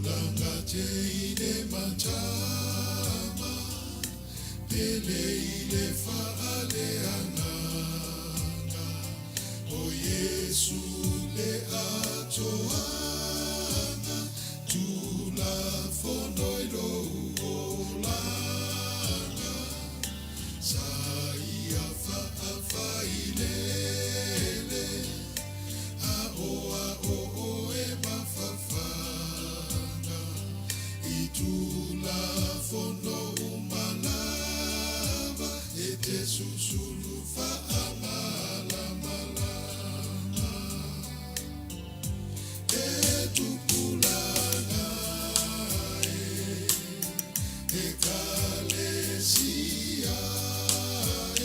Tupulaga teine matama, pele i le faaleagaga. O Iesu le atoaga, Tulafono i lou olaga. Sa ia faafailele, aoao oe mafafaga. I Tulafono uma lava, e te susulu faamalamalama. E tupulaga e, Ekalesia e,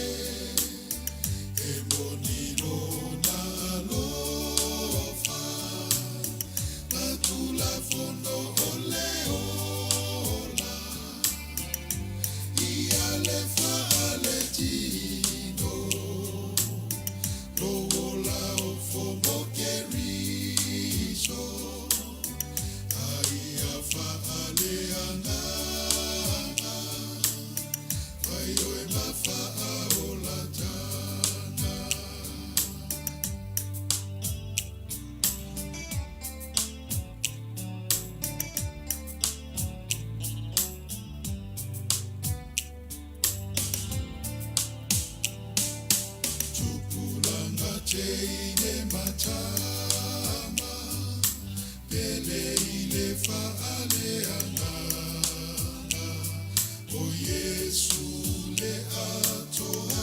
e moni lona alofa, ma Tulafono o le ola, ia le faaletino, lou ola ofo mo Keriso, a ia faaleagaga, fai oe ma faaolataga. Tupulaga teine ma tama, pele i le faaleagaga. O Iesu le atoaga,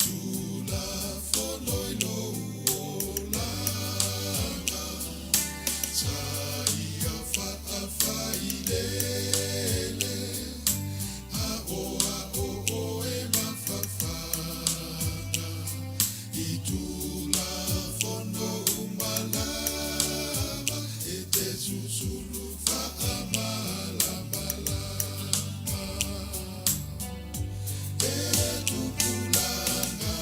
Tulafono i lou olaga. Sa ia faafailele, aoao oe mafafaga. I Tulafono uma lava, e te susulu faamalamalama. E tupulaga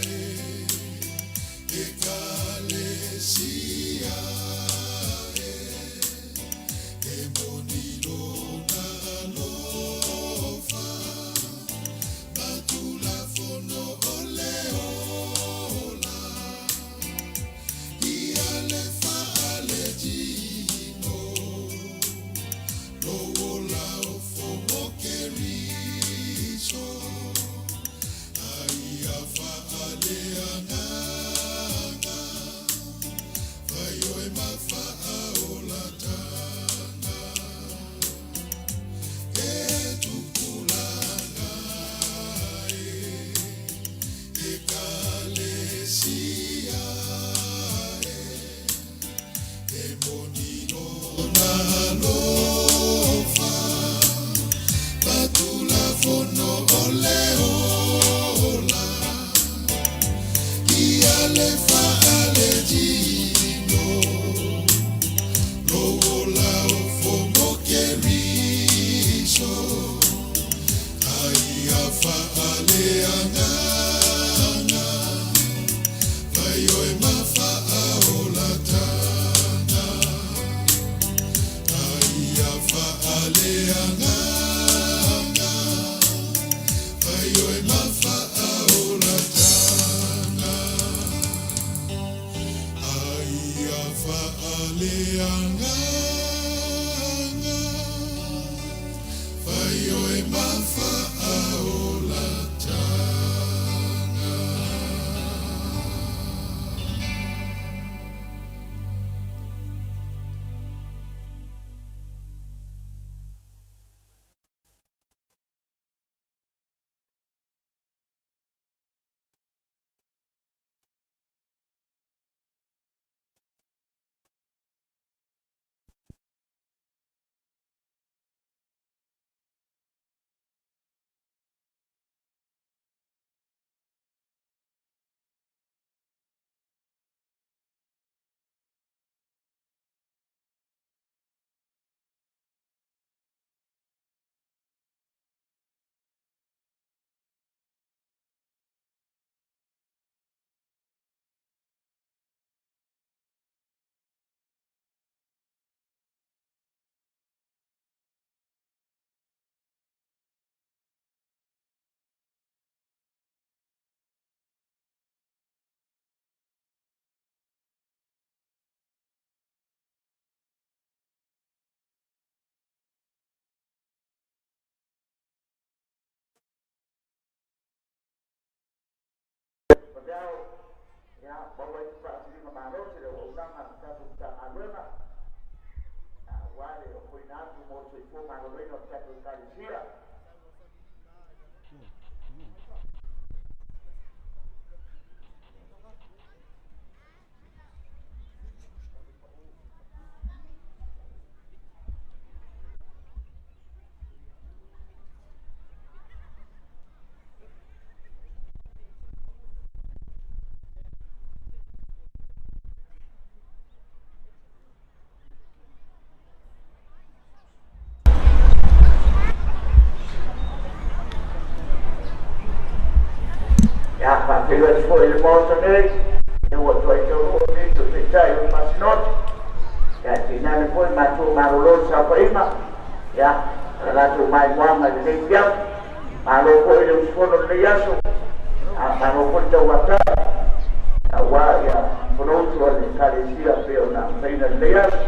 e, Ekalesia e, e moni lona alofa, ma Tulafono o le ola, ia le faaletino, lou ola ofo mo Keriso, a ia faaleagaga, fai oe ma faaolataga. E tupulaga e, Ekalesia e, e moni lona alofa, ma Tulafono o le ola, ia le faaletino, lou ola ofo mo Keriso, a ia faaleagaga, fai oe ma faaolataga. A ia faaleagaga, fai oe ma faaolataga. A ia faaleagaga, fai oe ma faaolataga. tausaga a le tatou Matagaluega aua le ofoina atu mo le soifua maloloina o le tatou Ekalesia. Ia, faafeiloai atu foi i le Maota nei, ina ua tuai taunuu nisi o Taitai o le Fasinoti, ia ae tainane foi matua malolo le saofaiga, ia, ma le latou maimoaga i lenei afiafi. Malo foi le usufono i lenei aso, malo foi le tauatai aua Fonousu a le Ekalesia e pei ona faiga i lenei aso.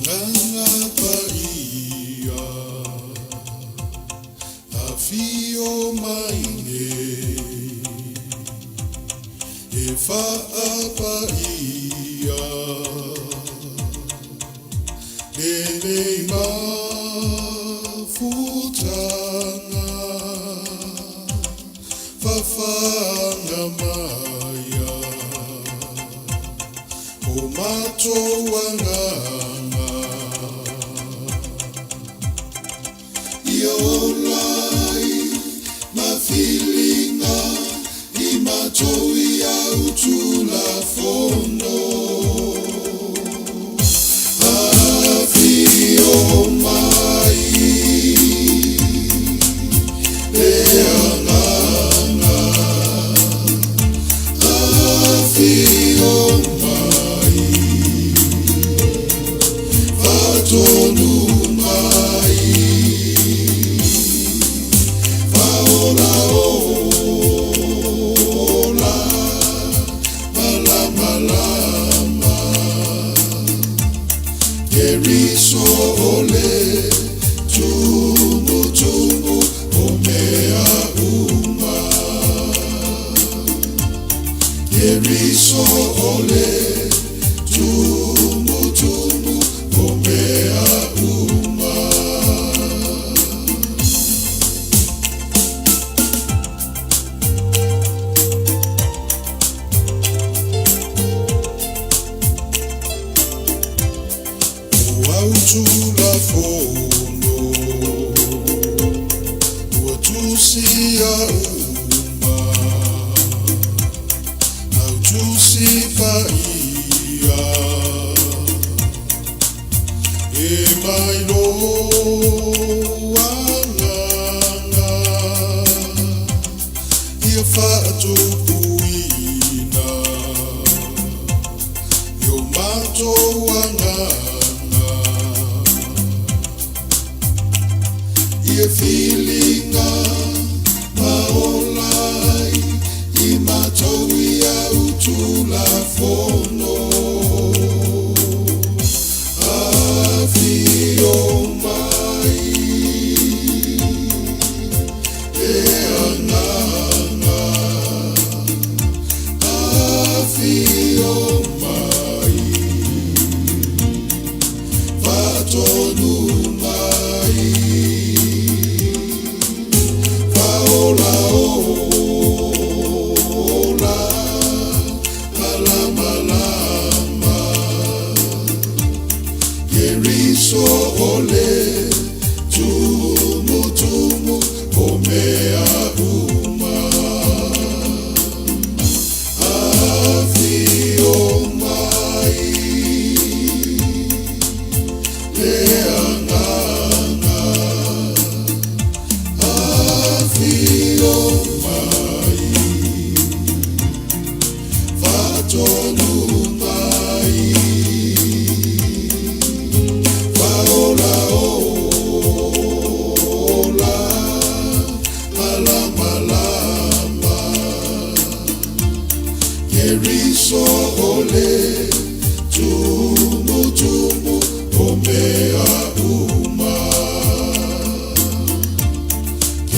Agaga Paia, afio mai nei, e faapaia lenei mafutaga, fafaga maia o matou agaga. Ia ola i mafiliga i matou ia utulafono. Afio mai le Agaga, afio mai, faatonu mai, faaolaola malamalama. Keriso o le tumutumu o mea uma. Keriso o le tumutumu o mea uma. O autulafono ua tusia uma, au tusi paia e mai lou agaga ia faatupuina i o matou agaga. Ia filiga ma ola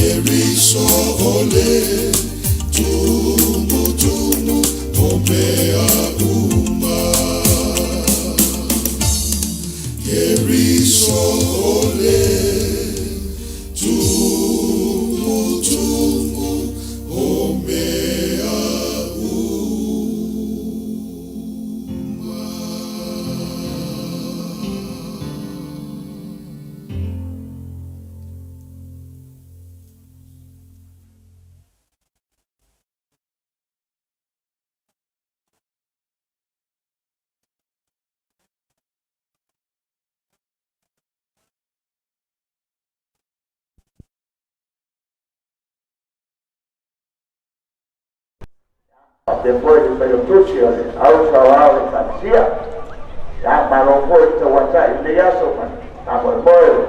Eriso ole tumu tumu o mea uma. Eriso ole tumu tumu o mea uma. Depois de failautusi o le Au Saoao o Ekalesia, ia, malo foi le tauatai i lenei aso ma le faamoemoe o le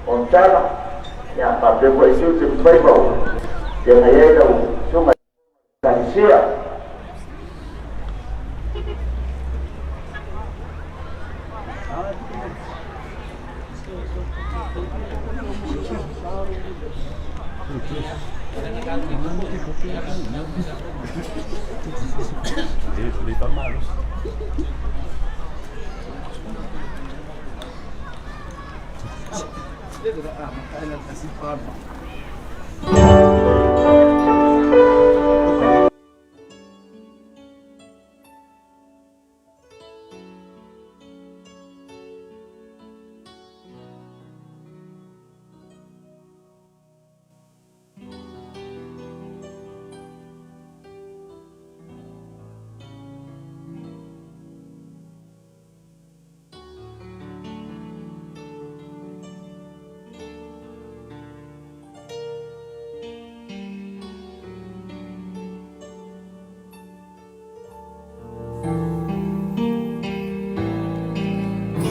fonotaga, ia, faapea foi i tiute ma faiva ua feagai ai lau susuga i le Ekalesia.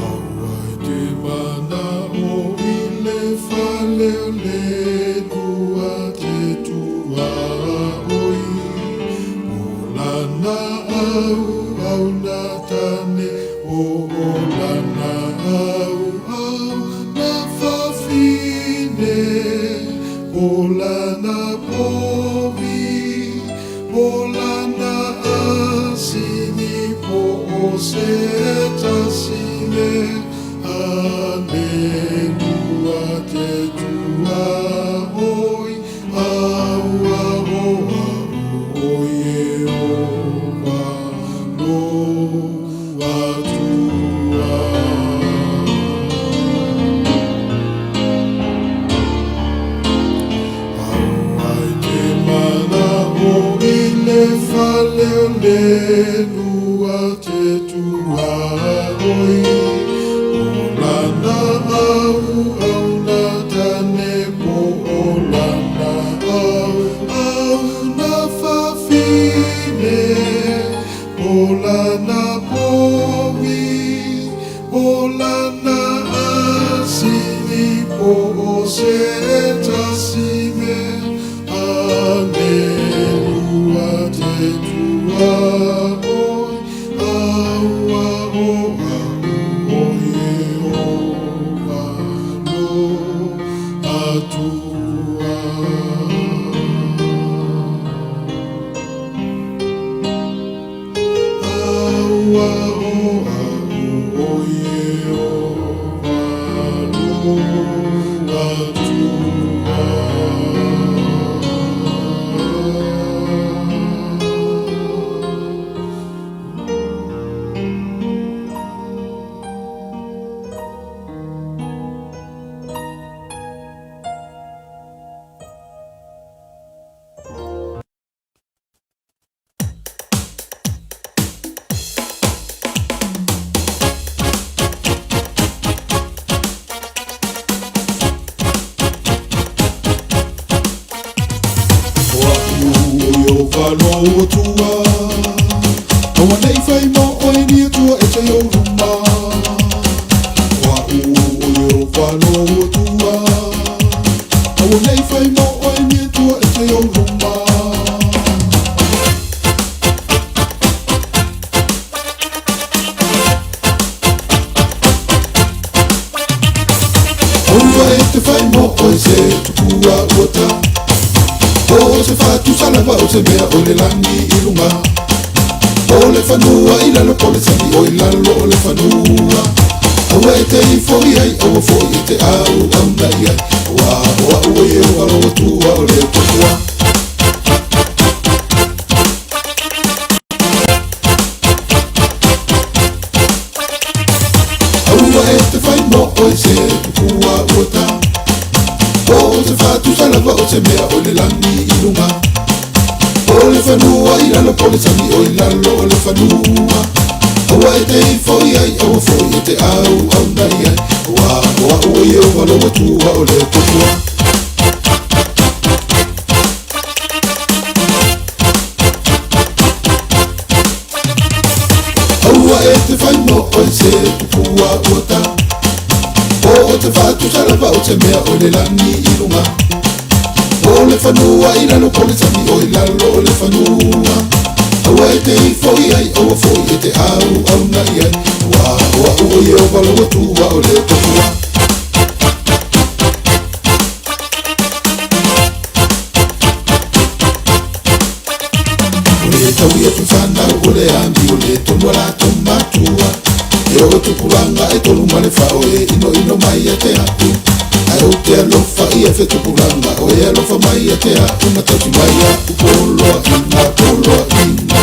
Aua e te mana'o i le fale o le Atua te tuaoi, po lana auau na tane, po o lana auau na fafine, po lana povi, po lana asini, po o se tasi mea a le Atua te tuaoi, aua o au o Ieova lou Atua. Aua e te mana'o i le fale o le Atua te tuaoi, po lana auau na tane, po o lana auau na fafine, po lana povi, po lana asini, po o se tasi mea a le Atua te tuaoi, aua o au o Ieova lou Atua. Aua o au o Ieova lou Atua. O a'u o Ieova lou Atua, aua ne'i fai mo oe ni Atua ese i ou luma. O a'u o Ieova lou Atua, aua ne'i fai mo oe ni Atua ese i ou luma. Aua e te fai mo oe se tupua ua ta. O se fatusa lava o se mea o le lagi i luga, o le fanua i lalo po le sami o i lalo o le fanua. Aua e te ifo i ai, aua foi e te auauna i ai, auā o a'u o Ieova lou Atua o le Tupua. Aua e te fai mo oe se tupua ua ta, o se fatusa lava o se mea o le lagi i luga, o le fanua i lalo po le sami o i lalo o le fanua. Aua e te ifo i ai, aua foi e te auauna i ai, auā o a'u o Ieova lou Atua o le Tupua. Aua e te fai mo oe se tupua ua ta, o te fatusa lava o se mea o le lagi i luga, o le fanua i lalo po le sami o i lalo o le fanua. Aua e te ifo i ai, aua foi e te auauna i ai, auā o a'u o Ieova lou Atua o le Tupua. O le taui atu fanau o le ami o le tonu a latou matua, e oo tupulaga e tolu ma le fao e inoino mai ia te a'u, ae ou te alofa ia fetupulaga o e alofa mai ia te a'u ma tausi mai a'u poloaiga poloaiga,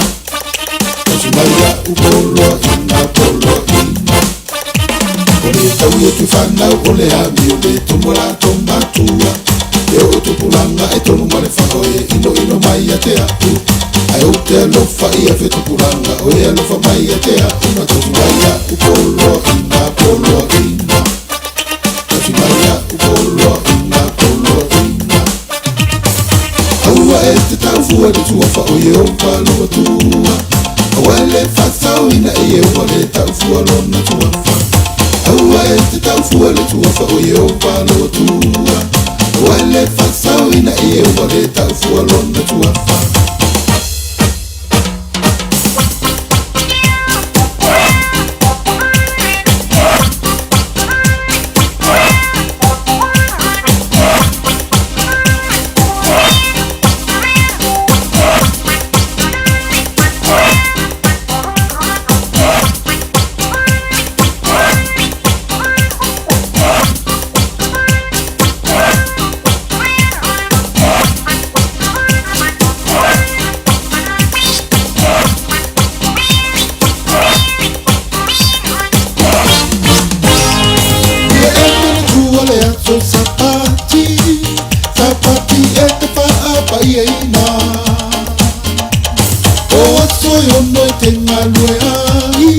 tausi mai a'u poloaiga poloaiga. O le taui atu fanau o le ami o le tonu a latou matua, e oo tupulaga e tolu ma le fao e inoino mai ia te a'u, ae ou te alofa ia fetupulaga o e alofa mai ia te a'u ma tausi mai a'u poloaiga poloaiga, tausi mai a'u poloaiga poloaiga. Aua e te taufua le suafa o Ieova lou Atua, aua e le faasaoina e Ieova le taufua lona suafa. Aua e te taufua le suafa o Ieova lou Atua, aua e le faasaoina e Ieova le taufua lona suafa. Ia e manatua le aso Sapati, Sapati e te faapaiaina. O aso e ono e te galue ai,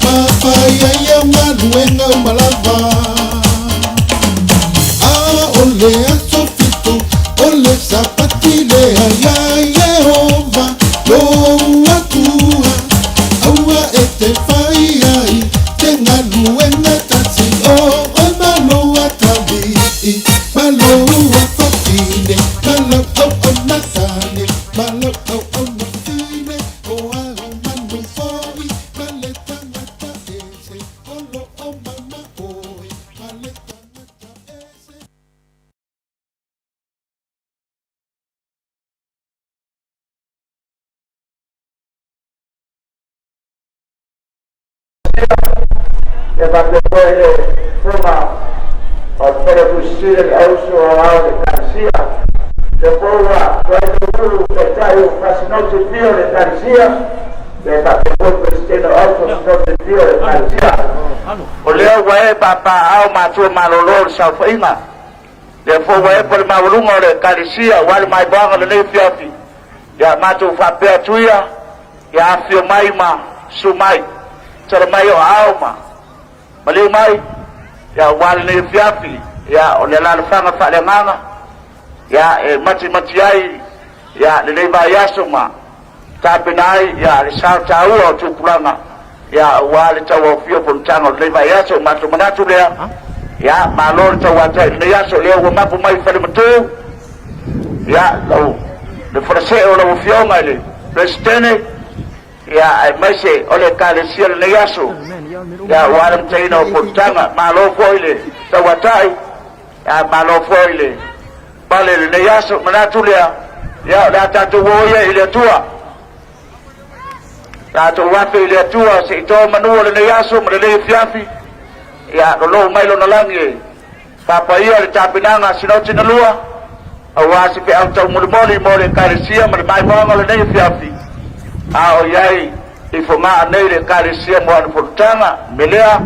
ma fai ai au galuega uma lava. A o le aso fitu o le Sapati lea iā Ieova lou Atua, aua e te fai ai te galuega tasi o oe ma lou atalii, ma lou afafine, ma lau auauna tane, ma lau auauna fafine, o au manu foi, ma le tagata ese o loo mai ma oe, ma le tagata ese. Ia faapea foi le susuga o le Failautusi le auso aoao o le Ekalesia. Lea foi ua tuai taunuu Taitai o Fasinoti fia o le Ekalesia, ia faapea foi le Peresetene o Auso Sinoti fia o le Ekalesia. O lea ua e papaaao matua malolo o le saofaiga, lea foi ua epo le maualuga o le Ekalesia aua le maimoaga o lenei afiafi. Ia matou faapea atu ia, ia afifio mai ma susu mai, tala mai o aao ma maliu mai, ia aua lenei afiafi, ia o le alaalafaga faaleagaga, ia e matimati ai ia lenei vaiaso ma tapena ai ia le sao taua o tupulaga, ia aua le tauaofia o fonotaga o lenei vaiaso. O matou manatu lea, ia malo le tauatai i lenei aso, lea ua mapu mai i Falematu, ia lau le falasee o lau Afioga i le Peresetene, ia aemaise o le Ekalesia lenei aso, ia aua le amataina o fonotaga. Malo foi le tauatai, ia malo foi le pale i lenei aso. Manatu lea, Ia, o le a tatou o ia i le Atua. Tatou afe i le Atua se i to manu o lenei aso ma lenei afiafi. Ia, lolou mai lona lagi e faapaia le tapenaga a Sinoti na lua, aua se feau taumolimoli mo le Ekalesia ma le maimoaga o lenei afiafi, a o i ai i Fogaa nei le Ekalesia mo ana fonotaga. O le mea lea,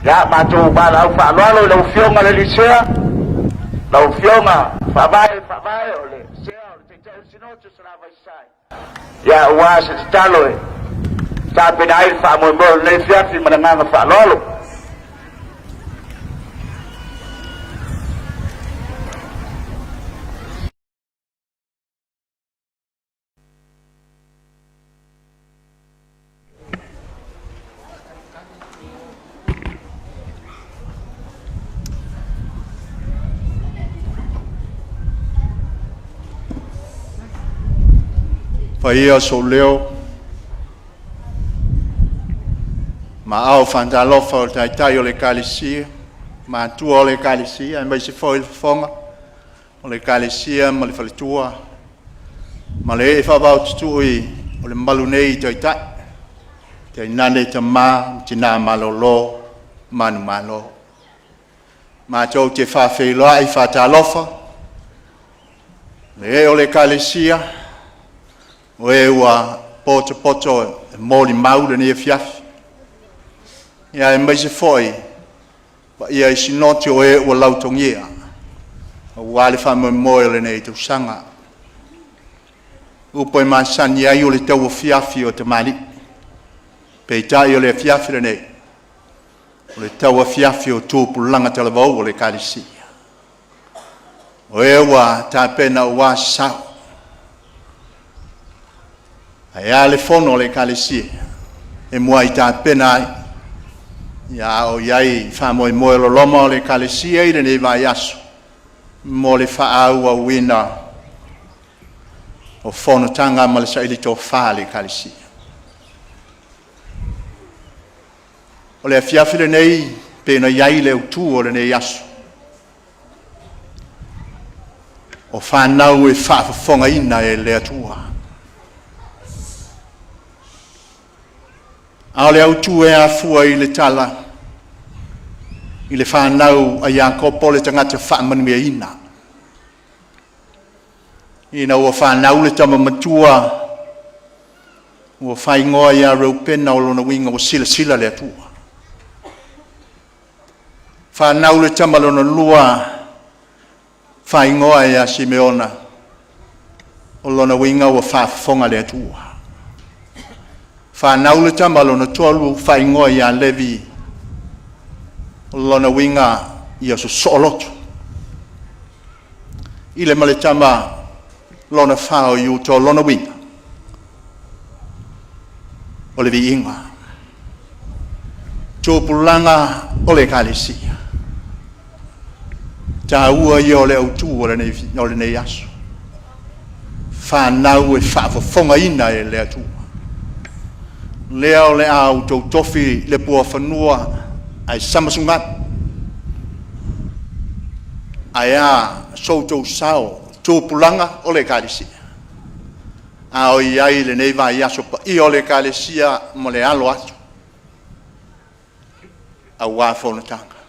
ia matou valaau faaaloalo i lau Afioga i le Sea, lau Afioga Faavae Faavae o le Sea o le Taitai o le Sinoti o Salafai Sasae, ia aua se tatalo e tapena ai le faamoemoe o lenei afiafi ma le agaga faaaloalo. Paia sou leo, ma ao fa'atalofa o le taitai o le Ekalesia, matua o le Ekalesia, aemaise foi le fofoga o le Ekalesia ma le faletua, ma le ee faavaotutu'i o le mamalu nei i taitai, tainane tamā ma tinā malolo manumalo. Matou te faafeiloai faatalofa le ee o le Ekalesia, o e ua potopoto e molimau lenei afiafi, ia aemaise foi paia i sinoti o e ua lautogia aua le faamoemoe o lenei tausaga. Upu e masani ai o le tauafiafi o tamalii, peitai o le afiafi lenei, o le tauafiafi o tupulaga talavou o le Ekalesia. O e ua tapena aua se sao, ae a le fono a le Ekalesia e muai tapena ai, ia a o i ai faamoemoe loloma o le Ekalesia i lenei vaiaso mo le faaauauina o fonotaga ma le saili tofa a le Ekalesia. O le afiafi lenei pe na i ai le autu o lenei aso, o fanau e faafofogaina e le Atua. A o le autu e afua i le tala i le fanau a Iakopo le tagata faamanuiaina. Ina ua fanau le tama matua ua faaigoa ia Reupena o lona uiga ua silasila le Atua. Fanau le tama lona lua faaigoa ia Simeona o lona uiga ua faafofoga le Atua. Fanau le tama lona tolu faaigoa ia Levi o lona uiga ia sosoo loto. I le ma le tama lona fa o Iuta o lona uiga o le viiga. Tupulaga o le Ekalesia. Taua ia o le autu o lenei aso. Fanau e faafofogaina e le Atua. Lea o le a outou tofi le puafanua ae samasugalu. Ae a so outou sao tupulaga o le Ekalesia. A o i ai lenei vaiaso paia o le Ekalesia ma le alo atu aua fonotaga.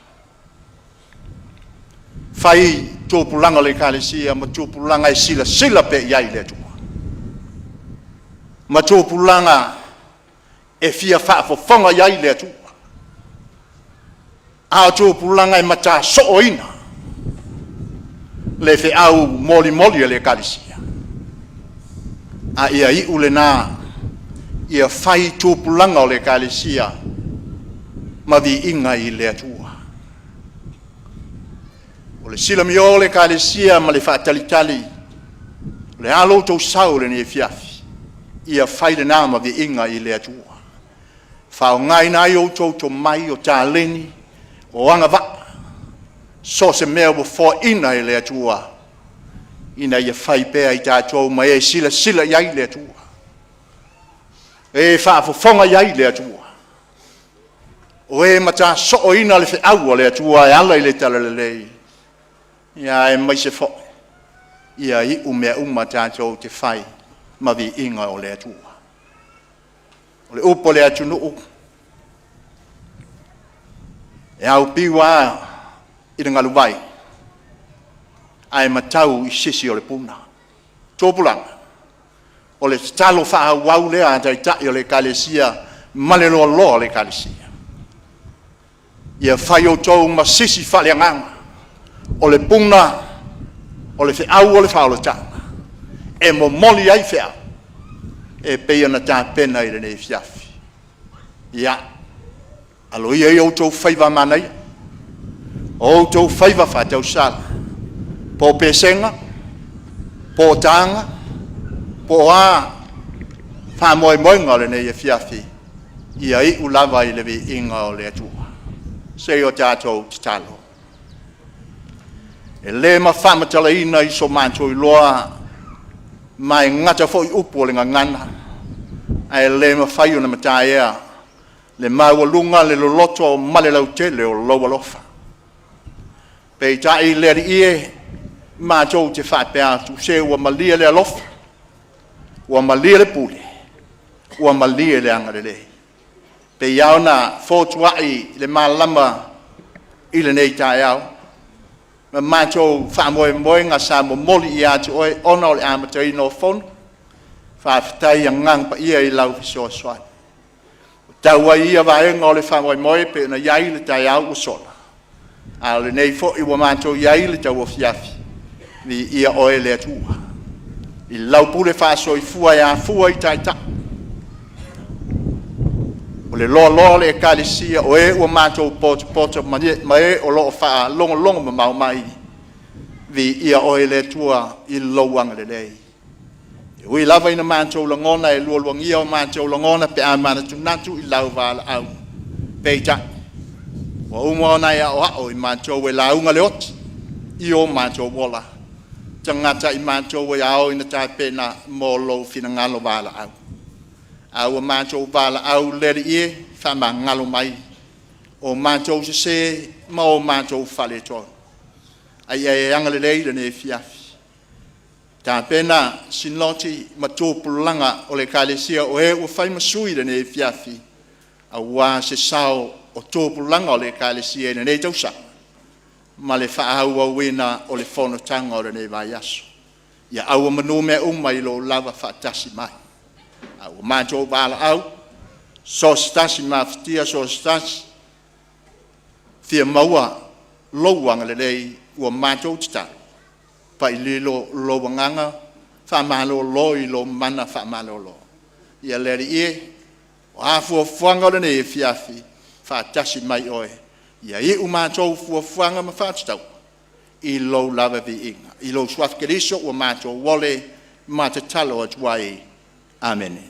Fai tupulaga o le Ekalesia ma tupulaga e silasila pea i ai le Atua. Ma tupulaga e fia faafofoga i ai le Atua. A o tupulaga e matasooina le feau molimoli a le Ekalesia. A ia iu lena ia fai tupulaga o le Ekalesia ma viiga i le Atua. O le silamio o le Ekalesia ma le faatalitali, o le a lo outou sao i lenei afiafi, ia fai lena ma viiga i le Atua. Faaaogaina ai outou tomai o taleni o agavaa, so o se mea ua foaina e le Atua, ina ia fai pea i tatou ma e silasila i ai le Atua, e faafofoga i ai le Atua, o e matasooina le feau a le Atua e ala i le talalelei, ia aemaise foi. Ia iu mea uma tatou te fai ma viiga o le Atua. O le upu a le atunuu, e aupiu lava i le galuvai, ae matau i sisi o le puna. Tupulaga, o le tatalo faaauau lea a Taitai o le Ekalesia ma le loaloa o le Ekalesia, ia fai outou ma sisi faaleagaga o le puna o le feau o le faaolataga e momoli ai feau e pei ona tapena i lenei afiafi. Ia, alo ia i outou faiva manaia, o outou faiva faatausala, po o pesega, po o taga, po o a faamoemoega o lenei afiafi, ia iu lava i le viiga o le Atua. Se i o tatou tatalo. E le faamatalaina i so matou iloa, ma e gata foi upu o le gagana, ae le mafai ona mataea le maualuga, le loloto ma le lautele o lou alofa. Peitai le Alii e, matou te faapea atu, se ua malie le alofa, ua malie le pule, ua malie le agalelei. Pei lava ona fotuai le malama i lenei taeao, ma matou faamoemoega sa momoli ia te oe ona o le amataina o Fono, faafetai Agaga Paia i lau fesoasoani. Ua tau ai ia vaega o le faamoemoe pei ona i ai le taeao ua sola, a o lenei foi ua matou i ai i le tauafiafi, viia oe le Atua. I lau pule faasoifua e afua i taitai, o le loaloa o le Ekalesia, o e ua matou potopoto ma e o lo o faalogologo mamao mai, viia oe le Atua i lou agalelei. E ui lava ina matou lagona e lualuagia o matou lagona pe a manatunatu i lau valaau, peitai, ua uma ona e aoao i matou e lauga le oti i o matou ola, tagata i matou e ao ina tapena mo lou finagalo valaau. A ua matou valaau le Alii e, faamagalo mai o matou sese ma o matou faaletonu. A ia e agalelei i lenei afiafi. Tapena sinoti ma tupulaga o le Ekalesia o e ua fai ma sui i lenei afiafi, aua se sao o tupulaga o le Ekalesia i lenei tausaga ma le faaauauina o le fonotaga o lenei vaiaso. Ia auomanu mea uma i lou lava faatasi mai. A ua matou valaau, so o se tasi mafatia, so o se tasi fia maua lou agalelei, ua matou tatalo, paililo lou agaga faamalolo i lou mana faamalolo. Ia le Alii e, o a fuafuaga o lenei afiafi, faatasi mai oe, ia iu matou fuafuaga ma faatatauga i lou lava viiga. I lou Suafa Keriso ua matou ole ma tatalo atu ai. Amene.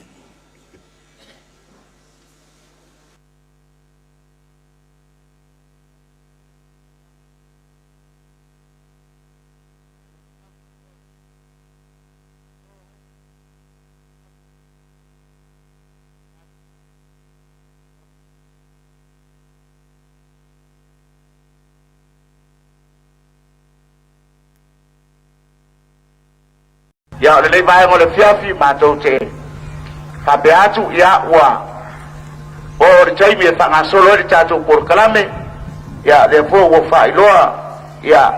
Ia, o lenei vaega o le afiafi, matou te faapea atu, ia, ua oo le taimi e faagasolo ai le tatou polokalame. Ia, lea foi ua faailoa, ia,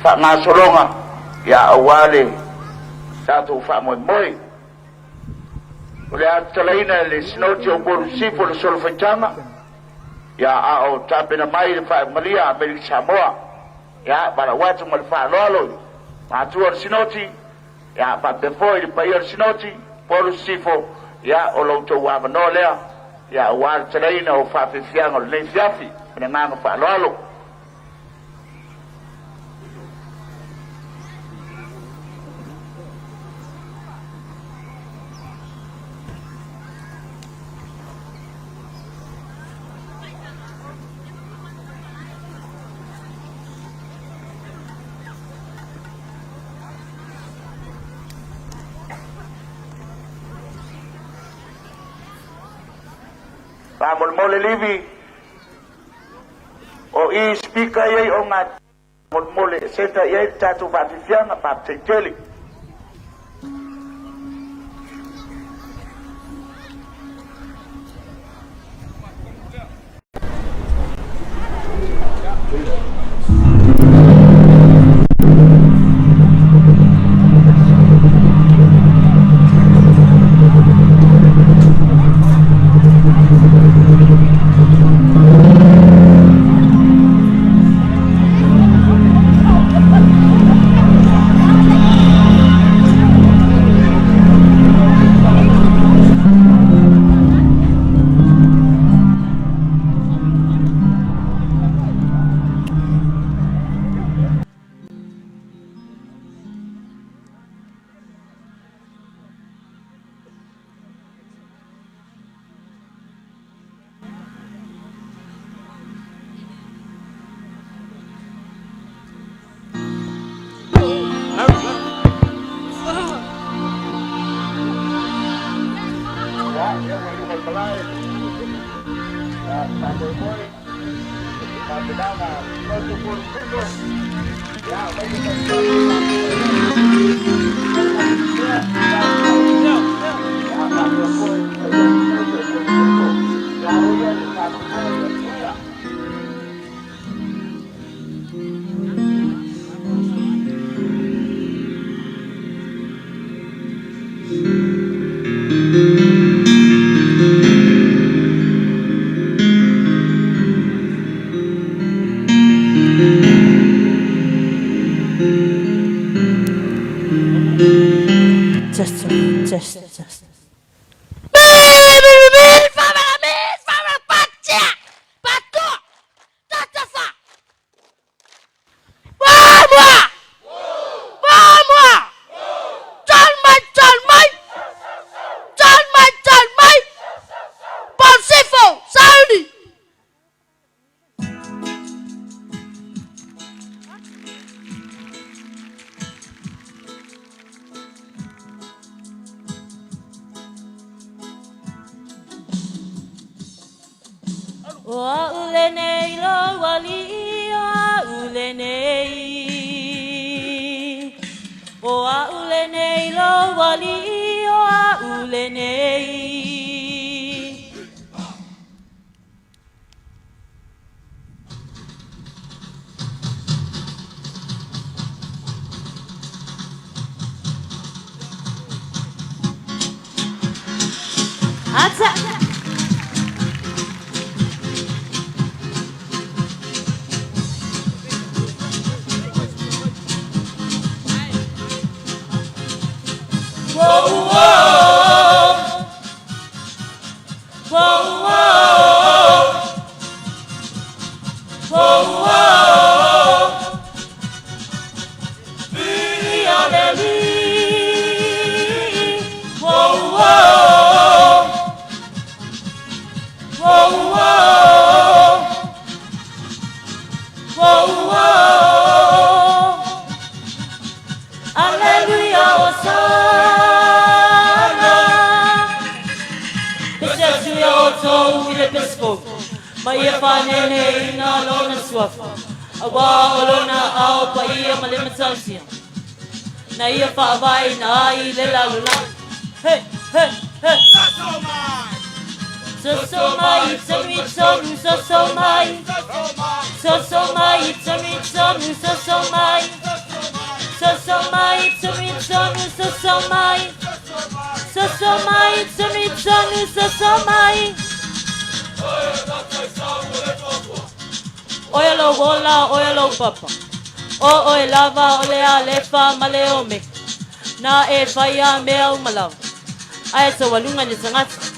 faagasologa, ia, aua le tatou faamoemoe. O le a tatalaina e le Sinoti o Upolu Sisifo le solofaitaga, ia, a o tapena mai le faaiumalia a Amerika Samoa. Ia, valaau atu ma le faaaloalo i matua o le Sinoti, ia, faapea foi le paia o le Sinoti, Upolu Sisifo, ia, o lo outou avanoa lea, ia, aua le talaina o faafiafiaga o lenei afiafi. Ma le agaga faaaloalo. Faamolemole Livi, o i speaker ia i o Molemole e seta i ai le tatou faafiafiaga, faafetai tele. Test, test, test. O a'u lenei lou alii, o a'u lenei. O a'u lenei lou alii, o a'u lenei. Ata. Whoa, whoa. Whoa, whoa. Whoa, whoa. Whoa, whoa. Whoa, whoa. Whoa, whoa. Alleluia, Hosanna. Pese atu ia outou i le pesi fou, ma ia faaneneina lona suafa, auā o lona aao paia ma le matautia, na ia faavaeina ai le lalolagi. Hey, hey, hey. Soso mai, tonu tonu, soso mai. Soso mai, tonu tonu, soso mai. Soso mai, tonu tonu, soso mai. Soso mai, tonu tonu, soso mai. Oe lou ola, oe lou papa. O oe lava o le Alefa ma le Omeka. Na e faia mea uma lava. Ae taualuga le tagata.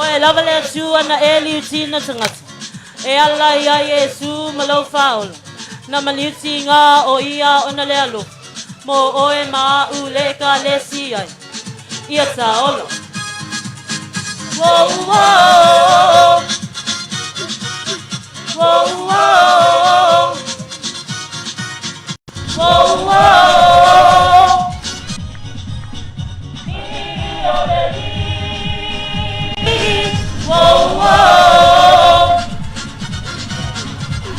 Oe lava le Atua na e liutiina tagata, e ala ia Iesu ma lou Faaola, na maliutiga o ia ona le alofa mo oe ma a'u le Ekalesia ai ia taola. Whoa, whoa. Whoa, whoa. Whoa, whoa. Whoa, whoa.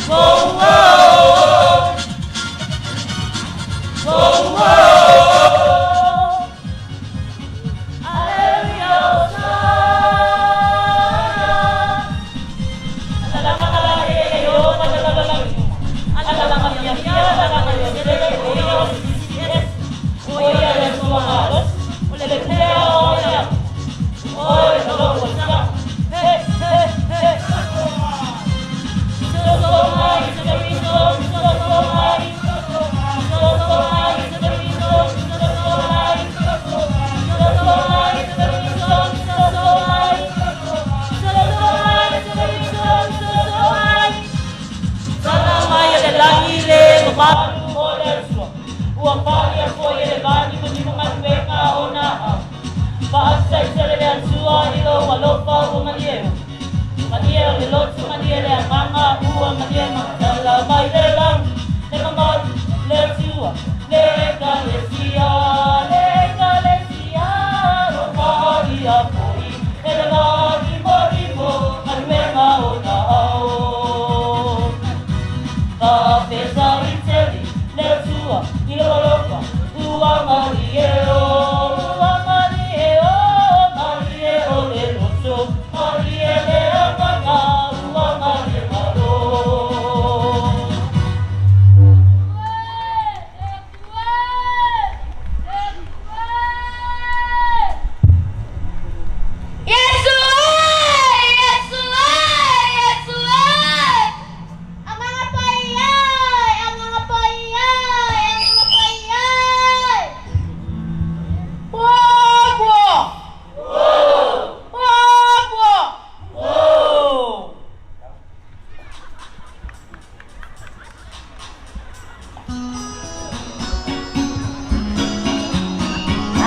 Whoa, whoa. Whoa, whoa.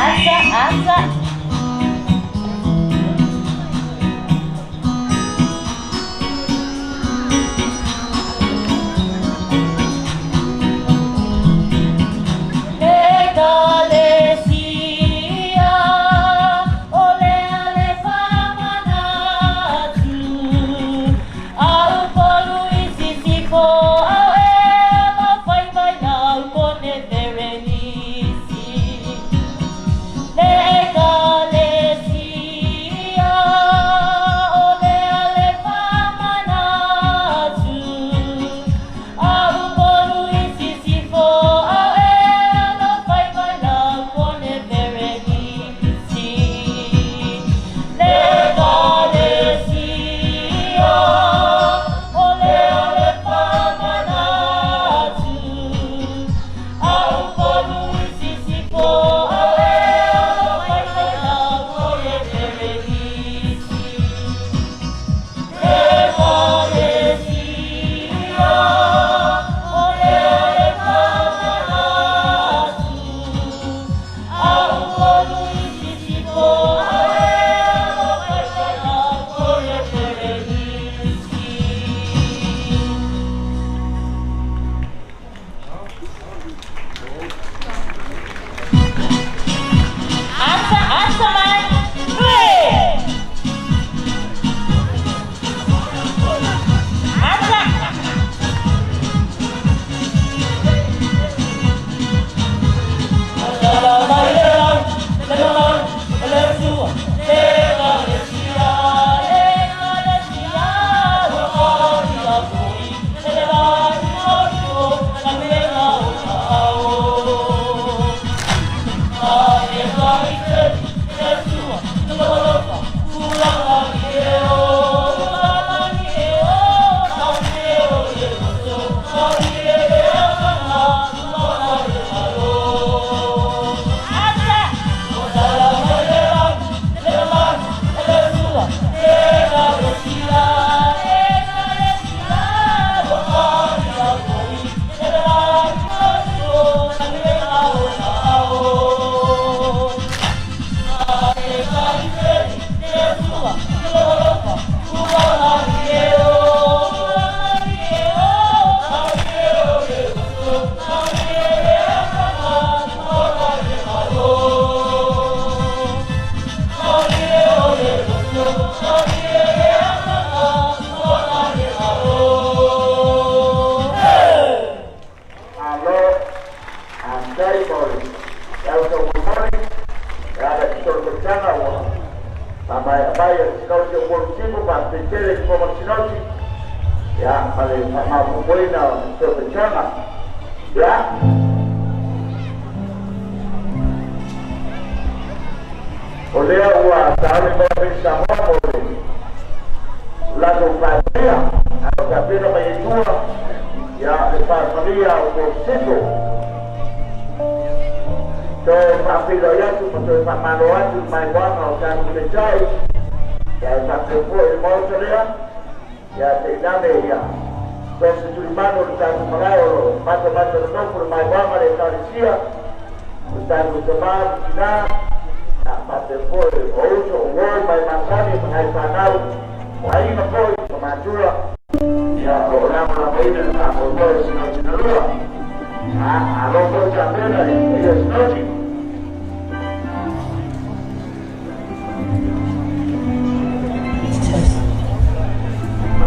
Asa, asa. Ekalesia, ole ale whamanatu, au polu i sisifo, au e ma whai mai nau kone Berenice. Ekalesia, ole ale whamanatu, au polu i sisifo, au e ma whai mai nau kone Berenice. Ekalesia, ole ale whamanatu, au polu i sisifo, au e ma whai mai nau kone Berenice. Ekalesia, ole ale whamanatu, au polu i sisifo, au e ma whai mai nau kone Berenice. Asa, asa mai, three. Asa. Ya la tolu tausaga ua faamaea mai e le Sinoti o Kolisimo faafetai tele i le Fofoga Sinoti ya ma le faamaopoopoina o le tolu tausaga ya. O lea ua sauni mai le Samoa mo le latou faamalia a o tapena mai ai tua ia le faamalia o Kolisito. Toe faafeiloai atu ma toe faamalo atu i maimoaga o tatou taitai ia e faapea foi i le maota lea ia tainane ia so o se tulimanu o le tatou malae o loo matamata nonofo le maimoaga le ekalesia o tatou tamā ma tinā ia faapea foi o uso o uo ma e masani ma nai fanau o aiga foi ma matua ia o loo lagolagoina le faamoemoe o Sinoti na lua a malo foi tapena i ia Sinoti. Test.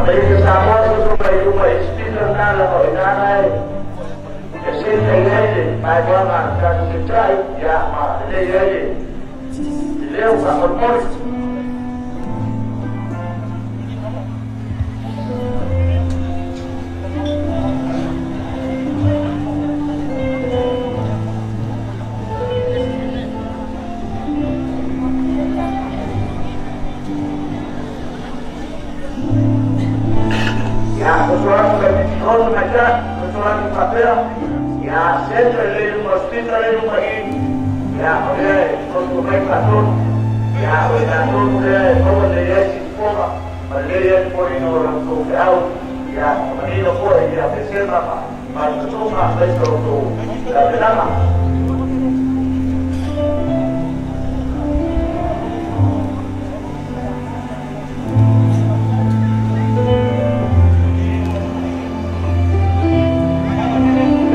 Amerika Samoa soso mai luma i speaker na lana o ina na e e sese i ai le maimoaga a le tatou taitai ia ma lelei ai le leo faamolemole. Ia, soso atu le roto mai ta, soso atu faapea, ia, sese lelei luma o speaker lea i luma i i, ia, o lea e soso mai faatonu, ia, o i latou lea e maua lelei ai siufofoga ma lelei ai le foliga o la outou feau, ia, ma manino foi ia pesega ma matumatuga aemaise o outou tapenaga.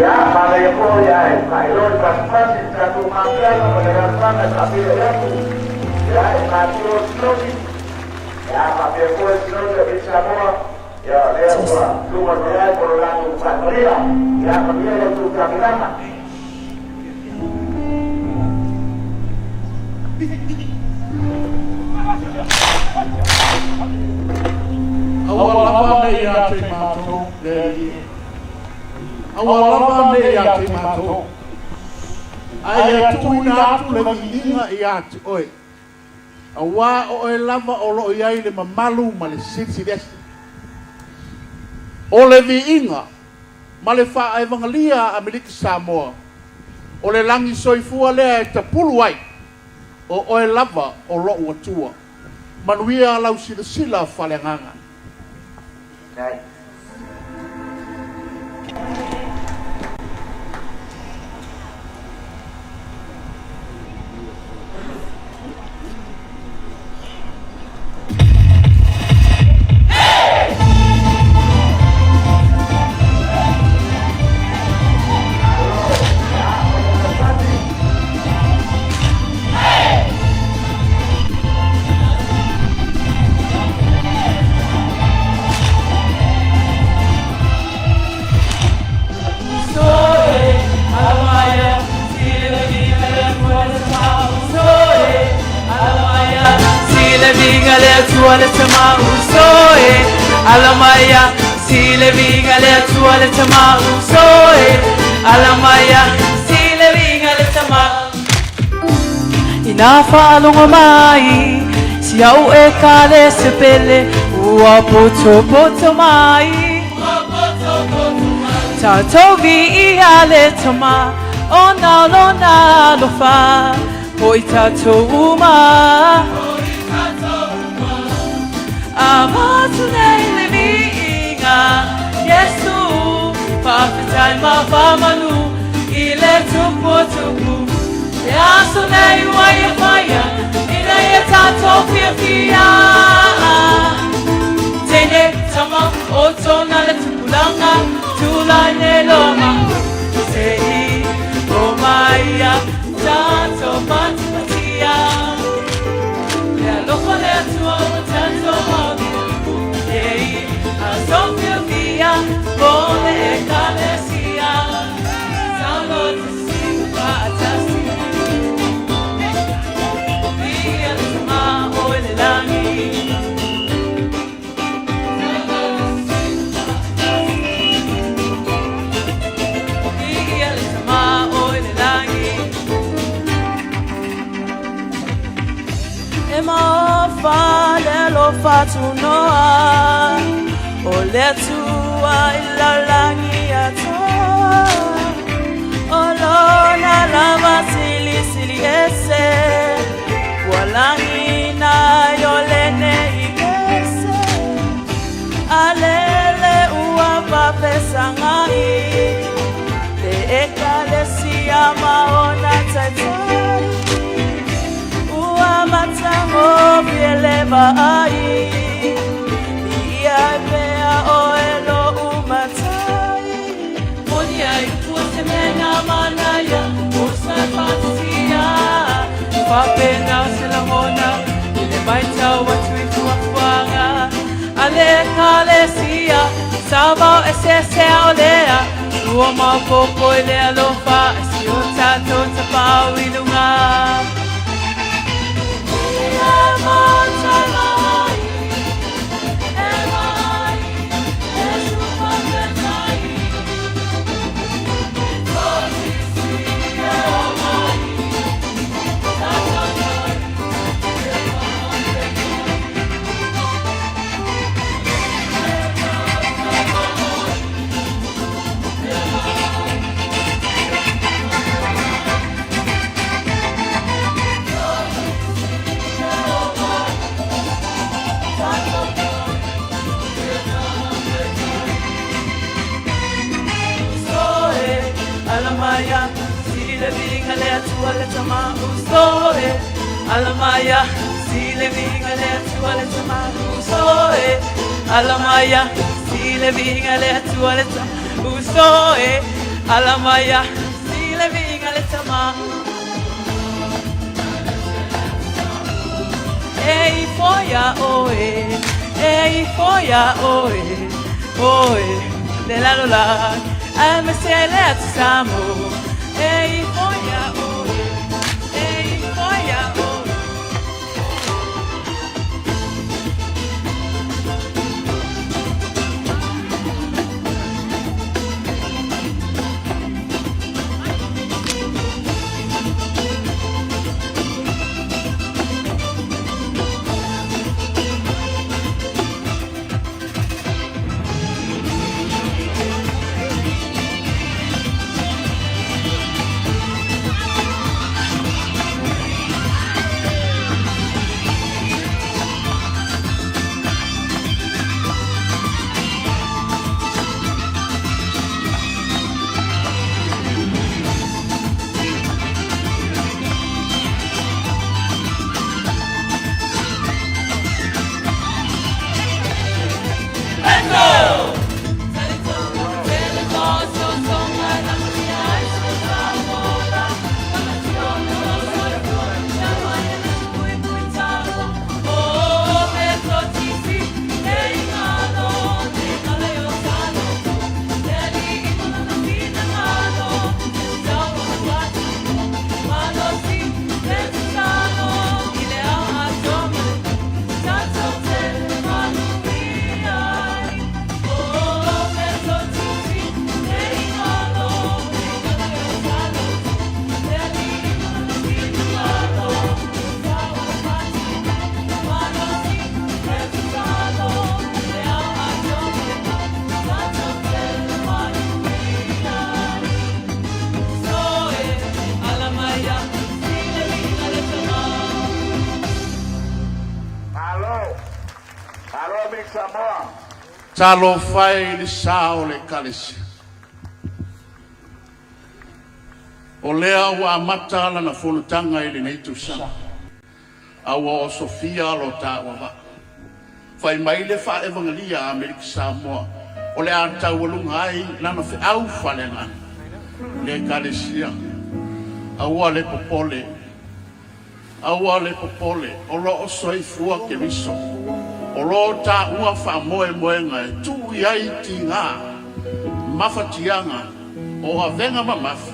Ia, manaia foi ae faailoa i pasipasi le tatou mafutaga ma le alafaga e faapeiloai atu, ia, e matua le Sinoti, ia, faapea foi le Sinoti a Misi Samoa, ia, o lea Test. ua luma mai ai mo le latou faamalia, ia, manuia la outou tapenaga. Aua lava ne i ia te i matou le Alii e. Aua lava ne i ia te i matou, a ia tuuina atu le viiga ia te oe, auā o oe lava o lo o i ai le mamalu ma le silisili ese. O le viiga ma le faaevagalia a Amerika Samoa, o le lagi soifua lea e tapulu ai, o oe lava o lo'u Atua. Manuia lau silasila faaleagaga. Pasi. Ina faalogo mai si au ekalesia pele ua potopoto mai. Tatou viia le Tama ona o lona alofa o i tatou uma. Avatu nei le viiga Iesu faafetai ma faamanu i le Tupu o Tupu. Le aso nei ua ia faia ina ia tatou fiafia. Teine tama o tona le tupulaga tulai nei loa ma se i o mai ia tatou patipatia. Le alofa le Atua ua tatou maolia nei aso fiafia mo le ekalesia. Saulo te siku faatasi. faatunoa o le Atua i lalolagi atoa. O lona lava silisili ese ua lagi nai o lenei ese alele ua faafesagai le ekalesia ma ona taitai ua matagofie le vaai viia ai pea oe lo'u matai molia i tua se mea manaia o sa fatasia faapena se lagona i le matau atu i fuafuaga a le ekalesia sa vao eseese o lea ua maopoopo i le alofa e si o tatou tapaau i luga. Alamaya, si le vinga le atua le tama usoe. Alamaya, si le vinga le atua le tama usoe. Alamaya, si le vinga le atua le tama usoe. Alamaya, si le vinga le tama. Ei foia oe, ei foia oe, oe, le la lo la, a me se le atu samo. Ei foia oe, ei foia oe. Malo, malo Amerika Samoa. Talofa e le sa o le ekalesia. O lea ua amata lana fonotaga i lenei tausaga. A ua osofia lo taua vaa. Fai mai le faalevagelia a Amerika Samoa o le a taualuga ai lana feau faaleagaga. Le ekalesia, aua le popole, aua le popole, o loo soifua Keriso. O lo taua faamoemoega e tuu i ai tigā mafatiaga o avega mamafa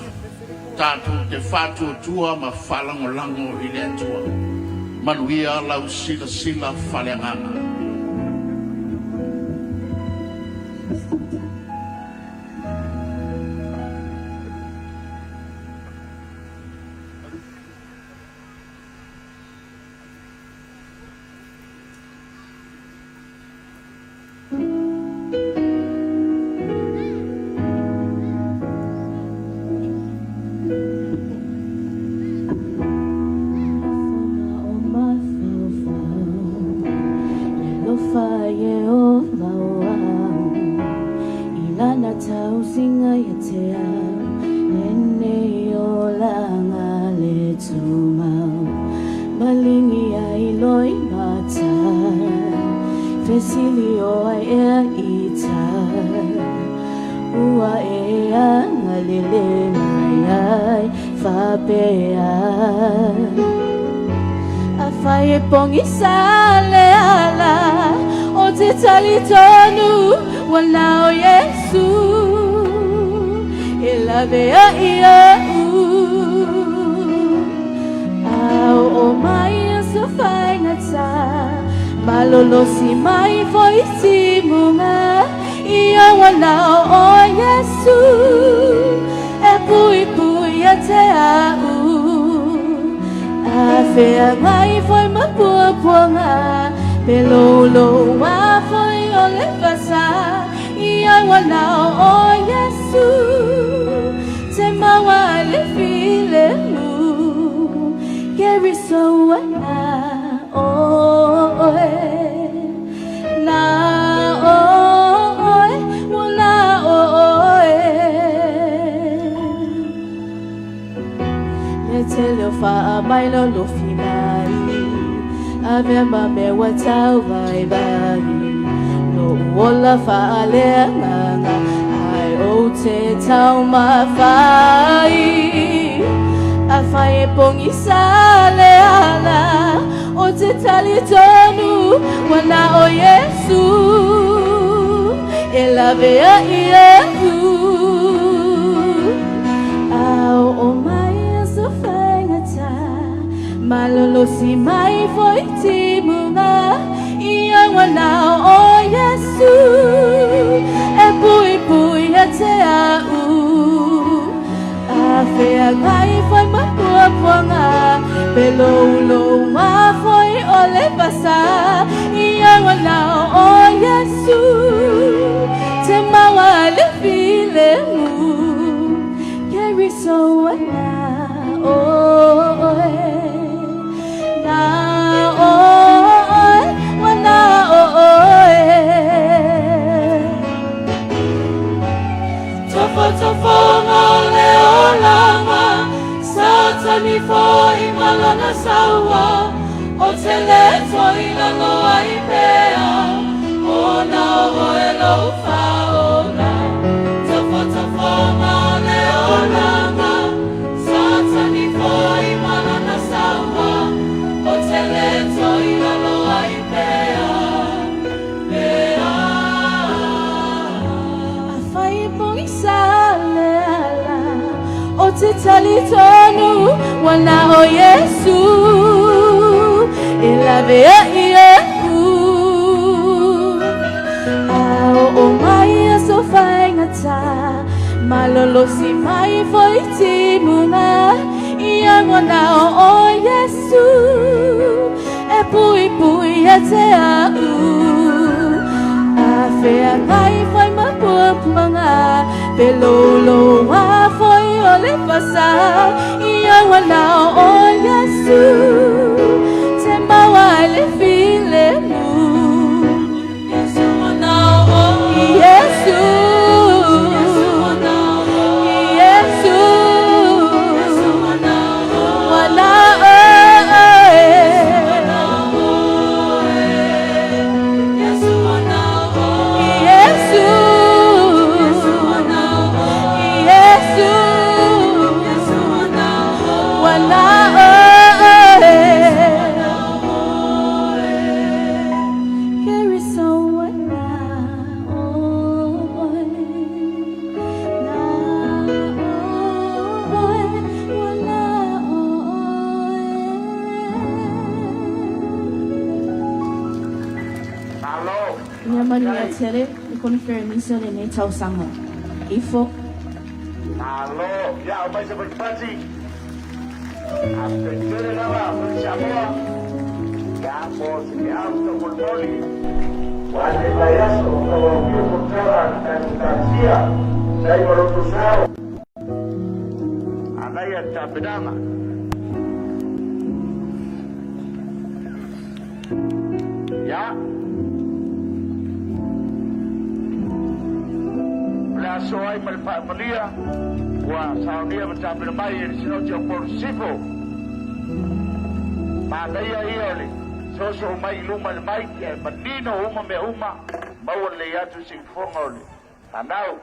tatou te faatuatua ma faalagolago i le Atua. Manuia lau silasila faaleagaga. E sili o ai ea i tai Ua e agalelei mai ai faapea Afai e pogisa le ala Ou te talitonu Ua na o Iesu E lawe ai iaʻu A oo mai aso faigata Malolosi mai foi timuga Ia ua na o Iesu E puipui ia te a'u A feagai foi ma puapuaga Pe louloua foi o le fasa Ia ua na o Iesu Te maua ai le filemu Keriso ua na oe Na oe Ua na oe Le tele o faamai lolofi mai Avea ma mea ua tau vaivai Lo'u ola faaleagaga Ae ou te taumafai Afai e pogisa le ala Ou te talitonu Ua na o Iesu E lawe ai iaʻu A oo mai aso faigata Malolosi mai foi timuga Ia ua na o Iesu E puipui ia te a'u A feagai foi ma puapuaga Pe louloua foi o le fasa Ia ua na o Iesu Te maua ai le filemu Keriso ua na oe Na oe Ua na oe Tofotofoga o le olaga Satani foi ma lona saua Ou te le toe i lalo ai pea Ona o oe lou faaola Tofotofoga o le olaga Satani foi ma lona saua Ou te le toe i lalo ai pea Pea Afai e pogisa le ala Ou te talitonu Ua na o Iesu E lawe ai iaʻu A oo mai aso faigata Malolosi mai foi timuga Ia ua na o Iesu E puipui ia te a'u A feagai foi ma puapuaga Pe louloua foi o le fasa Ia ua na o Iesu Te maua ai le filemu Iesu ua na oe Iesu Iesu ua na oe Iesu Iesu ua na oe Ua na oe Iesu ua na oe Iesu Iesu ua na oe Iesu Iesu ua na oe Ua na oe Keriso ua na oe Na oe Ua na oe Malo. Ia manuia tele le koneferenisi o lenei tausaga. Ifo. Malo. Ia, o mai se patipati. A tele lava, mo Samoa. Ia, mo se ke au sto molimoli. Wa le vaiaso, o au pio fonotaga a le Ekalesia, sai ma loto sao. Agaia tapenaga. Ia. O le aso ai ma le faamalia, ua saunia ma tapena mai e le Sinoti o Upolu Sisifo. Manaia ia o le Soso mai i luma le mai e manino uma mea uma maua lelei atu se ufoga o le fanau.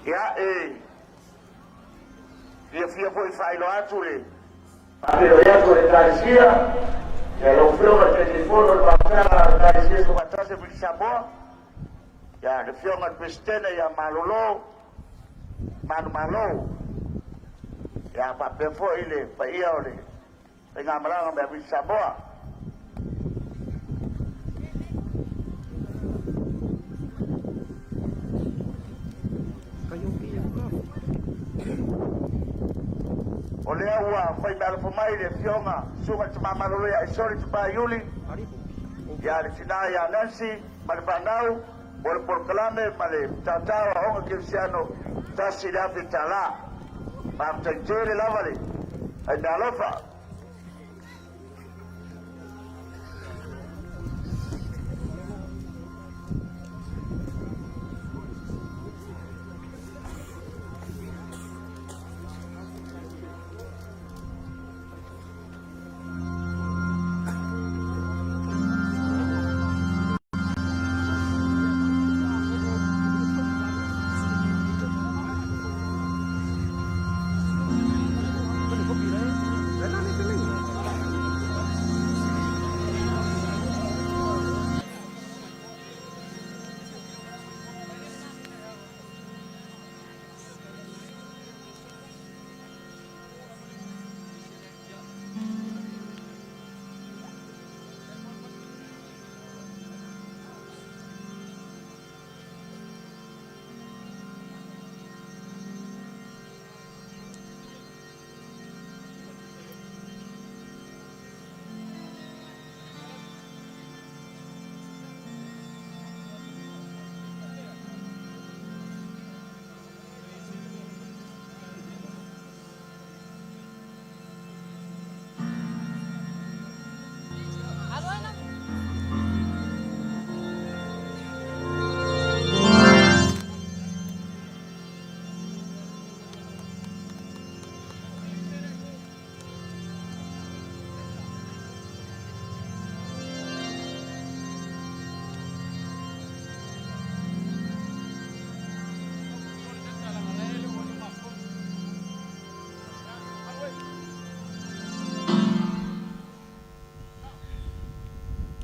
Ia e fiafia foi faailoa atu le faafeiloai atu o le Ekalesia ia lau Afioga i le Taitaifono o le Faamatalaga a le Ekalesia Tuufaatasi o Fiji Samoa, ia le Afioga i le Peresetene ia Malolo Manumalo, ia faapea foi le paia o le faigamalaga mai Fiji Samoa. O lea ua fai meaalofa mai le Afioga Susuga i le Tama Malolo ia Aisoli Tupa Iuli, ia le tina ia Nancy ma le fanau mo le polokalame ma le matata o Aoga Kerisiano $1,000. Faafetai tele lava le fai meaalofa.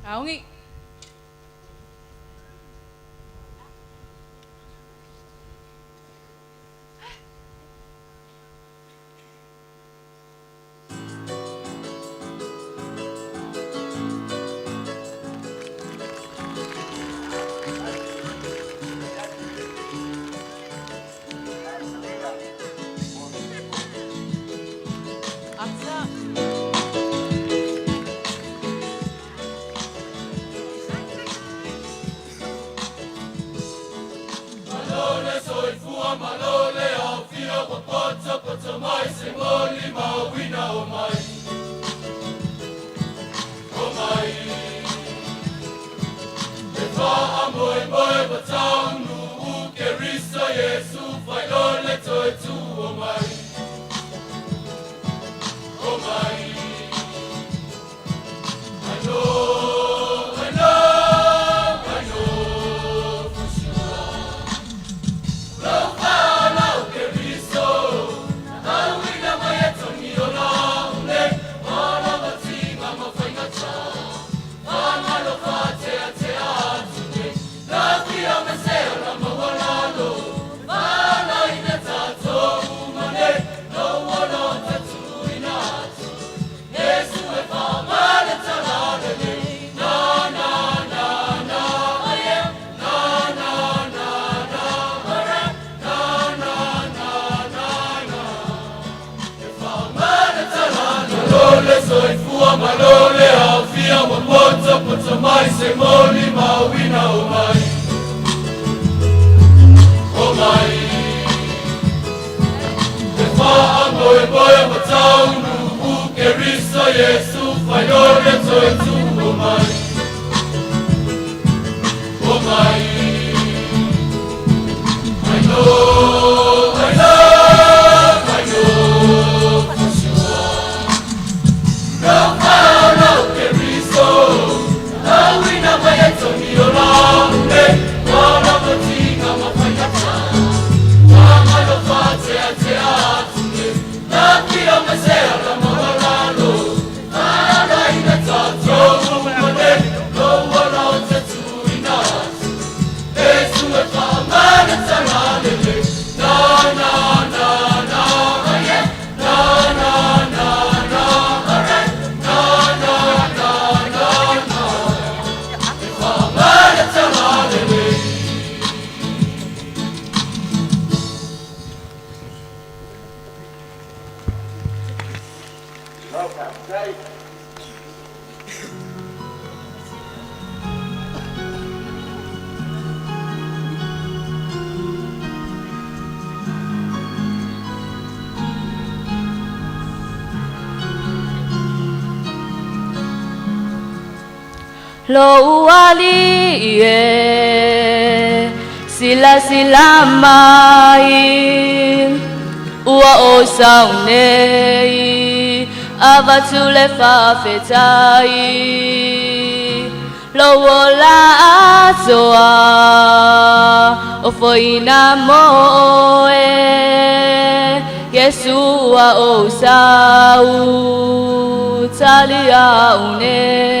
Aogi. Ata. Lou ali e sila sila mai ua o sau nei avatu le faafetai lou ola atoa o foina mo oe Iesu ua ou sau tali au nei.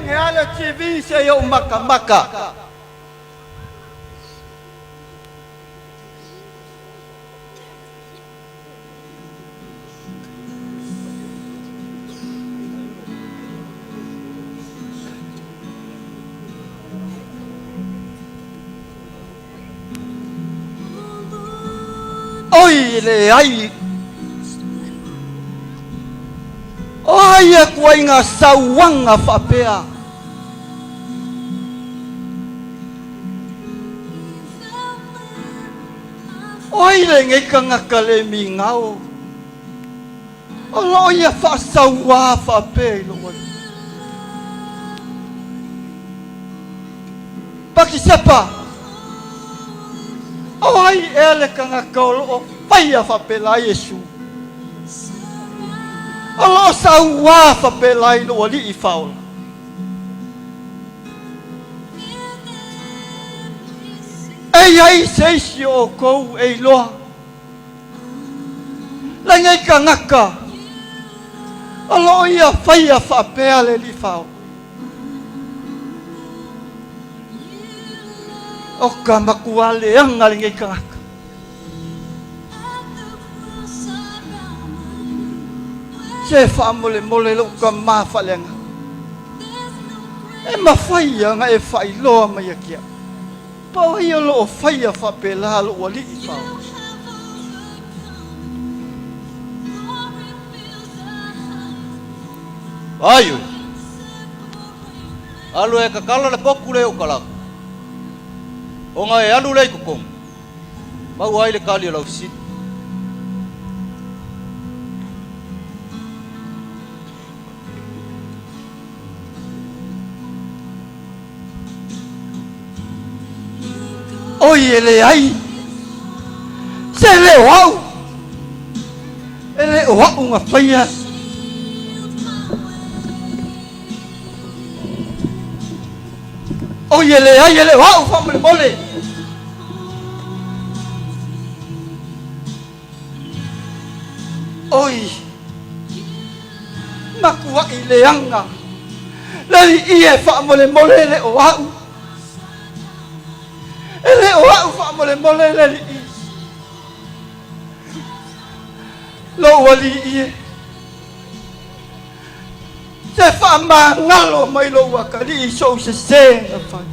age lava le TV seia ou makamaka. Oi e leai. O ai aku ai ngā sauaga faapea? O ai lenei tagata le migao o loo ia faasauā faapea i lou alii? Patisepa, O ai ea le tagata o loo faia faapela Iesu? O loo sauā faapela i lou alii faaola? E i ai se isi o outou e iloa lenei tagata o lo o ia faia faapea le Alii Faaola? O ka matua leaga lenei tagata. Se faamolemole lou tama faaleagaga. E mafai ana e faailoa mai ia te au, po o ai o lo o faia faapela lou alii faaola? Ai oe. Alu e kakala le poku le o kalaku. Ona e alu lea i totonu. Maua ai le tali o lau fesili. Oi e leai, se le o au, e le o au na faia. Oi e leai, e le o au faamolemole. Oi, matuaʻi leaga, le alii e faamolemole e le o au. E le o au faamolemole le alii. Lou alii e, se faamagalo mai lou atalii i sou sesē na fai.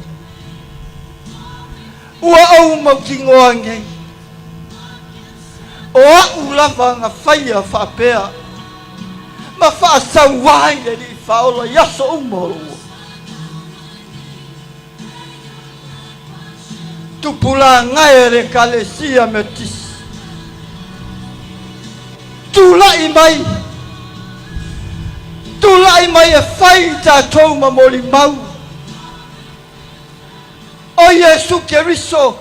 Ua ou mautinoa nei, o a'u lava na faia faapea ma faasau ai le Alii Faaola i aso uma o lou ola. Tupulaga e le Ekalesia Metotisi, tulai mai, tulai mai e fai tatou ma molimau. O Iesu Keriso,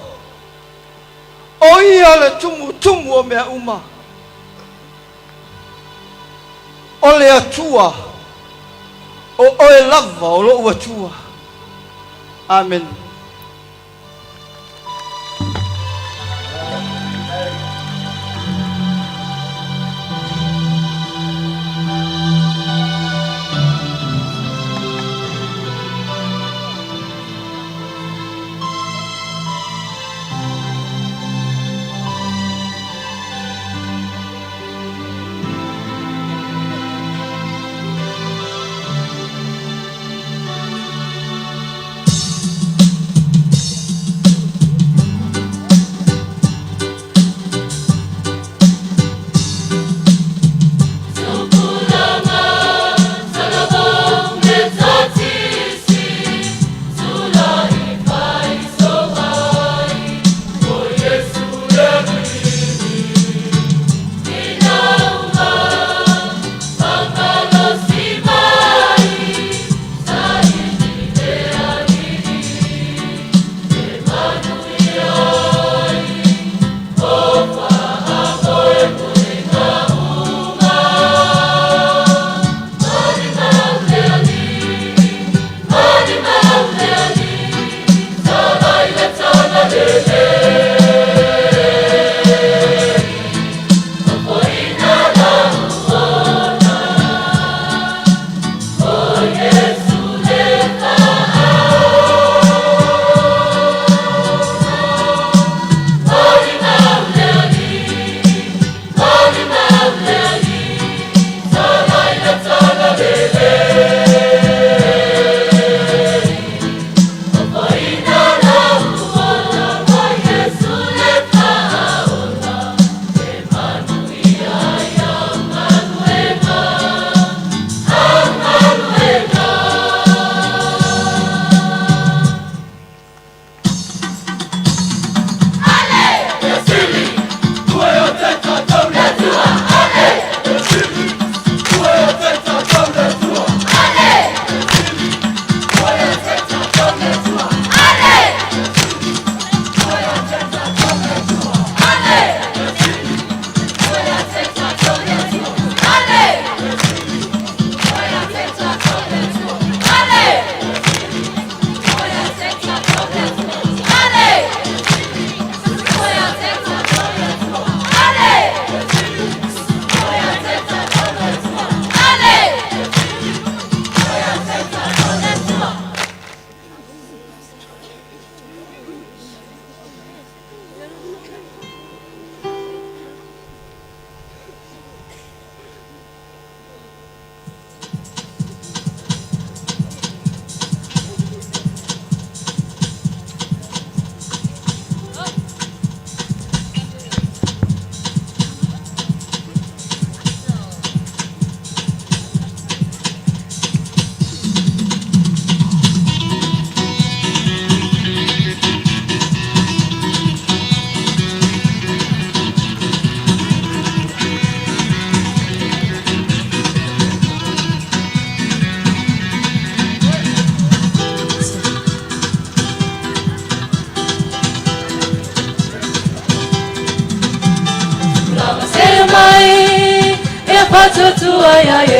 o Ia le tumutumu o mea uma. O le Atua, o Oe lava o lou Atua. Amene.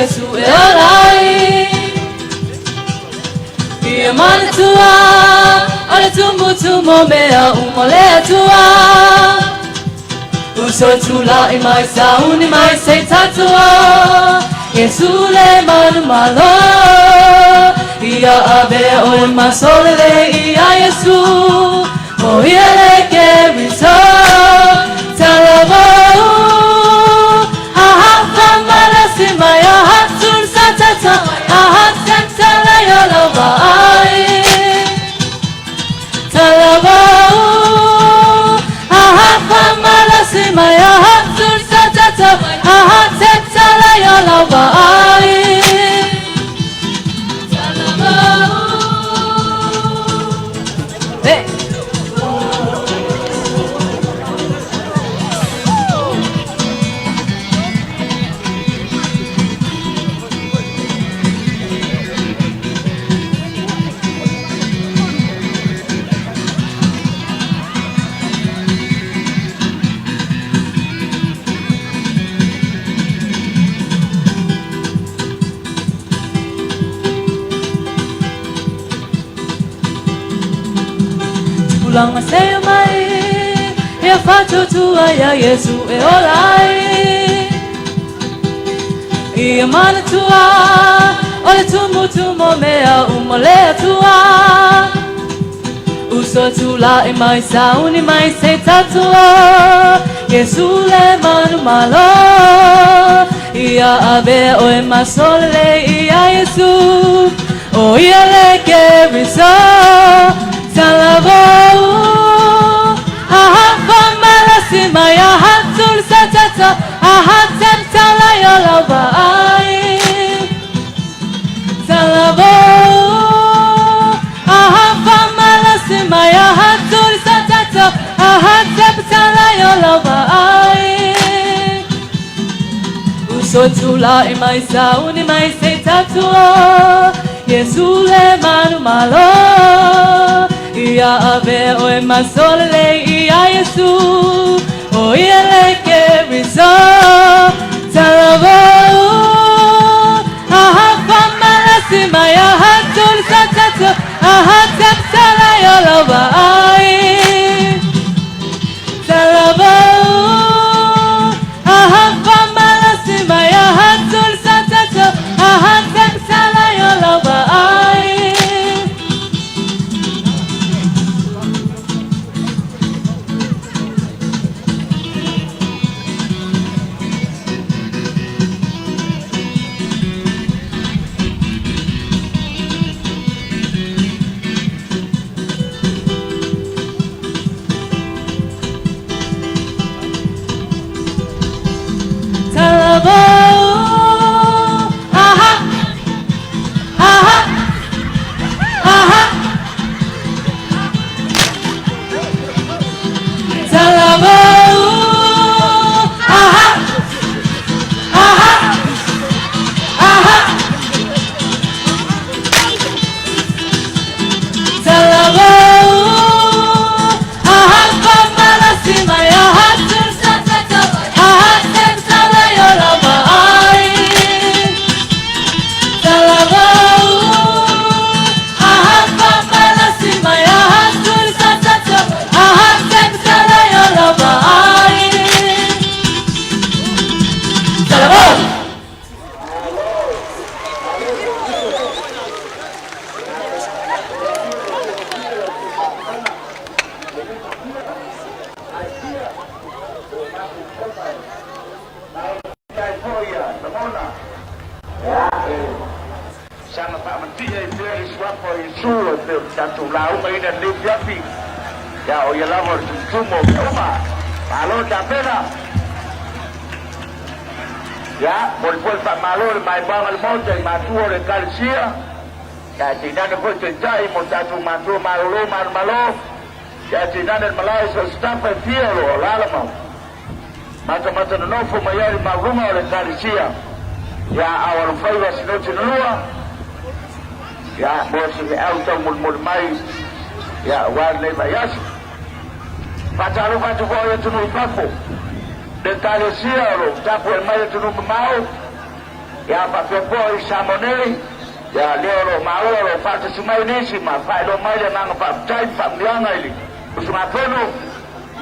Iesu e ola ai. Ia manatua o le tumutumu o mea uma o le Atua. Uso tula'i mai sauni mai se i tatua Iesu le manumalo. Ia avea oe ma solelei ia Iesu, o ia le Keriso. Talavou, aha famalasi mai aha tulsatata aha tetala yolova ai. Talavou, aha famalasi mai aha tulsatata aha tetala yolova ai. Talavou. Hey. Tupulaga seia mai ia faatuatua ia Iesu e ola ai. Ia manatua o le tumutumu o mea uma o le Atua. Uso tula'i mai sauni mai se i tatua Iesu le manumalo. Ia avea oe ma solelei ia Iesu, o ia le Keriso. Talavou, aha famalasi mai aha tulisatata aha tetala iolova ai. Talavou, aha famalasi mai aha tulisatata aha tetala iolova ai. Uso tula'i mai sauni mai se i tatua Iesu le manumalo. Ia avea oe ma solelei ia Iesu, o ia le Keriso. Talavou, aha famalasi mai aha tulisatata aha tetala iolova ai. Talavou, aha famalasi mai aha tulisatata aha tetala iolova ai. Talavou, aha, aha, aha. Talavou, aha, aha, aha. Talavou, aha famalasi mai aha tulisatata aha tetala iolova ai. Talavou, aha famalasi mai aha tulisatata aha tetala iolova ai. Talavou. Ia, e saga faamanti'a i pea le suafa o Iesu e pei ona tatou lauga ina lenei afiafi. Ia, o ia lava o le tumutumu o mea uma. Malo tapena. Ia, momoli foi le faamalo i le maimoaga a le Maota i matua o le Ekalesia, ia ae tainane foi taitai ma o tatou matua malolo manumalo, ia ae tainane le malae so o se tafa e fia o lo o alaala ma matamata nonofo mai ai le mauluga o le Ekalesia. Ia, a o alofaiva Sinoti na lua, ia, mo se feau taumolimoli mai, ia, aua lenei vaiaso. Faatalofa atu foi i atunuu i fafo, le Ekalesia o lo o tapuai mai atunuu mamao. Ia faapea foi Samoa nei, ia lea o lo o maua o lo o faatasi mai nisi ma faailoa mai le agaga faafetai ma faamanuiaga i le usugafono.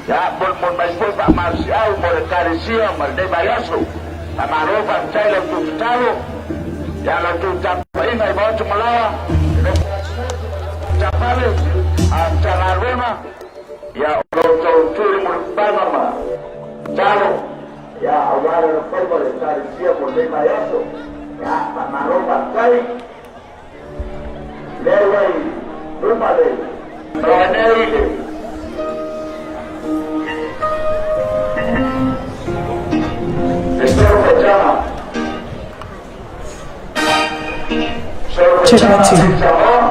Ia molimoli mai foi faamalosiau mo le Ekalesia ma lenei vaiaso. Faamalo faafetai i la outou tatalo, ia la outou tapuaiga i Vaotu Malawa, le nofo a Sinoti ma le nofo a Tapale, a Matagaluega, ia o lo outou tu i le mulipapaga ma tatalo. Ia, aua le alofaiva o le Ekalesia mo lenei vaiaso. Ia, faamalo faafetai. Lea ua i luma le malae nei le le solo faitaga. Solo Check faitaga two. a Samoa.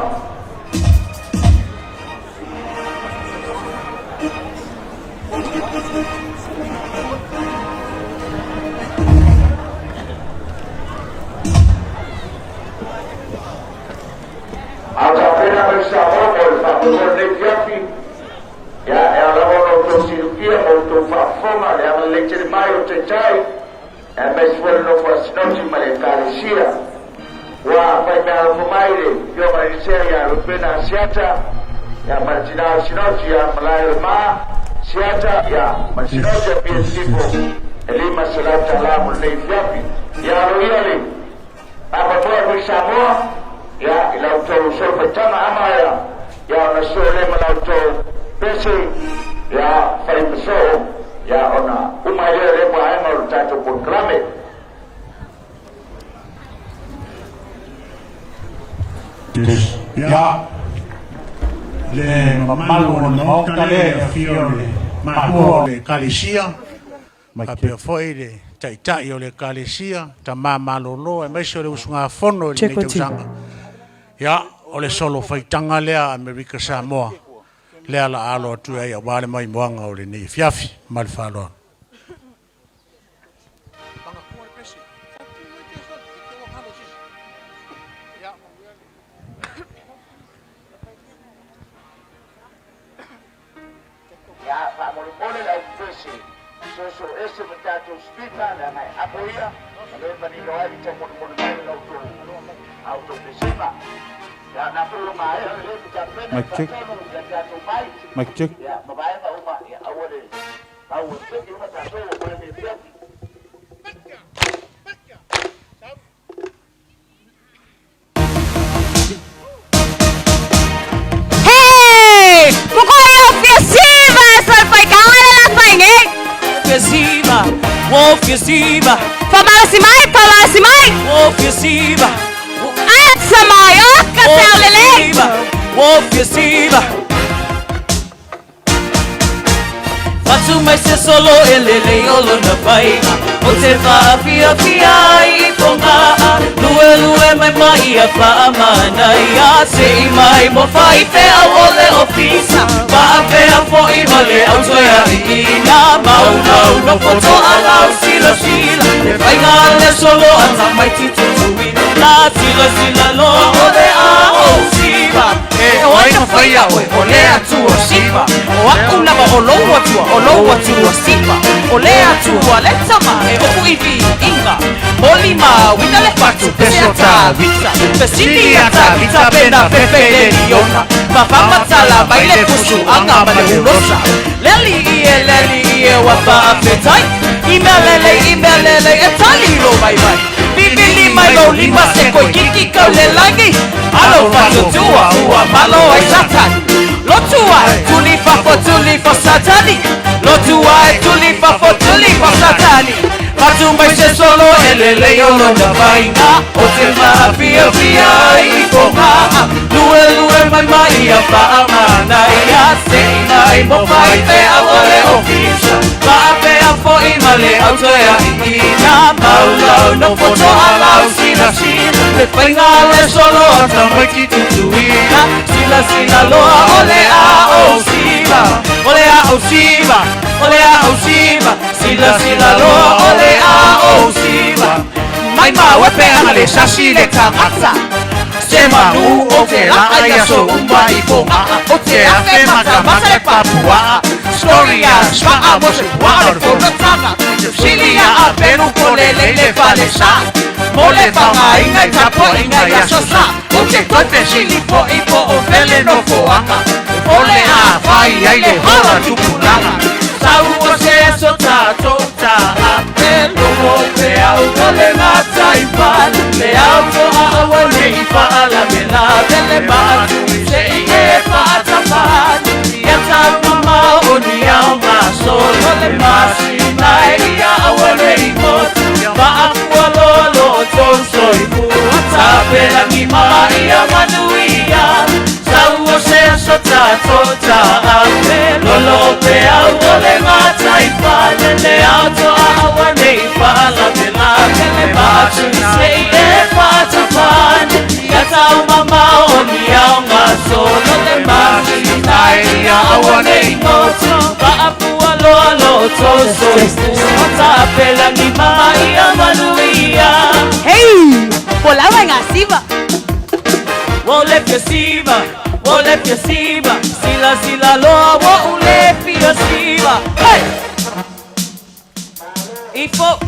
A o tapena mai Samoa mo le faamoemoe o lenei afiafi, ia, e ao lava ona outou silafia ma outou faafofoga le agalelei tele mai o le Taitai, aemaise foi le nofo a Sinoti ma le Ekalesia. Ua fai mea alofa mai le Afioga i le Sea ia Rupena Asiata, ia ma le tina o Sinoti ia Malae o le Ma Asiata, ia ma le Sinoti a Pia Sifo e $500 mo lenei afiafi. Ia aloaia le faamoemoe a Nui Samoa, ia i la outou solofaitaga ama ia, ia ona soo lea ma la outou pese, ia fai ma soo, ia ona uma ai lea o lea vaega o le tatou polokalame. Ia, le mamalu o le Maota lea i le afio o le matua o le Ekalesia, faapea foi le Taitai o le Ekalesia, Tama Malolo aemaise o le usugafono i lenei Check one, two. tausaga. Ia, o le solo faitaga lea a Amerika Samoa, lea la alo atu ai aua le maimoaga o lenei afiafi. Ma le faaaloalo. Ia, faamolemole le aufese soso ese ma tatou speaker leaga e apo ia ma le manino ai le taumolimoli mai o la outou a outou pesega. Ia, na foi ua maea lelei ma tapena Mic check. faatonu ia tatou mai Mic check. ia ma vaega uma ia aua le aua peki uma tatou o mai le afiafi. Hey! Mukoyo fiesiva solfaikanga le la fainge. Fiesiva, wo fiesiva, Famalosi mai, famalosi mai. wo fiesiva, Atsa mai, oka wo se aulele. fiesiva, wo fiesiva. Fatu mai se solo e lele o lona faiga O te whaafia i ponga Lue lue mai mai a whaamana ia Se i mai mo whai whea o le ofisa Whaafea fo i ma le au toe a i ina Mau mau no foto a lau sila sila Le whainga le solo a tamai titutui La sila sila loa o le a o siva E o ai na whaia oe o le atua siva O aku lava o lou atua o lou atua siva O le atua le tama e oku i vi inga Moli ma wina le fatu pese ata vita Pesili ata vita pena pepe le liona Mafamatala mai le pusu anga ma le ulosa Leli ie leli ie wa faafetai Imelele imelele e tali lo mai mai Bibili mai lo lima se koi kiki kau le langi Alo fatutua ua malo ai satani Lotu ai tuli fafo tuli fo satani Lotu ai tuli fafo tuli fo satani Fatu mai se solo e lele o lona vainga O te maafia fia i ponga Lue lue mai mai a whaamana ia Se mai mo whai te au o le ofisa Maapea fo i ma le au toe a i ina Mau lau no poto a lau sila sila Le whainga le solo a tamai tutuina Sila sila loa o le a o siva O le a o siva O le a o siva Sila sila loa o le a o siva Mai mau e pe ana le sasi le tangata Se manu o te la ai aso uma i ponga O te afe mata mata le papua. Story ia sva'a mo se pua'a o le fonotaga Fesili ia Apelu po lelei le falesa Mo le faogaina i tapuaiga i aso sa Ou te toe fesili fo'i po o fea le nofoaga O le a fai ai le hola tupulaga Sau o se aso tatou taape Logo peau o le gataifale Le ao to'a aua ne i faalavelave Le maatui se i e faatapale Ia tau mamao o ni ao gasolo Le masina e ia aua ne i motu Maapua loa lo tou soifua Tapelagi ma ia manuia Sau o se aso tatou taape Lolo peau o le gataifale Le ao to'a aua ne i faalavelave Le maatui se i e faatapale Ia tau mamao o ni ao gasolo Le masina e ia aua ne i motu Maapua loa lo tou soifua Tapelagi ma ia manuia Hey! Polava nga siva. Wo le fia siva, wo le fia siva, sila sila loa wo u le fia siva. Hey! Ifo.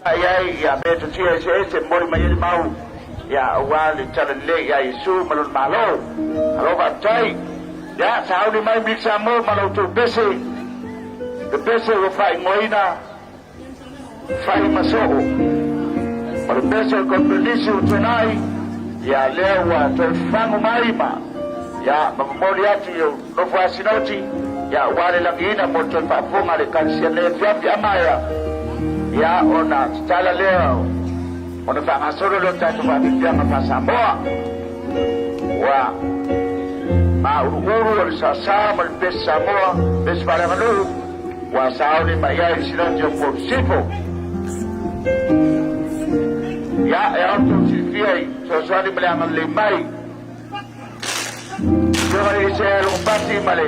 Ai ai ia me te tia ese ese moli mai ele mau ia aua le tala lelei ia Iesu ma lona Malo. Alo faafetai. Ia sauni mai Mili Samoa ma la outou pese, le pese ua faaigoaina fai ma soo. O le pese o le konferenisi ua tuanai, ia lea ua toe fafagu mai ma ia ma momoli atu i ou nofo asinoti, ia aua le lagiina mo le toe faafofoga a le Ekalesia nei afiafi a maea, ia ona tatala lea ona faagasolo lea o tatou faafiafiaga faa-Samoa. Ua māuluulu o le sasa ma le pese Samoa, pese faaleaganuu, ua sauni mai ai le sinoti o Upolu Sisifo. Ia, e ao tou silafia i fesoasoani ma le agalelei mai. Afioga i le Isea Logopati ma le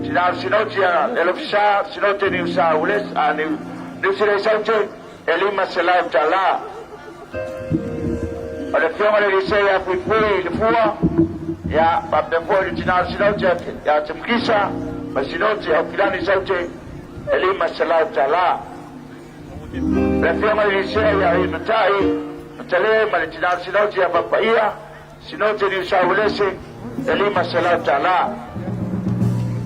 Tina o le Sinoti a le Alofisa, Sinote Niu Sa Ules, a Niu Niu Sila Isaute, e 500 tala. O le afioga i le Elisea ia Fuifui le Fua, ia faapea foi le tina o le Sinote ia Timukisa ma le Sinote ia Okilani Isaute, e 500 tala. O le afioga i le Elisea ia Matai Matale ma le tina o le Sinote ia Papaia, Sinote Niu Sa Uelese, e 500 tala.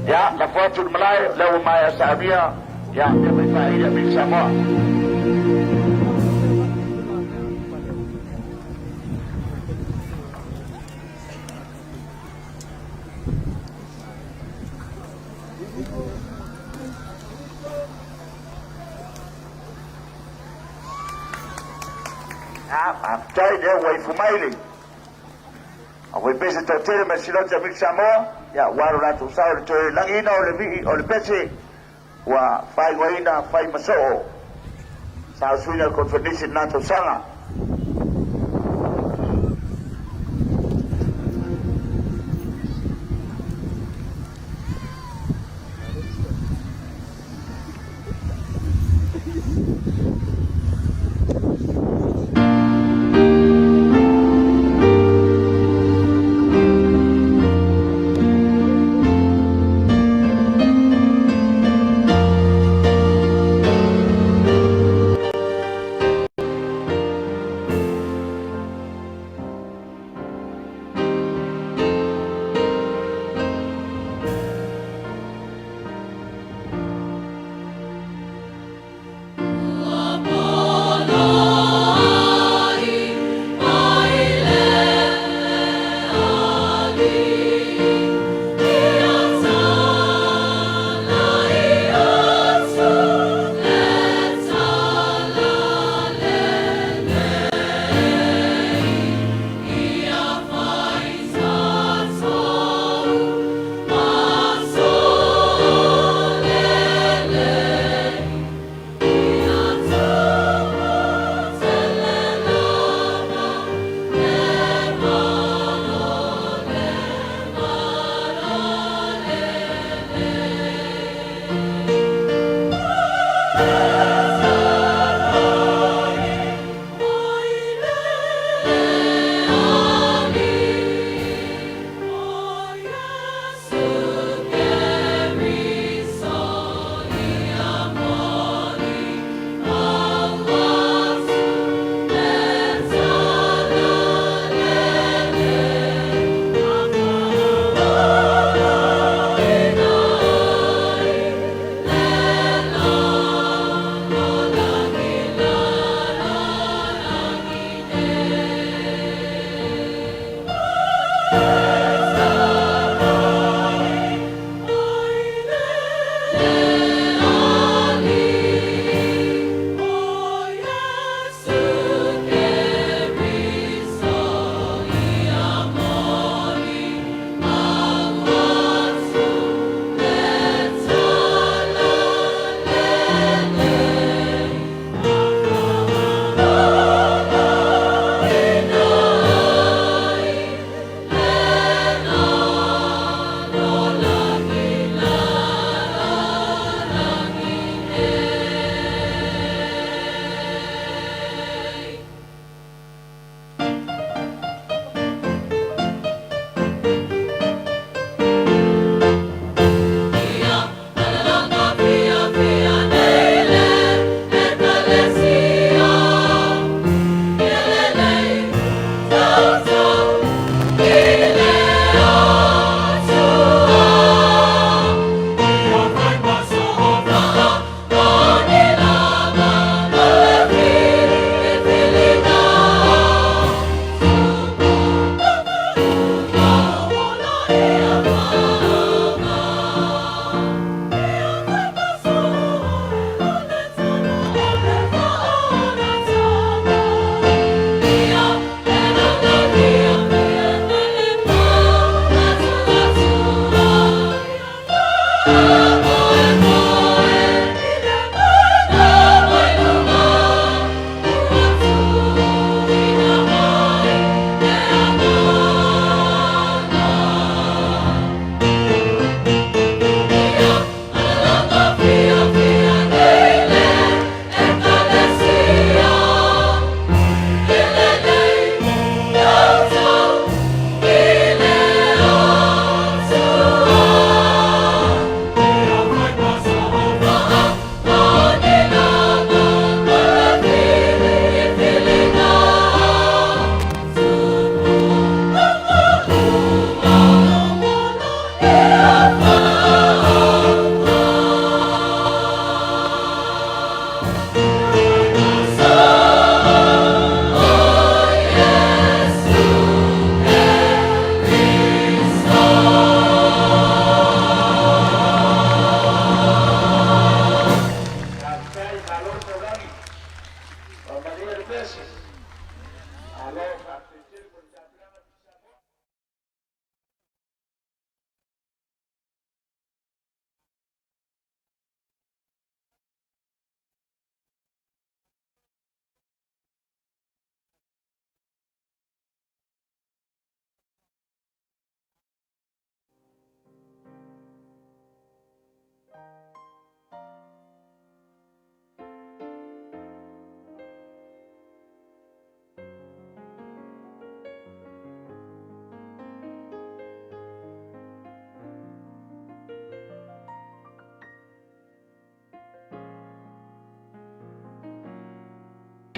Ia, lafo atu i le malae, o lea ua maea saunia, ia, mea mai faaili a Mili Samoa. Ia, faafetai, lea ua ifo mai le Auai pese toatele mai le Sinoti a Mili Samoa, ia ua alu latou sao i le toe lagiina o le vii o le pese ua faaigoaina fai ma soo sa usuina le konferenisi i lena tausaga.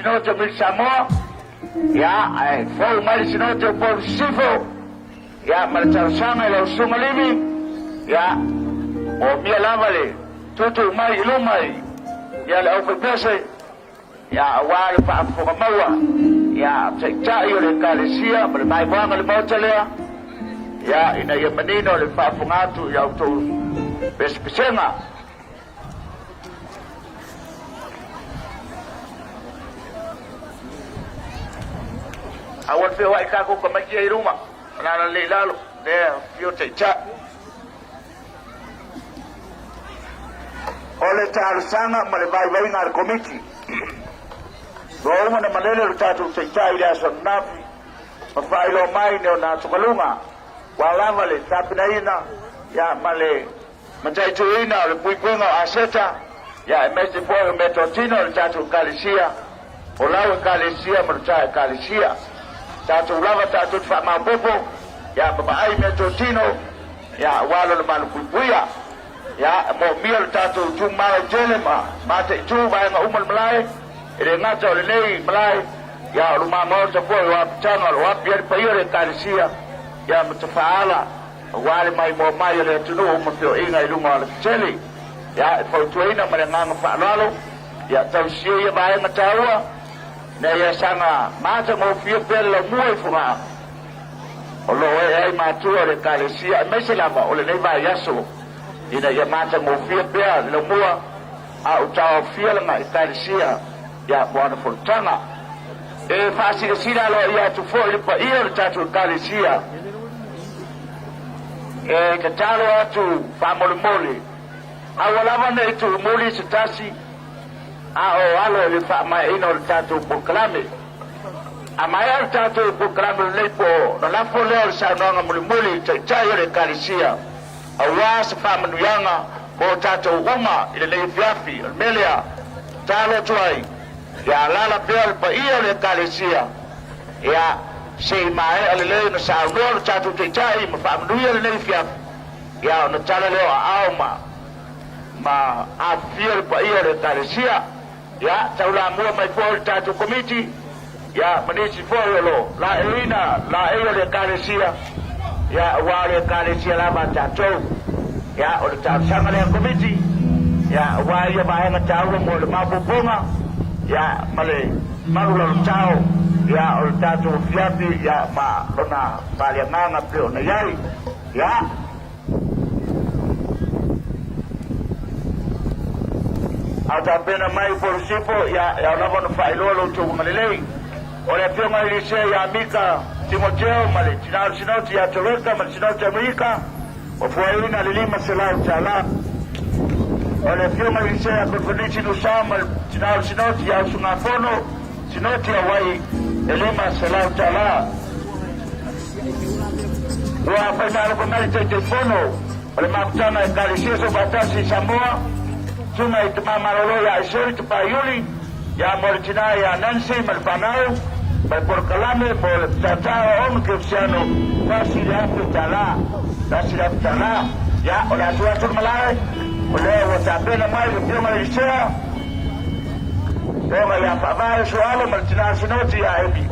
Sinote o Mili Samoa, ia, ae fou mai le Sinote o Upolu Sisifo, ia, ma le talosaga i lau Susuga Livi, ia, moomia lava le tuutuu mai i luma i, ia, le aufaipese, ia, aua le faafofoga maua, ia, Taitai o le Ekalesia ma le maimoaga o le Maota lea, ia, ina ia manino le faafofoga atu i a outou pesepesega. Aua le feoai tatou tamaiti ia i luma, alala lelei i lalo, lea afio taitai. O le talosaga ma le vaivaiga a le Komiti, ua uma ona malele lo tatou taitai i le aso ananafi ma faailoa mai ni ona atugaluga ua lava le tapenaina ia ma le mataituina o le puipuiga o aseta ia aemaise foi o meatotino a le tatou Ekalesia, o lau Ekalesia ma lo ta Ekalesia. Tatou lava tatou te faamaopoopo ia ma vaai meatotino ia aua lona malupuipuia. Ia, e moomia lo tatou itumalo tele ma mataitu vaega uma o le malae, e le gata o lenei malae, ia o luma maota foi o apitaga o lo o api ai le paia o le Ekalesia ia ma tafaala aua le maimoa mai o le atunuu ma feoaiga i luga o alatetele. Ia, e fautuaina ma le agaga faaaloalo, ia tausia ia vaega taua, ina ia saga matagofie pea le laumua i Fogaa o lo o ee ai matua o le Ekalesia, aemaise lava o lenei vaiaso, ina ia matagofie pea le laumua a o taofia lana Ekalesia ia mo ana fonotaga. E faasilasila aloaia atu foi i le paia o le tatou Ekalesia, e tatalo atu faamolemole, aua lava ne i tuumuli se tasi a o alo i le faamaeaina o le tatou polokalame. A maea le tatou polokalame lenei po ona lafo lea o le saunoaga mulimuli i le Taitai o le Ekalesia aua se faamanuiaga mo tatou uma i lenei afiafi. O le mea lea, tatalo atu ai ia alaala pea le paia o le Ekalesia, ia se i maea lelei ona saunoa lo tatou Taitai ma faamanuia lenei afiafi, ia ona tala lea o aao ma ma afifio le paia o le Ekalesia. Ia, taulamua mai foi le tatou Komiti, ia, ma nisi foi o lo laeiina laei o le Ekalesia, ia, aua o le Ekalesia lava a tatou. Ia, o le talosaga lea a le Komiti, ia, aua ia vaega taua mo le maopoopoga, ia, ma le malu lalotao, ia, o le tatou afiafi, ia, ma lona faaleagaga pei ona i ai. Ia. A o tapena mai Polosifo, ia, e ao lava ona faailoa lo outou agalelei. O le afioga i Elisea ia Mika Timoteo ma le tina o le Sinoti ia Toreka ma le Sinoti Amerika, ua fuaina le $500. O le afioga i Elisea ia Konefonisi Nusa ma le tina o le Sinoti ia Usugafono Sinoti Hawaii, e $500. Ua faimalofa mai le Taitaifono o le Mafutaga Ekalesia Soofaatasi i Samoa, Susuga i Tama Malolo ia Aisoli Tapaiuli, ia mo le tina ia Nancy ma le fanau, ma le polokalame mo le Matata Aoaoga Kerisiano, $1,000. $1,000. Ia, o le a tuu atu le malae, o lea ua tapena mai le Afioga i Elisea, Afioga ia Faavae Suaalo ma le tina Sinoti ia Emi.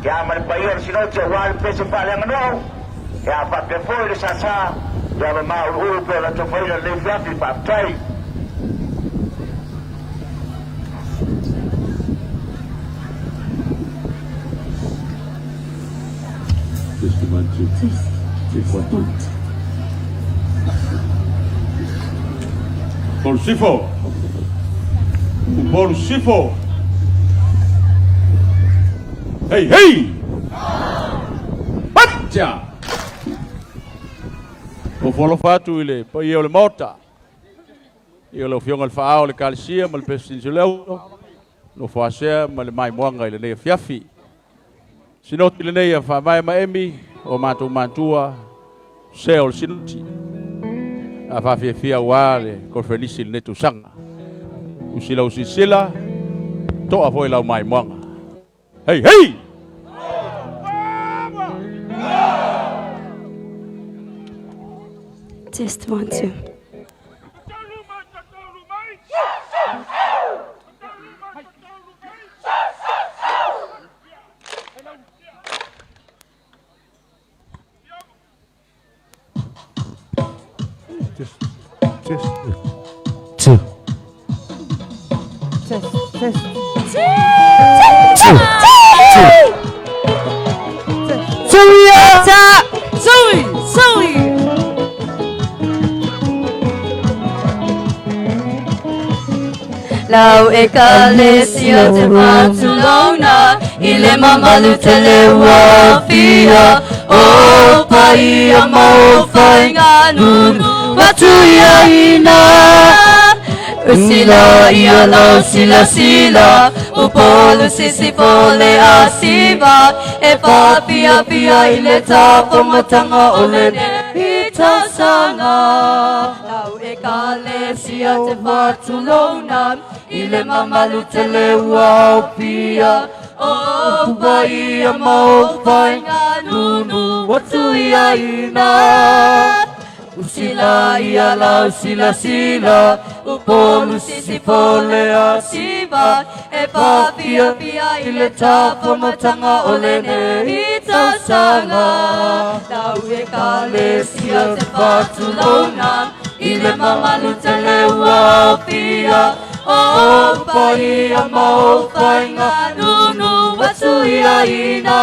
Ia ma le paia o le Sinoti aua le pese faaleaganuu, ia faapea foi le sasa ia ma mauluulu pei ona tofaina lenei afiafi. Faafetai. Upolu Sifo! Upolu Sifo! Hei hei! Patia! Ofo alofa atu i le paia o le Maota, i o le Afioga i le Faaao o le Ekalesia ma le Peresetene Leo, nofo asea ma le maimoaga i lenei afiafi. Sinoti lenei a Faavae ma Emi o matou matua sea o le sinoti. A faafiafia aua le konferenisi i lenei tausaga. Usi lau silasila, toa foi lau maimoaga. Hei hei! Test 1, 2. Test. Test. Two. Test. Test. Two. Two. Two. Two. Lau e ka le sia te whātulona I le mamalu te lewa fia O pai a mau whainga nunu Watu ia ina Usila ia lau sila sila Upolu sisi pole a siva E whapia pia i le tāpongatanga o le i tausanga Lau e ka le sia te whātulona I le mamalu te leua o pia O pai a mau whainga nunu Watu ia ina Usila ia lau sila sila Upolu sisi pole a siva E pāpia pia i le tāpomatanga o le nei tausanga Lau e ka le sia te whātulona I le mamalu te leua o pia O pai a mau whainga nunu Watu ia ina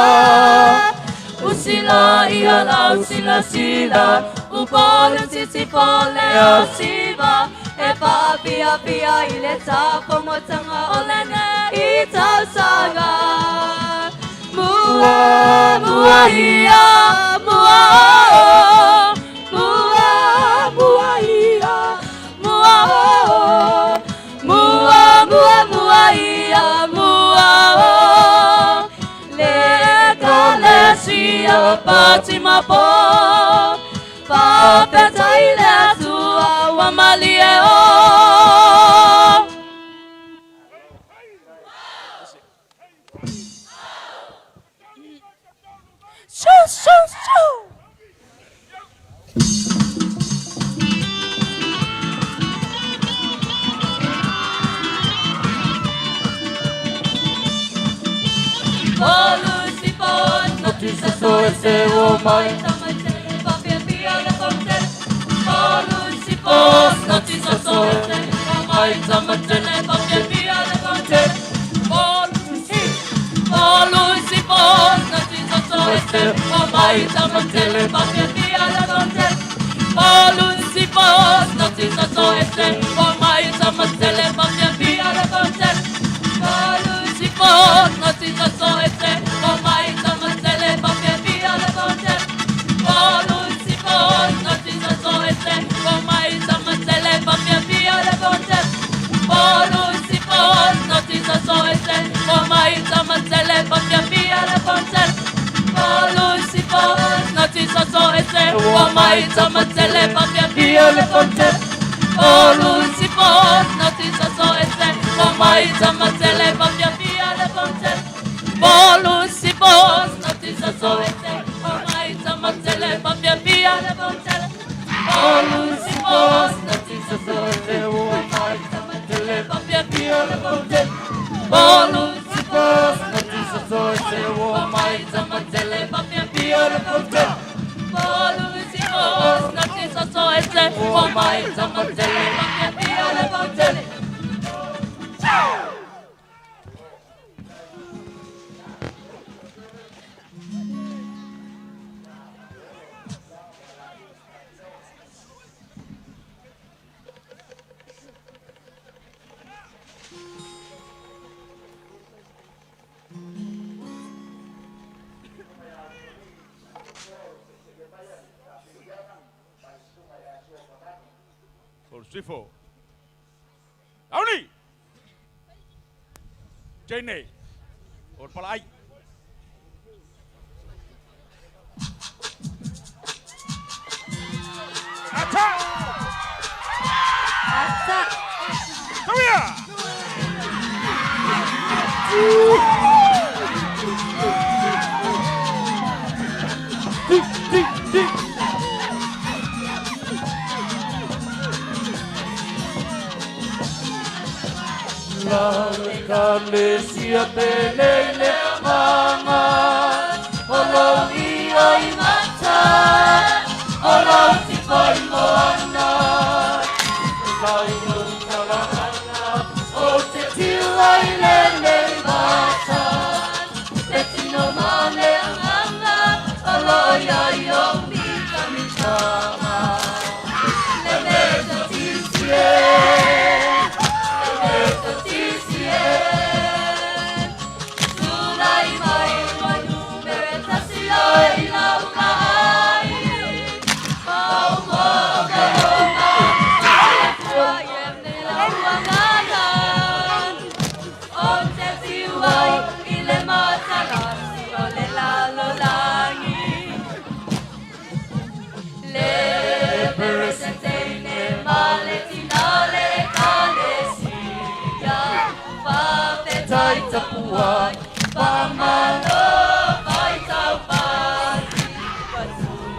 Usila ia lau sila sila Upolu sisi pole o siva E pāpia pia i le tāpomotanga o le nei tausanga Mua, mua ia, mua o Mua, mua ia, mua o Mua, mua, mua ia, mua o Le ka le sia pati mapo Papeta i le atua wa malie o Shoo, shoo, shoo. Polu si pos, no ti sa so e se o mai Polu si pos, no ti sa so e se o mai Tamatele papia pia le fonte Polu si pos, no ti sa so e se o mai Tamatele papia pia le fonte Polu si pos, no ti sa so e se o mai Tamatele papia pia le fonte Polu si pos, no ti sa so e se o mai Tamatele papia pia le fonte Polu si pos, no ti sa so e se o mai Tamatele papia pia le fonte Polu si pos, no ti sa so e se o mai Tamatele papia pia le fonte Polu si pos, no ti sa so e se o mai Tamatele papia pia le fonte Polu si pos, no ti sa so e se o mai Tamatele papia pia le fonte Polu si pos, no ti sa so e se o mai Tamatele papia pia le fonte Polu si pos, no ti sa so e se o mai Tamatele papia pia le fonte Polu si pos, no ti sa so e se o mai Tamatele papia pia le fonte Polu si pos, no ti sa so e se o mai Tamatele papia pia le fonte Sifo. Auni. Jane. Or palai. Attack! Attack! Come here! Tick, tick, tick. La ka le sia te le le manga O lau i ai mata O lau ti pai moana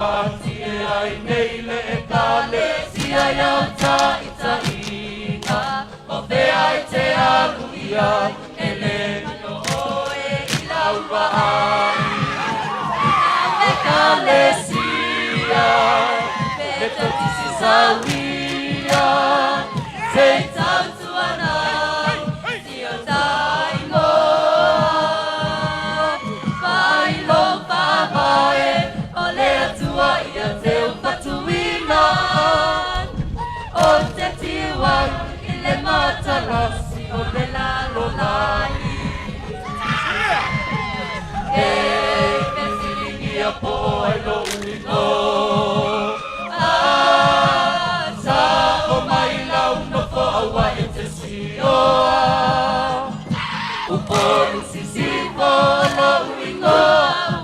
Faatie ai nei le ekalesia iau taʻitaʻiga O fea e te alu i ai E lē galo oe i lau vaai Ekalesia Metotisi sauia Se i tautuana i o ta igoa Faailoa faavae o le Atua ia te upatuina O te tiu ai i le matalasi o le lalolagi E fesiligia po o ai lou igoa Sa'o mai lau nofo aua e te sioa Upolu sisifo lou igoa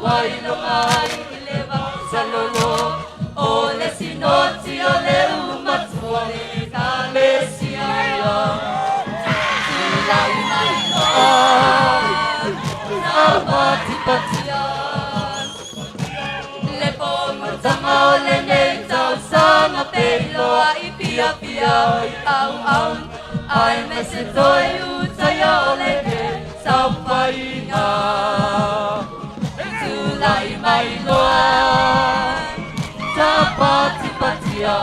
Ua iloga ai i le vao salolo O le sinoti o le umatua le ekalesia Tulai mai loa Taupatipatia Le fonotaga o lenei tausaga Peiloa i fiafia i auauna Aemaise toe utaia o lenei saofaiga Tulai mai loa Tapatipatia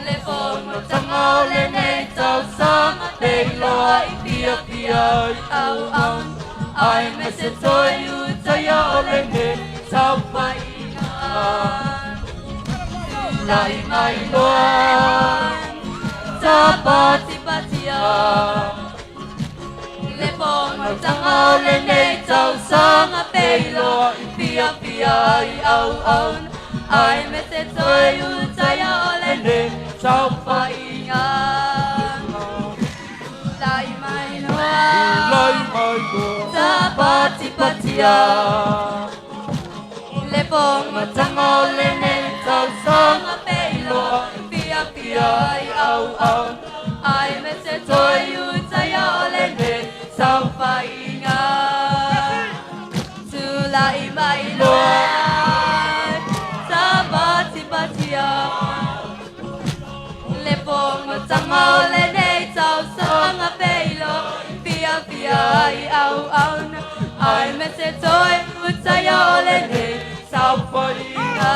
Le fonotaga o lenei tausaga Peiloa i fiafia i auauna Aemaise toe utaia o lenei saofaiga Tulai mai loa Tapatipatia Le fonotaga o lenei tausaga Peiloa i fiafia i auauna Aemaise toe utaia o lenei saofaiga Tulai mai loa Tulai mai loa Tapatipatia Le fonotaga o lenei tausaga Peiloa i fiafia i auauna Aemaise toe utaia o lenei saofaiga Tulai mai loa Tapatipatia Le fonotaga o lenei tausaga Peiloa i fiafia i auauna Aemaise toe utaia o lenei saofaiga.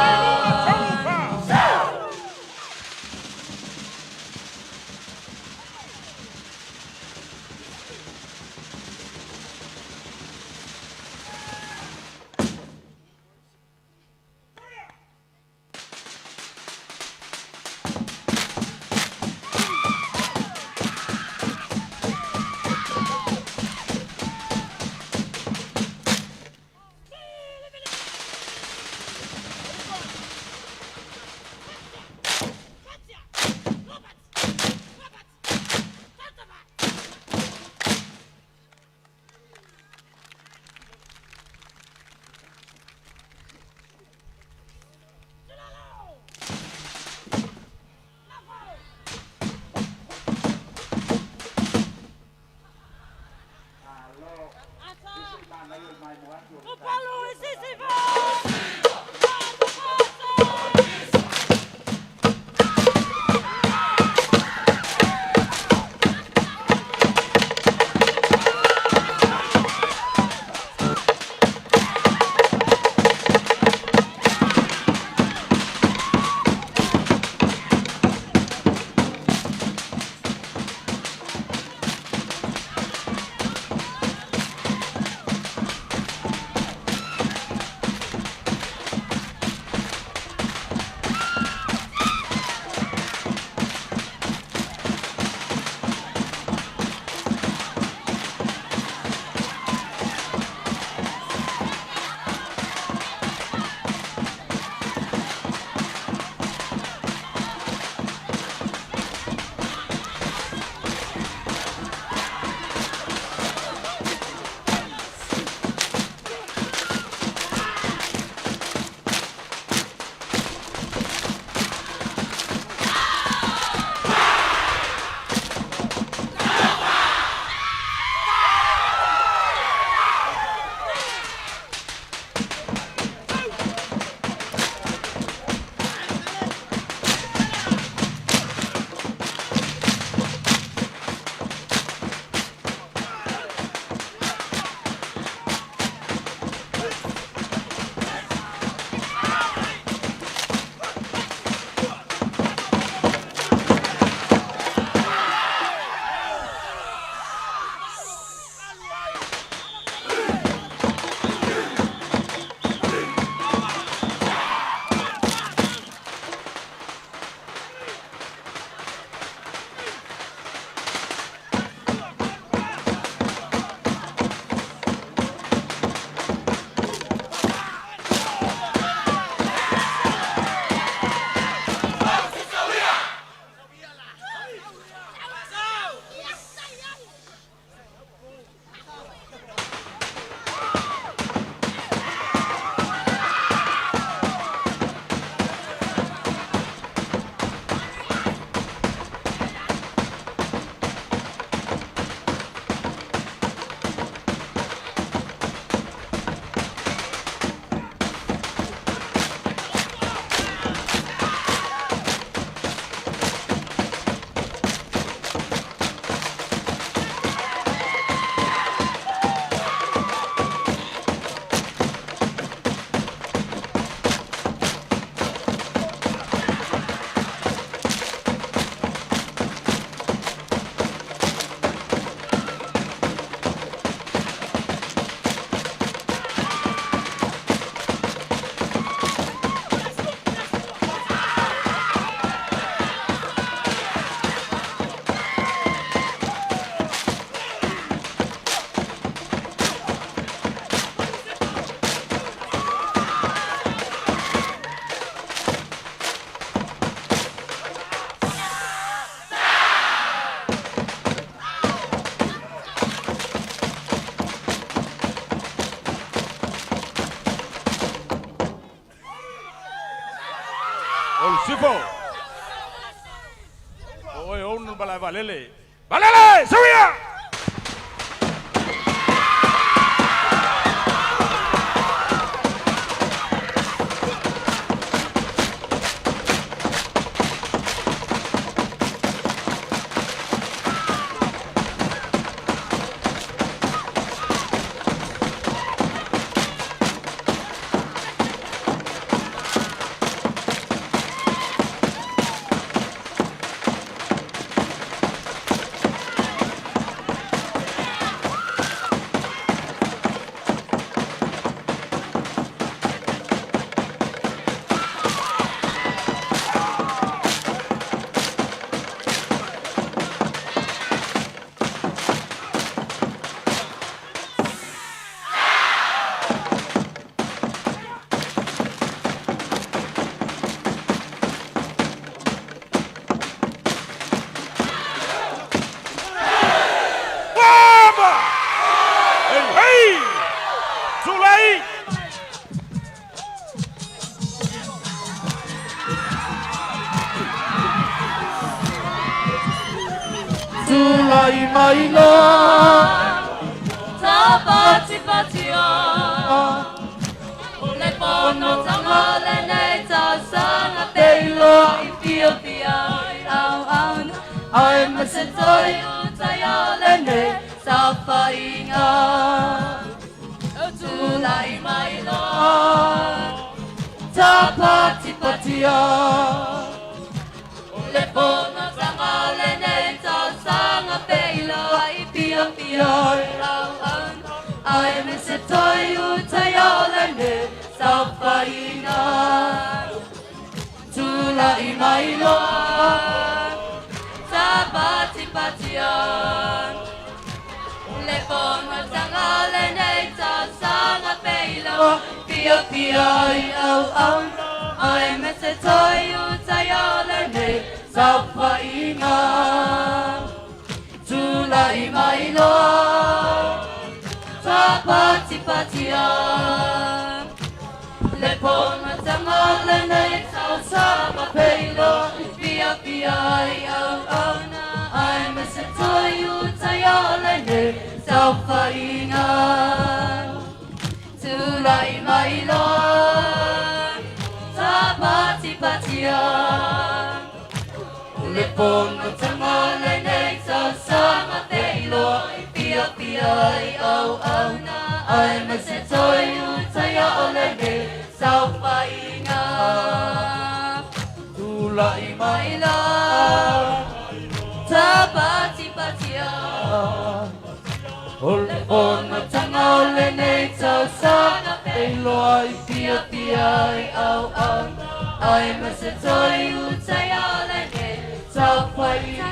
O le sifo. O oe ona le malae vaalele. Vaalele! Suia! Baba! Hey, hey! Tulai! Tulai mai loa Tapatipatia O le fonotaga lenei tausaga feiloa i fiafia ai auauna aemaise toi utaia o lenei saofaiga. Tulai mai loa Tapatipatia O le fonotaga lenei tausaga feiloa i fiafia ai auauna aemaise toi utaia o lenei saofaiga. Tulai mai loa Tapatipatia O le fonotaga lenei tausaga feiloa fiafia ai auauna aemaise toi utaia o lenei saofaiga. Tulai mai loa Tapatipatia Le fonotaga lenei tausaga feiloa fiafia ai auauna aemaise toi utaia o lenei saofaiga. Tulai mai loa Tapatipatia O le fonotaga lenei tausaga feiloa fiafia ai auauna aemaise toi utaia o lenei saofaiga. Tulai mai loa Tapatipatia O le fonotaga o lenei tausaga feiloa i fiafia ai auauna aemaise toi utaia o lenei saofaiga.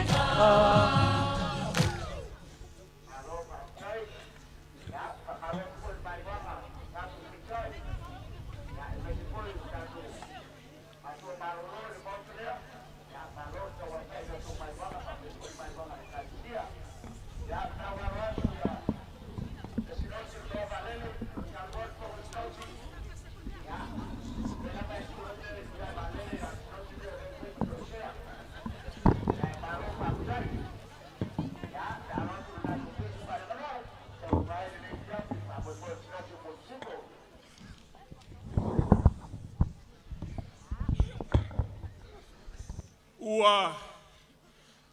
Ua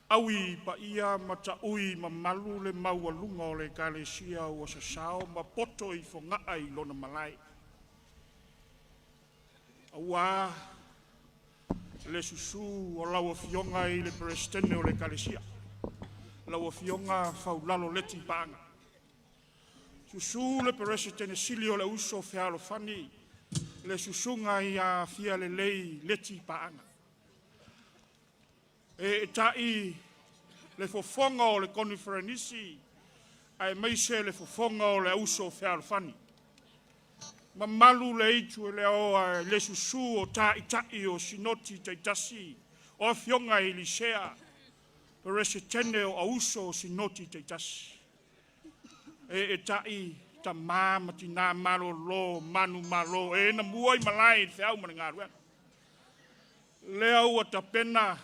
aui paia ma taui mamalu le maualuga o le Ekalesia ua sasao ma poto i fogaa i lona malae. Auā le susu o lau Afioga i le Peresetene o le Ekalesia, lau Afioga Faulalo Leti Paaga. Susu le Peresetene Sili o le Auuso Fealofani, le Susuga ia Fialelei Leti Paaga. Eetai le fofoga o le Koneferenisi aemaise le fofoga o le Auuso Fealofani. Mamalu le aitu e le aoa i le susu o Taitai o Sinoti taitasi o afioga i Lisea, Peresetene o Auuso o Sinoti taitasi. Eetai tama ma tina malolo manumalo e na mua i malae i le feau ma le galuega. Lea ua tapena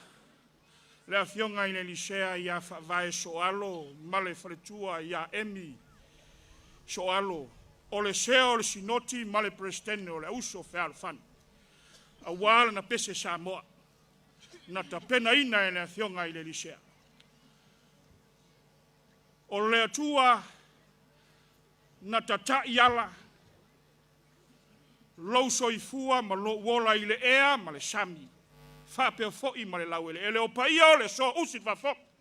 le afioga i le Lisea ia Faavae Sooalo ma le faletua ia Emi Sooalo, o le sea o le Sinoti ma le Peresetene o le Auuso Fealofani, aua lana pese Samoa na tapenaina e le afioga i le Lisea. O le Atua na tatai ala lou soifua ma lou ola i le ea ma le sami, faapea foi ma le laueleele. O paia o le aso, usi i le faafofoga.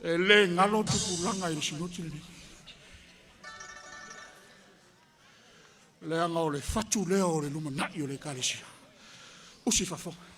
E le galo tupulaga i le sinoti lenei. Leaga o le fatu lea o le lumanai o le ekalesia. Usi faafofoga.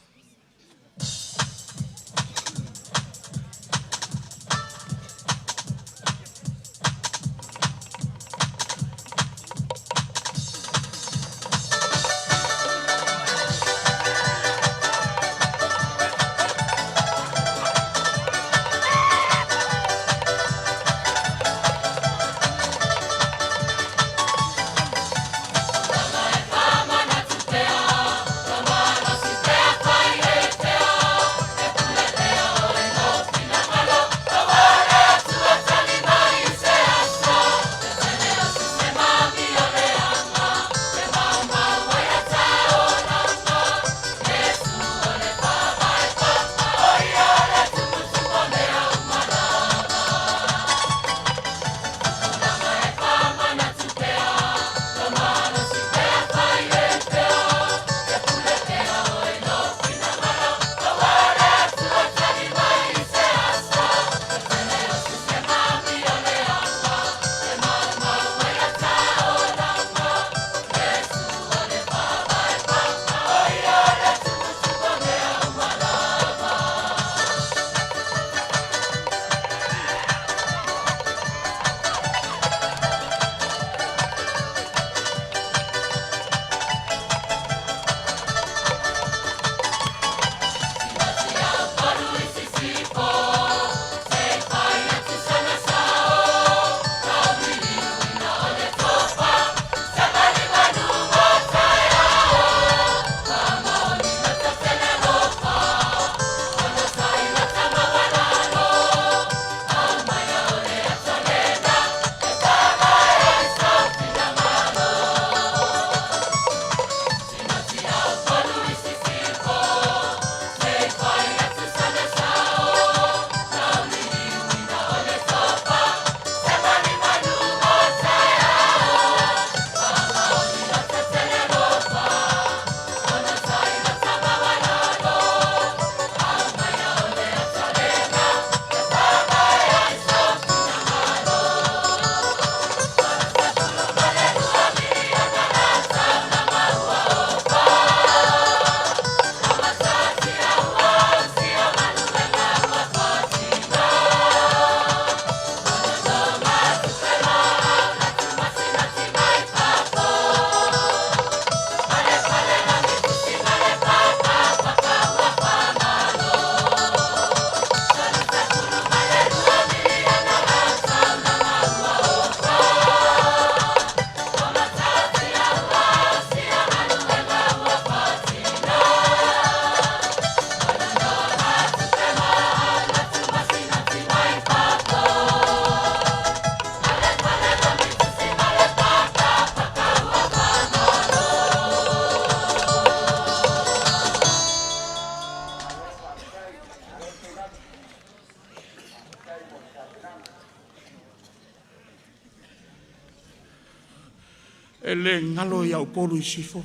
E le galo ia Upolu i Sifo,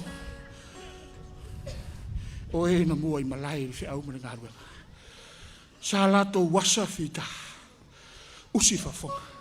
o e na mua i malae i le feau ma le galuega. Sa latou asa fita, usi faafofoga.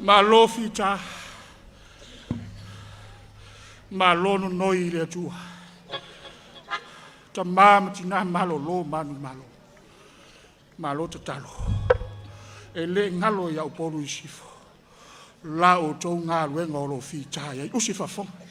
Malo fita, malo nonoi i le Atua. Tamā ma tinā malolo manu malo. Malo tatalo. E le galo ia Upolu i sifo. La outou galuega o lo o fita ai. Usi faafofoga.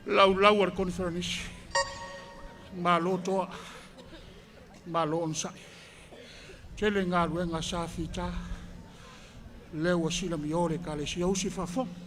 Laulau a le Koneferenisi, malo toa, malo onosai. Tele galuega sa fita, lea ua silamio le Ekalesia usi faafofoga.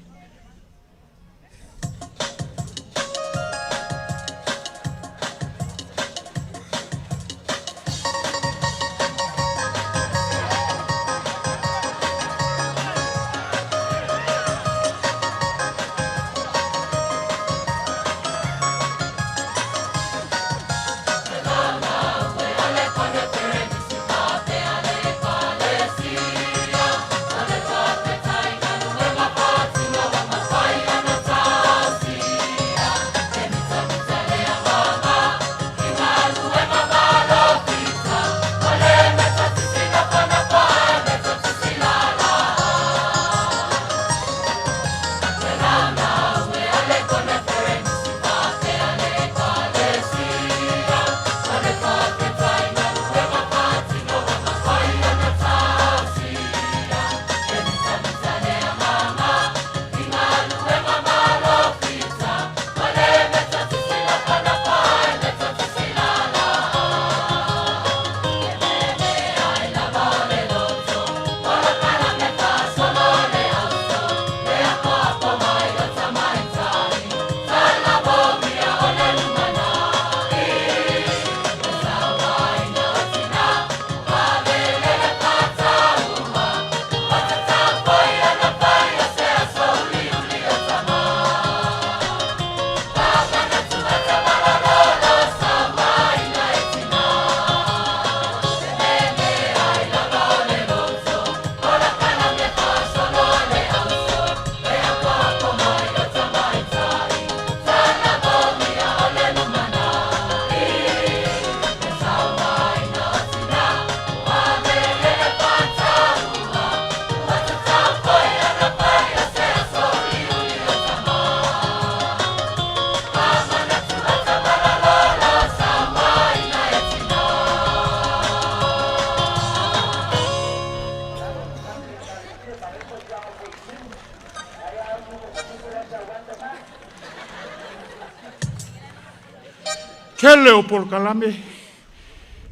Tele o polokalame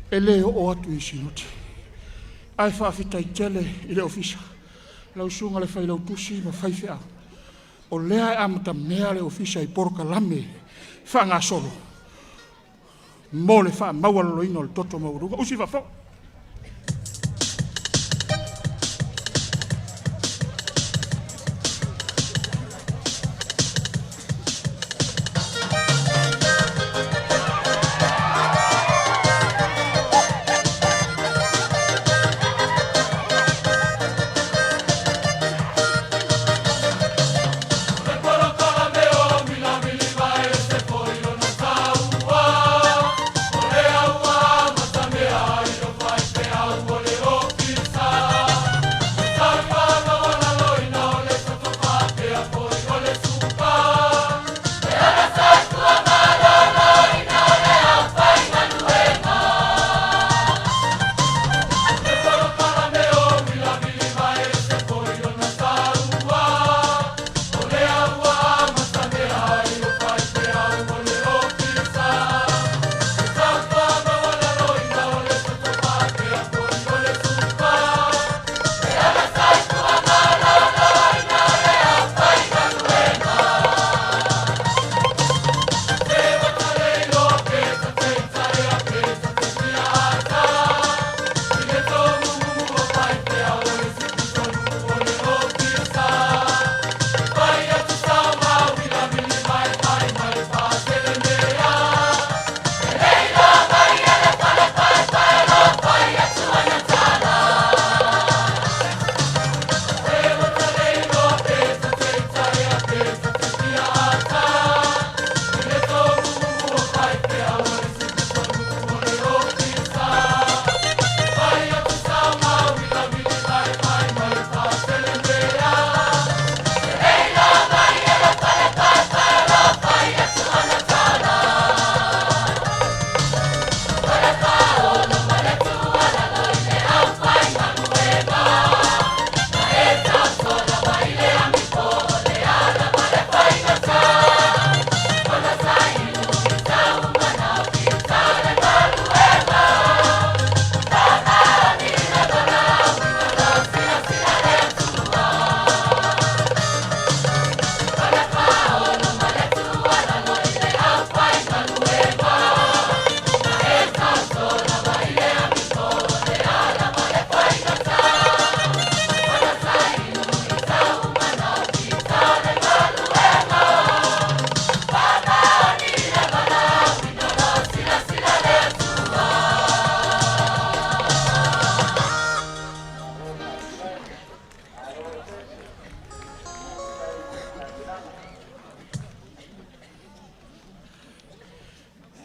e lē oo atu i Sinoti, ae faafetai tele i le Ofisa, lau Susuga i le Failautusi ma faifeau, o lea e amatamea le Ofisa i polokalame faagasolo mo le faamaualaloina o le toto maualuga. Usi faafofoga.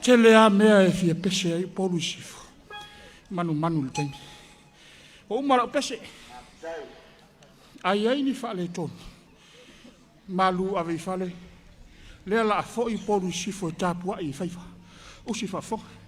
Tele a mea e fia pese ai Upolu i Sifo. Manumanu i le taimi. Ua uma lau pese. A i ai ni faaletonu, malu ave i fale, lea la a foi Upolu i Sifo e tapuai i faiva. Usi faafofoga.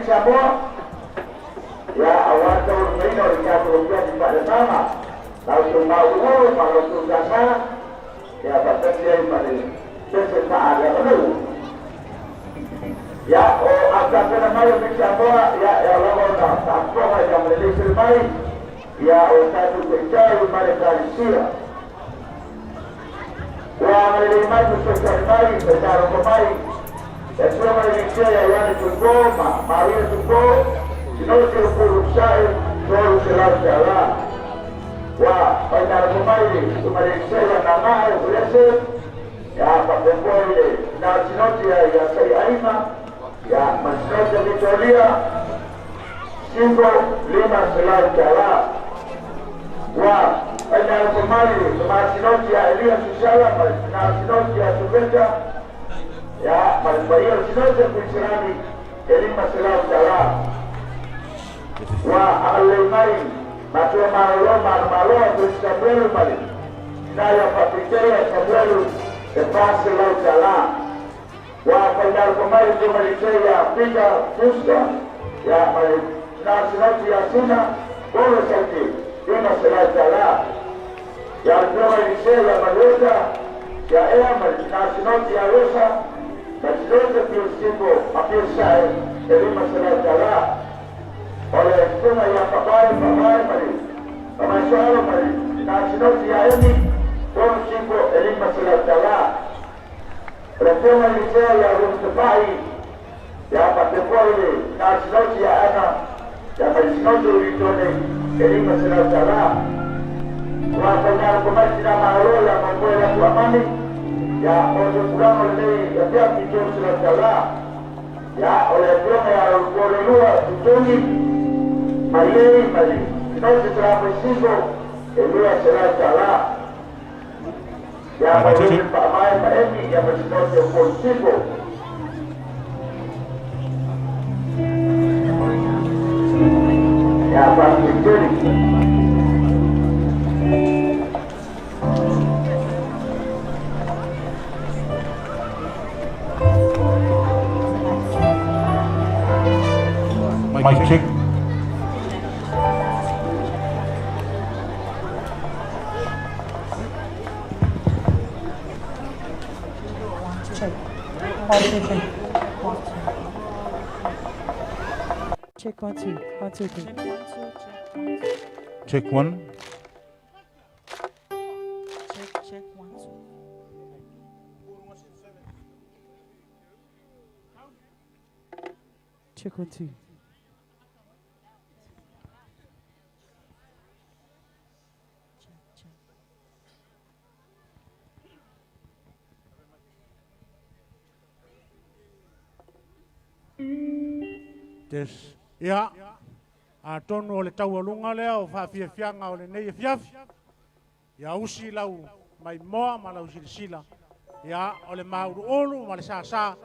Samoa, ya awal tahun ini oleh Kapolri di Pak Sama, langsung mau langsung jasa, ya pada dia pada peserta ada penuh. Ya, oh asal kena malu Samoa, ya ya lawan tak tak yang melisi mai, ya oh satu kecai mereka sia. Wa menerima peserta mai, secara pemain. Yasema Malaysia yani Tugoma, Maria Tugo, Sinose Kurusai, Tolu Selasala. Wa Painara Kumaili, Malaysia ya Namae Ulese, ya Papengole, na Sinose ya ya Sai Aima, ya Masinose Victoria, Cinco Lima Selasala. Wa Painara Kumaili, Masinose ya Elias Susala, na Sinose ya Suveta, ya malfaia sinose kuisirani elima silau tala wa alemai matua malo malo kuisabelu mali naya patrikeya sabuelu e pase lau tala wa painal komai kumaliteya pika fusta ya mali na sinose ya sina bolo saki lima silau tala ya kumaliteya maluta ya ea mali na sinose ya rosa Masinose piusipo mapiusai elima selatala oleh semua yang papai papai mari pamasalo mari masinose ya emi ponsipo elima selatala Resema licea ya rumtepai ya patepole masinose ya ana ya masinose uitone elima selatala Wafanya kumasina marola mambo ya kuamani ya oleh kurang oleh ya tiap itu sudah salah ya oleh kurang ya oleh luar tutuni mari mari entonces será preciso el día será salah ya oleh Pak Mai Pak Emi ya preciso consigo ya Pak Menteri. Mic check. Check. 1, 2, 3. 1, 2. Check 1, 2. 1, 2, 3. Check 1. Check, check 1, 2. Check 1, 2. Des ia atonu o le taualuga lea o faafiafiaga o lenei afiafi ia usi lau maimoa ma lau silasila ia o le mauluulu ma le sasā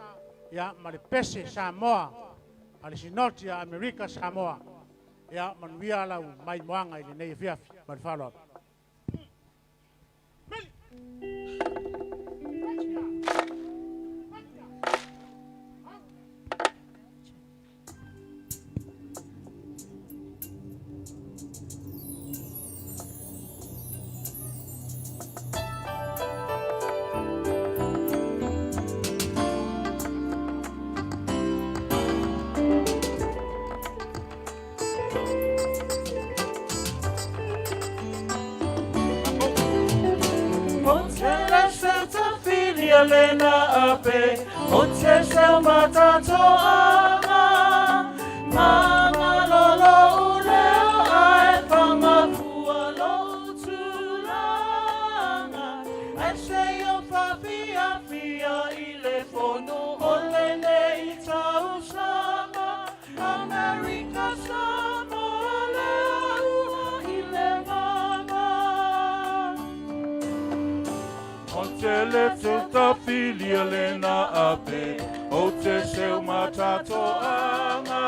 ia ma le pese Samoa a le Sinoti a Amerika Samoa ia manuia lau maimoaga i lenei afiafi ma le faaaloalo. Thank tafilia lena ape o te seu matatoaga Magalolo uleo ae whamafua lo tulaga Ai se o whawhiawhia i le fono o lenei tausaga Amerika Samoa lea ua i le gaga. O te le tafilia lena ape o te seu matatoaga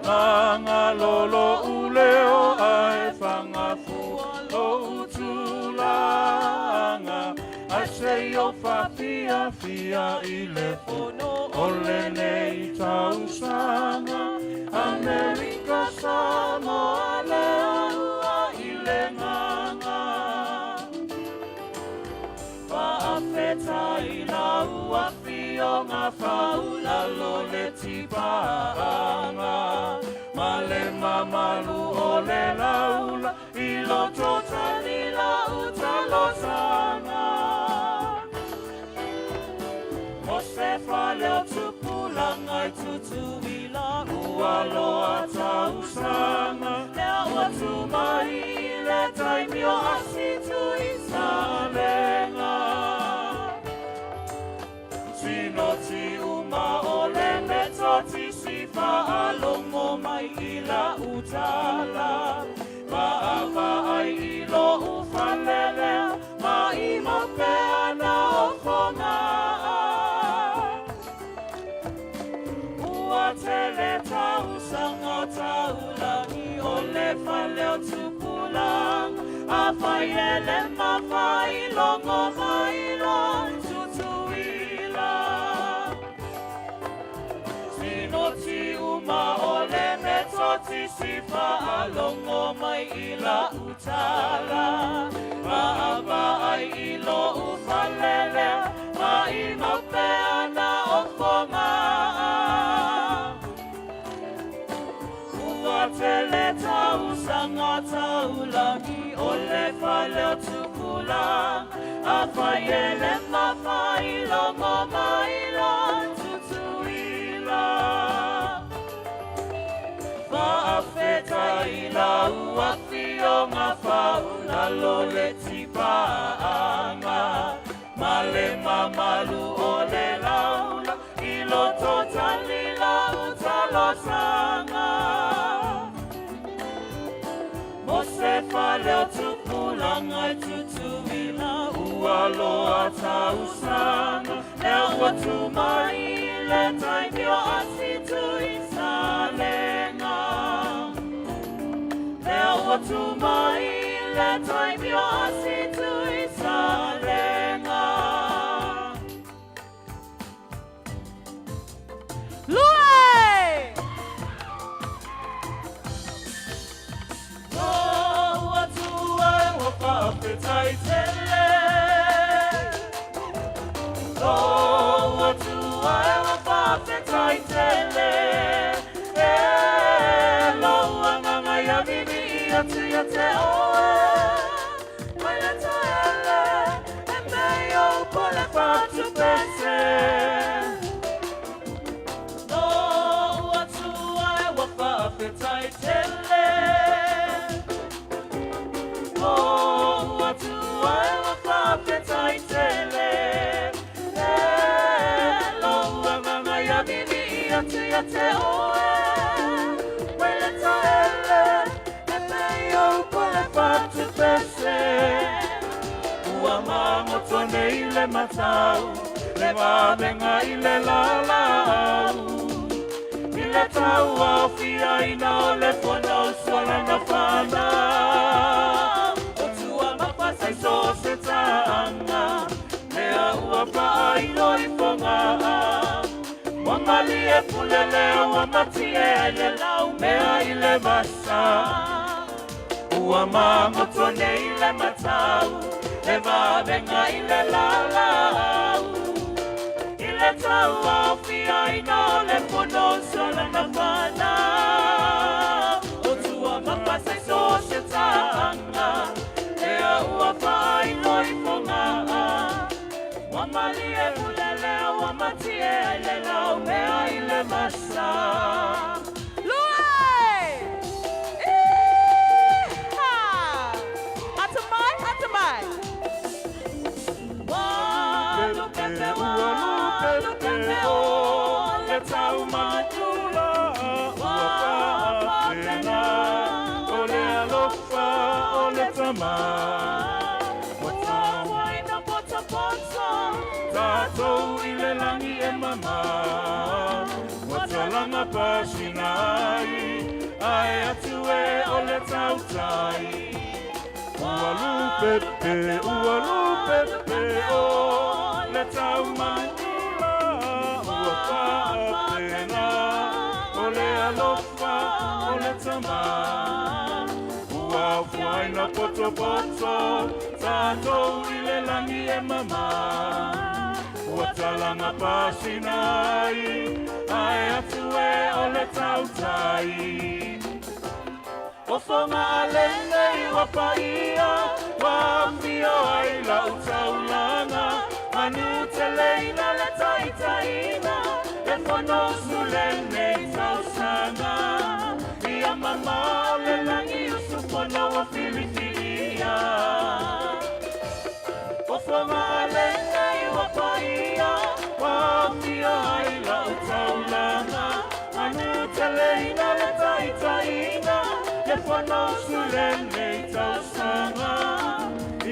Magalolo uleo ae whangafua lo tulaga Ai se o whawhiawhia i le fono o lenei tausaga Amerika Samoa lea ua i le gaga. Faafetai lau afioga faulalo le tipaaga ma le mamalu o le laula i loto tali lau talosaga. Mo se fale o tupulaga i Tutuila ua loa tausaga lea ua tu mai le taimi o asi tui salega. Sinoti uma o le Metotisi faalogo mai i lau tala Vaavaai i lou fale lea maimau pea na o Fogaa. Ua tele tausaga o taulagi o le fale o tupulaga Afai e le mafai logo mai loa Tutuila. Sinoti uma o le Metotisi faalogo mai i lau tala Vaavaai i lou fale lea maimau pea na o Fogaa. Ua tele tausaga taulagi o le fale o tupulaga Afai e le mafai logo mai loa Tutuila. Faafetai lau afioga faulalo le tipaaga ma le mamalu o le laula i loto tali lau talosaga. Mo se fale o tupulaga i Tutuila ua loa tausaga lea ua tu mai le taimi o asi tui salega. Lea ua tu mai le taimi o asi tui salega. Lua! Lou Atua e ua faafetai tele. Lou Atua e ua faafetai tele. E lou agaga ia vivii atu ia te oe. Mai le taele e mei ou pole faatupese. Lou Atua e ua faafetai tele. Lou Atua e ua faafetai tele. E lou agaga ia vivii atu ia te oe. Mai le taele e mei ou pole faatupese. Ua magoto nei le matau, le vavega i le lalau. I le tauaofiaina o le Fonousu a lana fanau. O tua ma fasa i so o se taaga, lea ua faailo i Fogaa. Ua malie pule lea ua matie ai le laumea i le vasa. Ua magoto nei le matau, le vavega i le lalau. I le tauaofiaina o le Fonousu a lana fanau. O tua ma fasa i so o se taaga, lea ua faailo i Fogaa. Ua malie pulele ua matie ai le laumea i le masa. Lue! Iha! Atamai, atamai. Walupepe, walupepe, o le taumatula ua faapena o le alofa o le tama. Ua fuaina potopoto tatou i le lagi e mama. Ua talaga pasina ai ae atu e o le tautai. Ua lupepe, ua lupepe, o le taumanula ua faapena o le alofa o le tama. Ua fuaina potopoto tatou i le lagi e mama. Ua talaga pasina ai ae atu e o le tautai. O fonga alelei ua paia ua afio ai lau taulaga manu teleina le taitaiga e fono usu lenei tausaga. Ia mamao le lagi usufono ua filifilia. O fonga alelei ua paia ua afio ai lau taulaga manu teleina le taitaiga e fono usu lenei tausaga.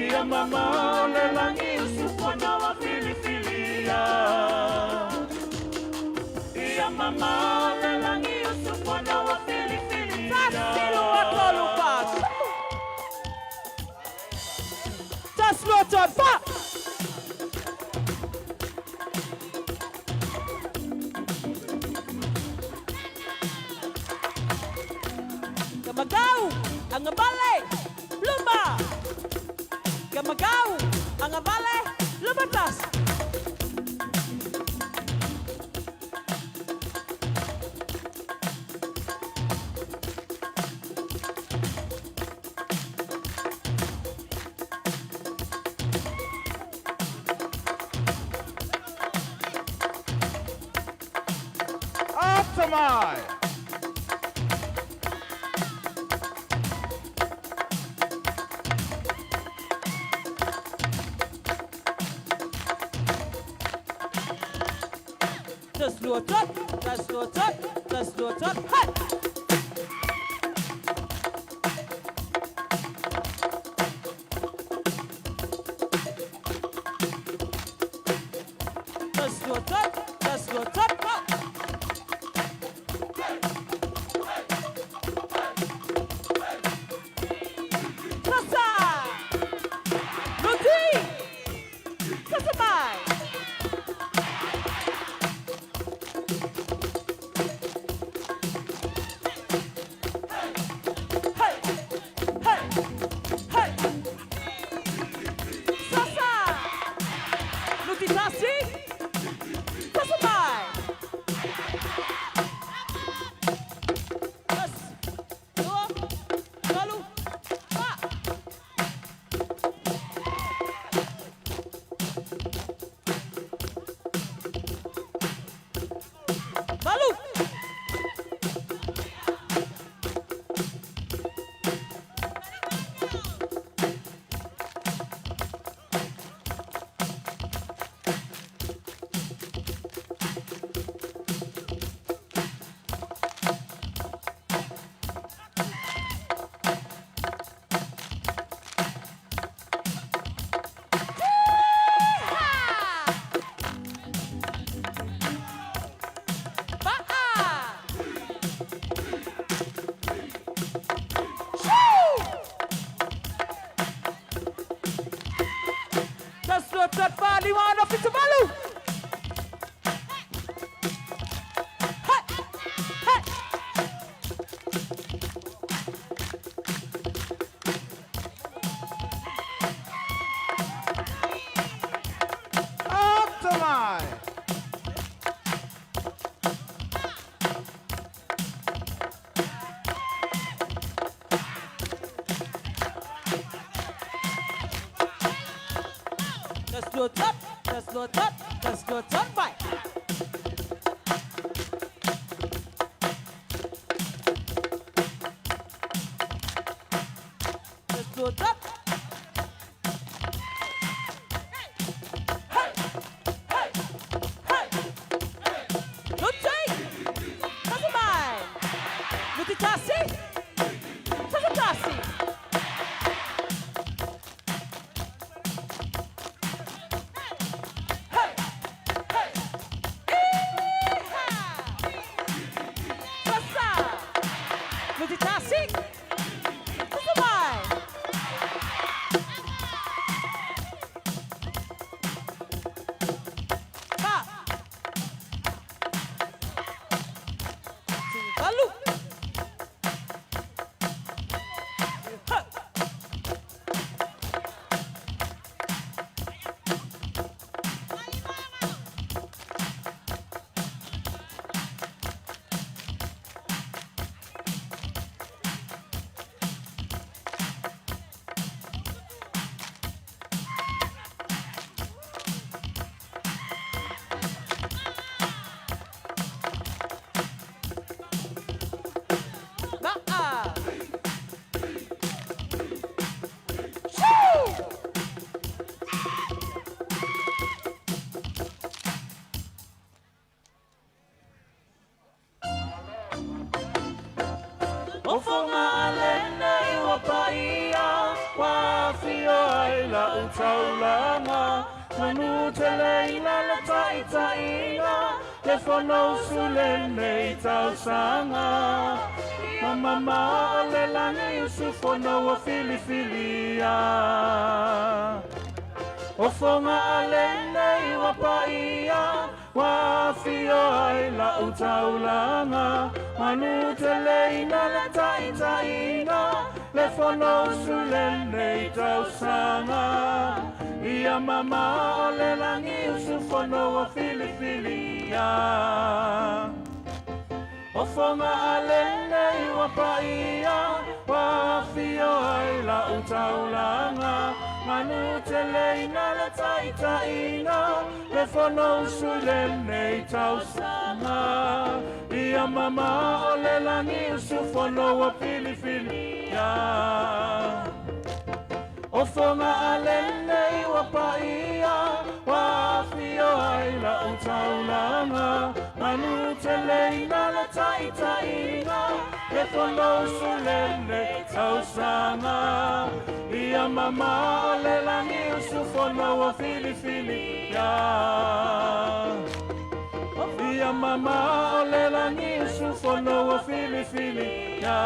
Ia mamao le lagi usufono ua filifilia. Ia mamao le lagi usufono ua filifilia. Tasi, lua, tolu, fa. Tasi, lua, tolu, fa. Kamagau, angabale, lumba. Kamagau, angabale, lumatas. Atamai! Tas lua tot, tas lua tot, tas lua tot. Hey! Tas lua tot, tas lua tot. Go! Tasa! Luti! Tasamai! Hey! Hey! Hey! Sasa! Luti tasi! Tasamai! Tas! Dua! Tolu! Fa! Valu! Ba'a! Shoo! Tas dua tot fa lima enam pitu valu. Hey! Hey! Atamai! Tas dua tot, tas 2 3 1 2 3 vai. 1 2 3. Mama o le langi usufono o filifilia. O fonga a lenei wa paia, wa fio ai la utaulanga. Manu te leina le taitaina, le fono usu lenei tausanga. Ia mama o le langi usufono o filifilia. O fonga a lenei wa paia, wa fio ai la utaulanga. Manu te leina le taitaina, le fono usu lenei tausanga. Ia mama o le langi usufono wa filifilia. O fonga a lenei wa paia, wa fio ai la utaulanga. Manu te leina le taitaina, le fono usu lenei tausanga. Ia mama o le langi usufono wa filifilia. Ia mama o le langi usufono wa filifilia.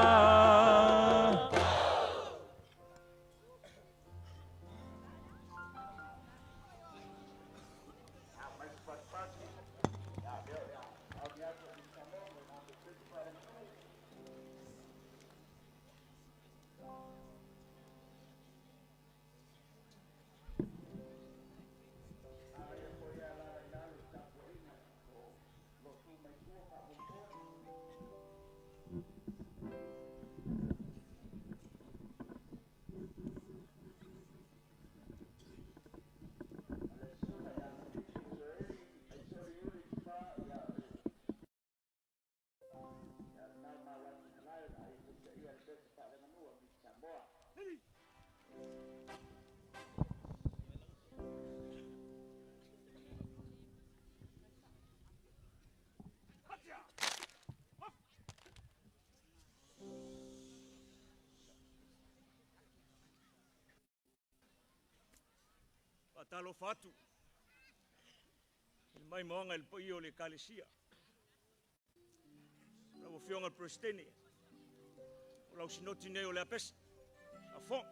Talo fatu il mai moanga il paio le kalesia la fionga presidente o la sinoti nei o le apes a fond.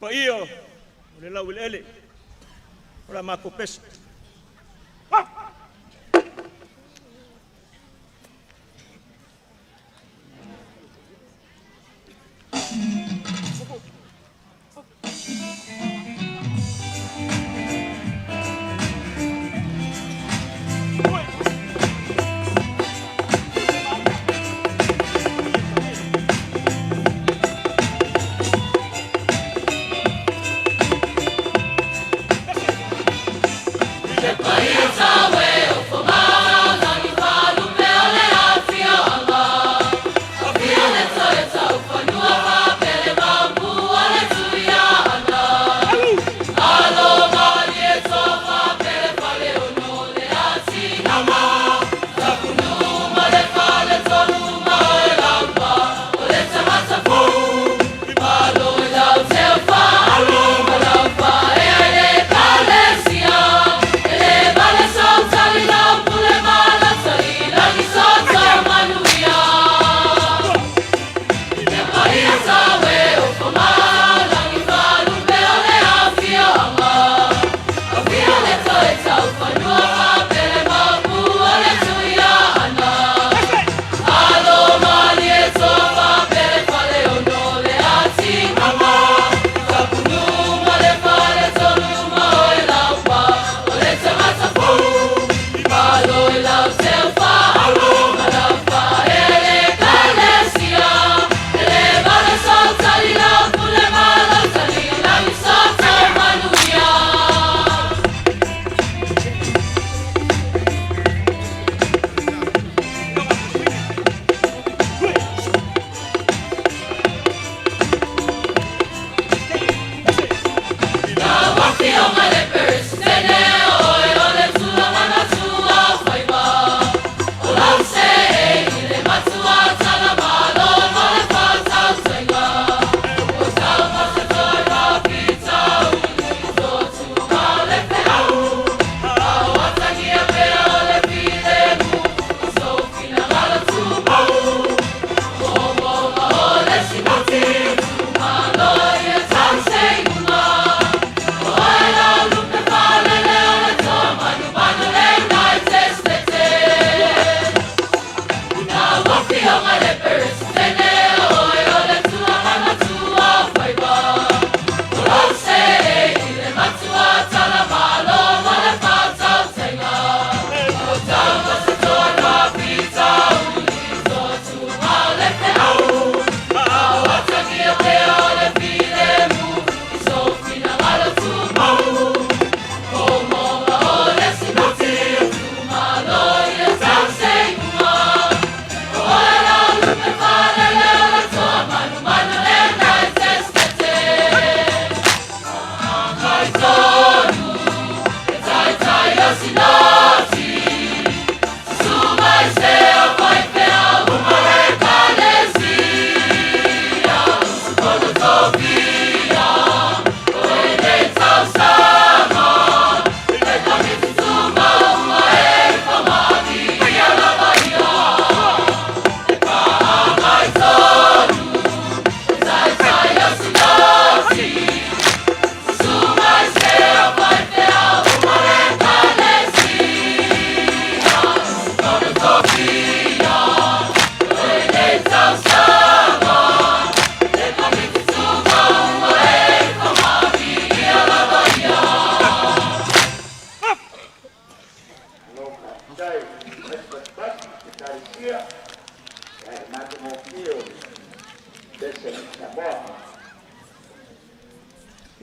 Paia o le laueleele o la matou pese.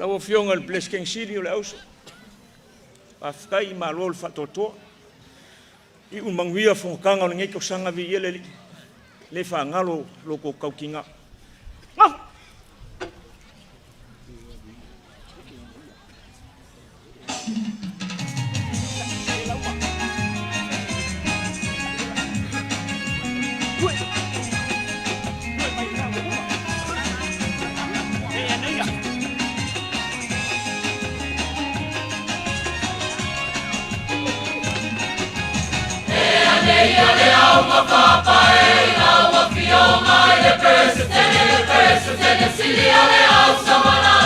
Lau Afioga i le Peresetene Sili o le Auso, faafetai malo le faatoatoa. Iu ma manuia fonotaga o lenei tausaga, viia le Alii, le faagalo lo outou tautiga. Le Peresetene, Sili o le Auso ma la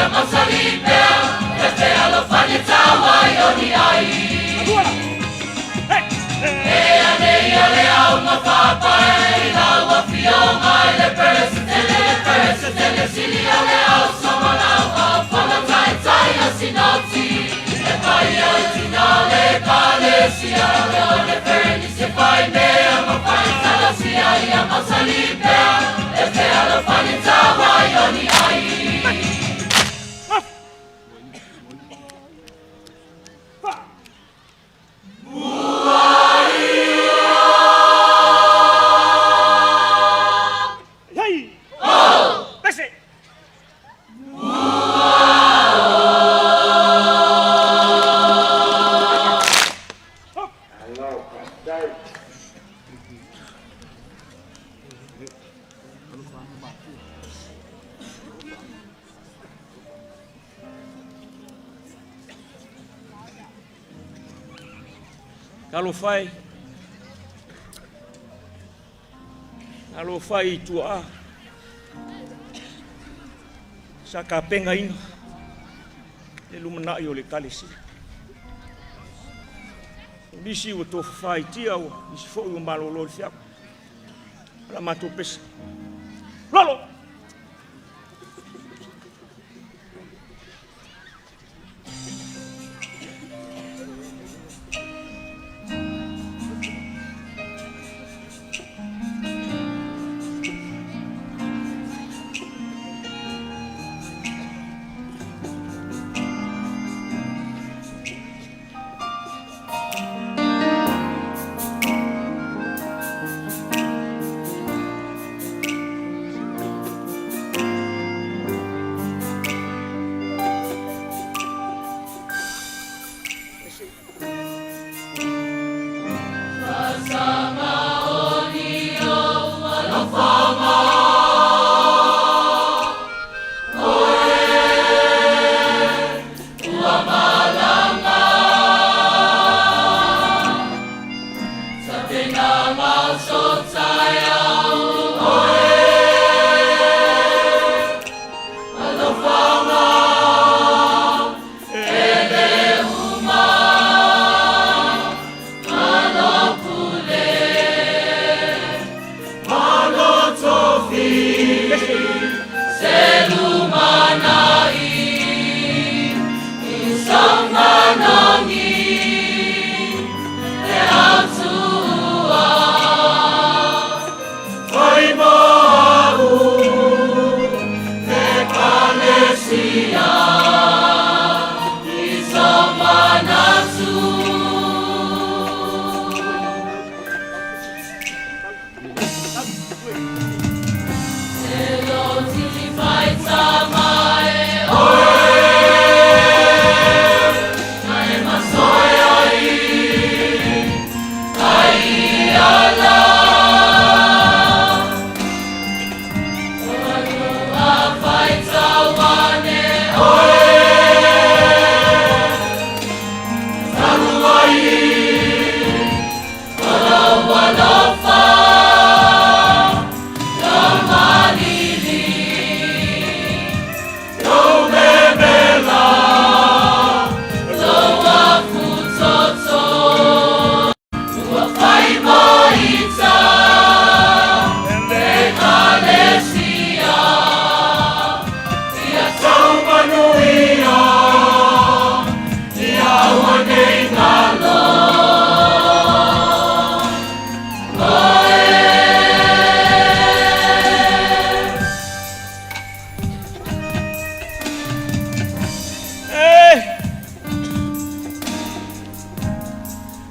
ia mausali pea le fealofani e tau ai o ni ai. Ea nei a le auga faapae i lau afioga i le Peresetene, le Peresetene sili o le auso ma lau aufono taitai o Sinoti, le paia o tina o le Ekalesia, o le Perenise fai mea ma fai talosia ia mausali pea le fealofani e tau ai o ni ai. Talofa e, talofa e i tuaa sa tapenaina le lumanai o le Ekalesia. O nisi ua tofafaitia, ua nisi foi ua malolo i le feau. O la matou pese. Lolo!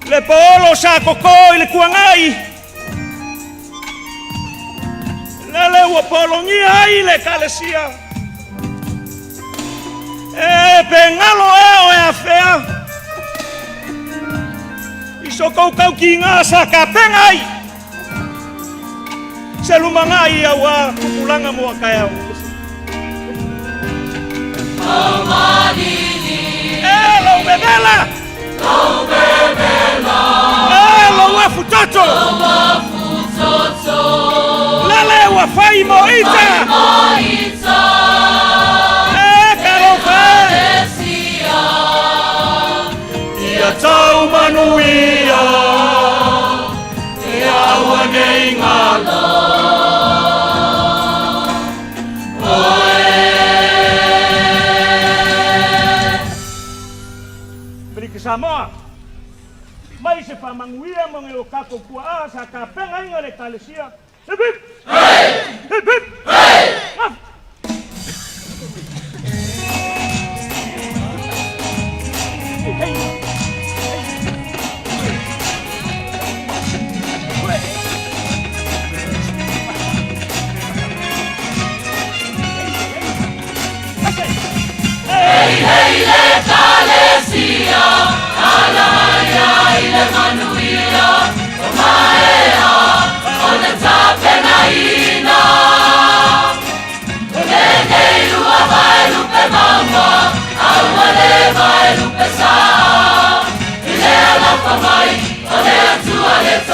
Le paolo sa koko i le kuangai. Lele ua pologia ai le ekalesia. E pegalo ea o e afea. I so kaukaukīgā sa tapena ai. Se lumanai auā tupulaga mo a taeao. E lou vevela. E lou afutoto. Lele ua fai mo ita. E Ia tau manuia Ia aua nei ngalo Amerika Samoa, mai se faamanuia ma ngai o tatou tuaa sa tapenaina le Ekalesia. Hip hip! Hip hip!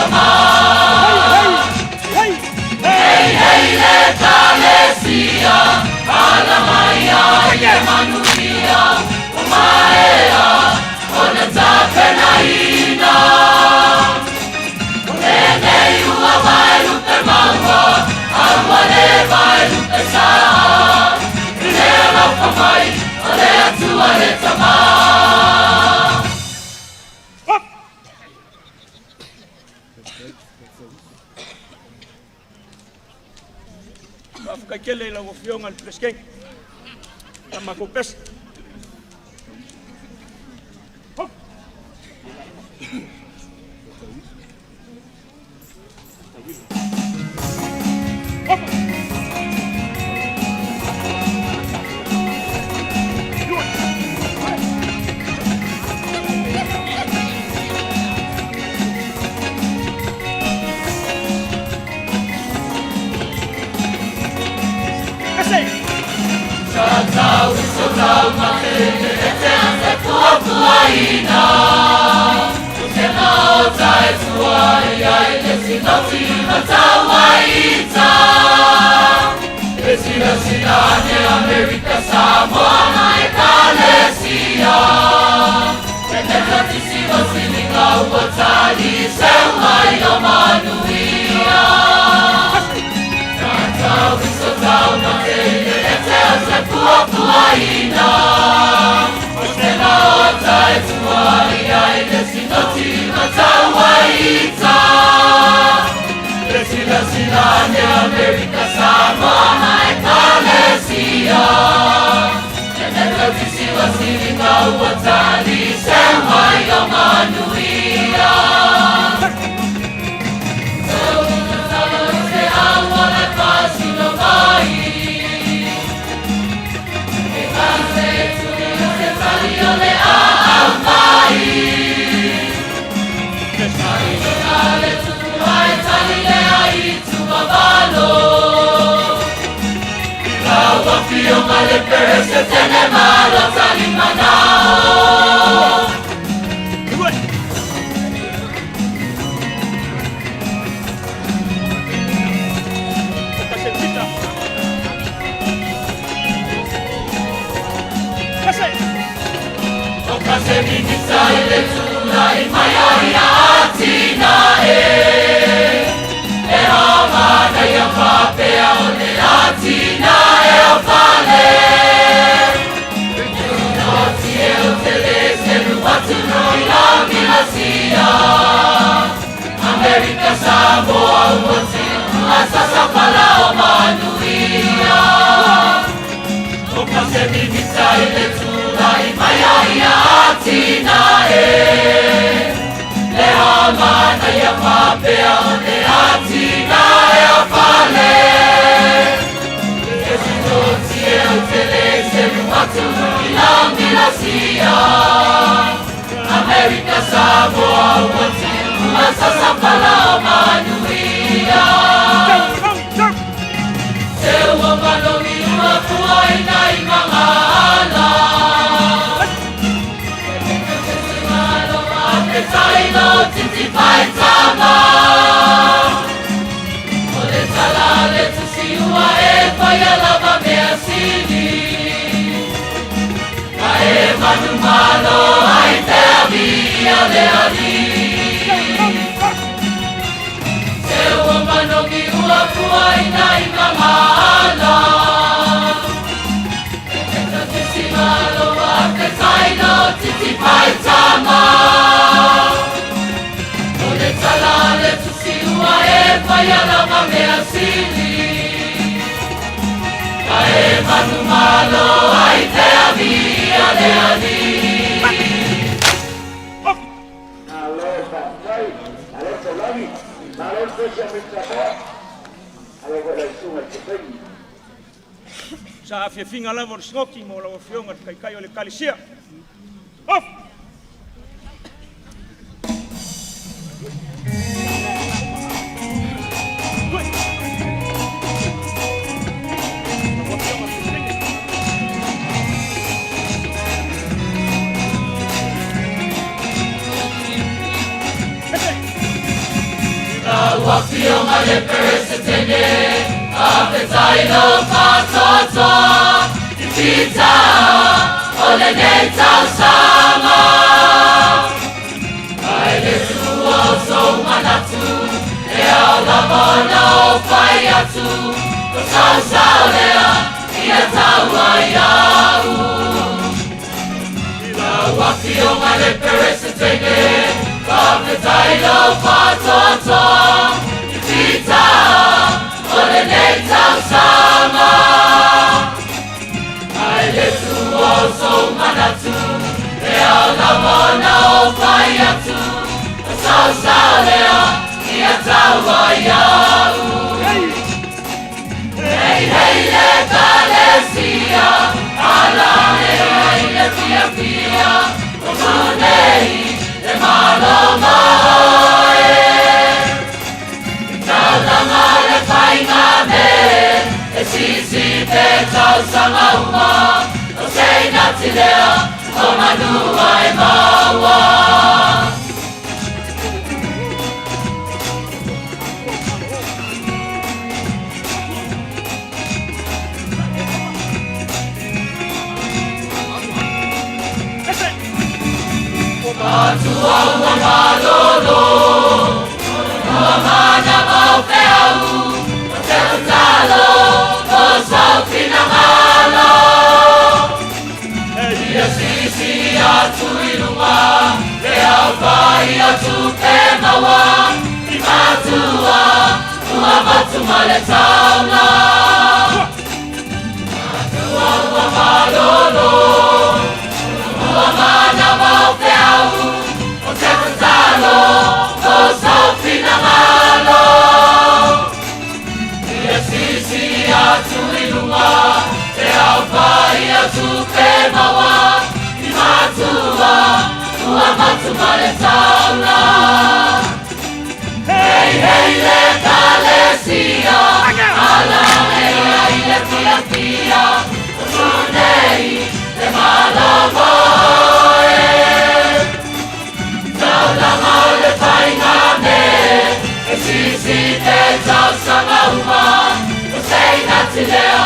Gafa! Faafetai tele i lau Afioga i le Peresetene ma la matou pese. Malo faafetai, malo le taulagi, malo le pesi a Mr. Samoa, malo foi lau susuga i le Pepeini. Sa afiafiga lava o le sigoki mo lau afioga i le taitai o le ekalesia. Off! Lau Afioga le Peresetene, faafetai lou faatoatoa i fita o lenei tausaga. Mai le tua o sou manatu, e ao lava ona ou fai atu, o sausau lea ia taua ia'u. Lau Afioga le Peresetene, faafetai lou faatoatoa i fita o lenei tausaga. Mai le tua o sou manatu, e ao lava ona ou fai atu, o sausau lea ia taua ia'u. Hei hei le Ekalesia, alalea i le fiafia, o nei le Malo maoe. Taulaga le faiga mea, e sisi te tausaga uma, o seinati lea, o manua e maua. Matua ua malolo, ua mana mau feau, o te tatalo, o sou finagalo. Ia sisi atu i luga, le au fai atu pe maua, i matua, ua matu ma le taula. Matua ua malolo, ua mana mau feau, o te tatalo, o sou finagalo. Ia sisi atu i luga, le au fai atu pe maua, i matua, ua matu ma le taula. Hei hei le Ekalesia, alalea i le fiafia, o nei le Malo moe. Taulaga o le faiga mea, e sisi te tausaga uma, o seinati lea,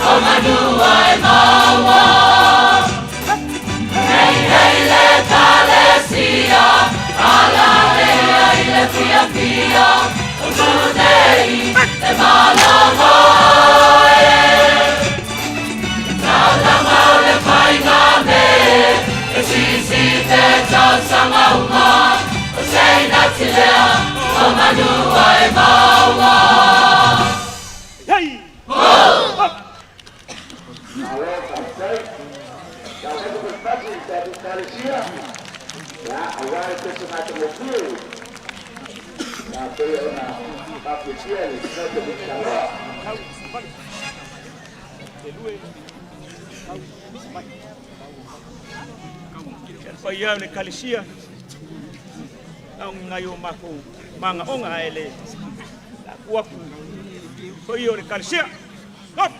o manua e maua. Hei hei le Ekalesia, alalea i le fiafia, o nei le Malo moe. Taulaga o le faiga mea, e sisi te tausaga uma, o seinati lea, o manua e maua. Hey! Malo faafetai. Lau atu Krismasi i tatou Ekalesia, ia, aua le pese matagofie, ia pei ona faafiafia le Sinoti o Samoa. Paia o le Ekalesia, aogi nai o makou magaoga ae le laaku aku paia o le Ekalesia. Off!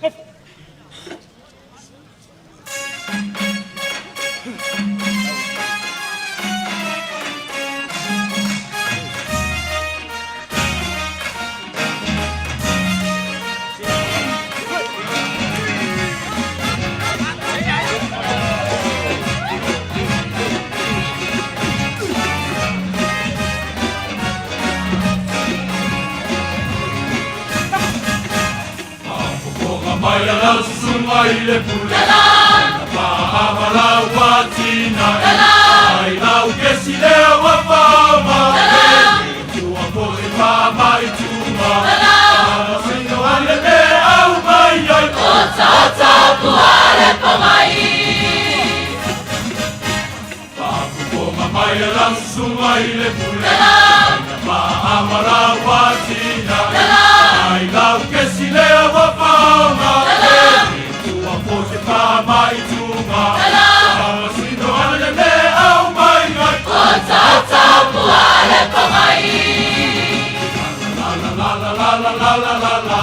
Off! Mai a lau susuga i le pule, paama lau atina, ai lau kesi lea ua faoma, tua foi faamaituma, sino ai le mea au mai ai. Ota ota pua le pomai. Lau susuga i le pule Maamalawatina Ai lau kesi lea ua faoga Tua fote faamaituga Faamasino ana le mea au mai ai O tautau le pagai. La la la la la la la la la la.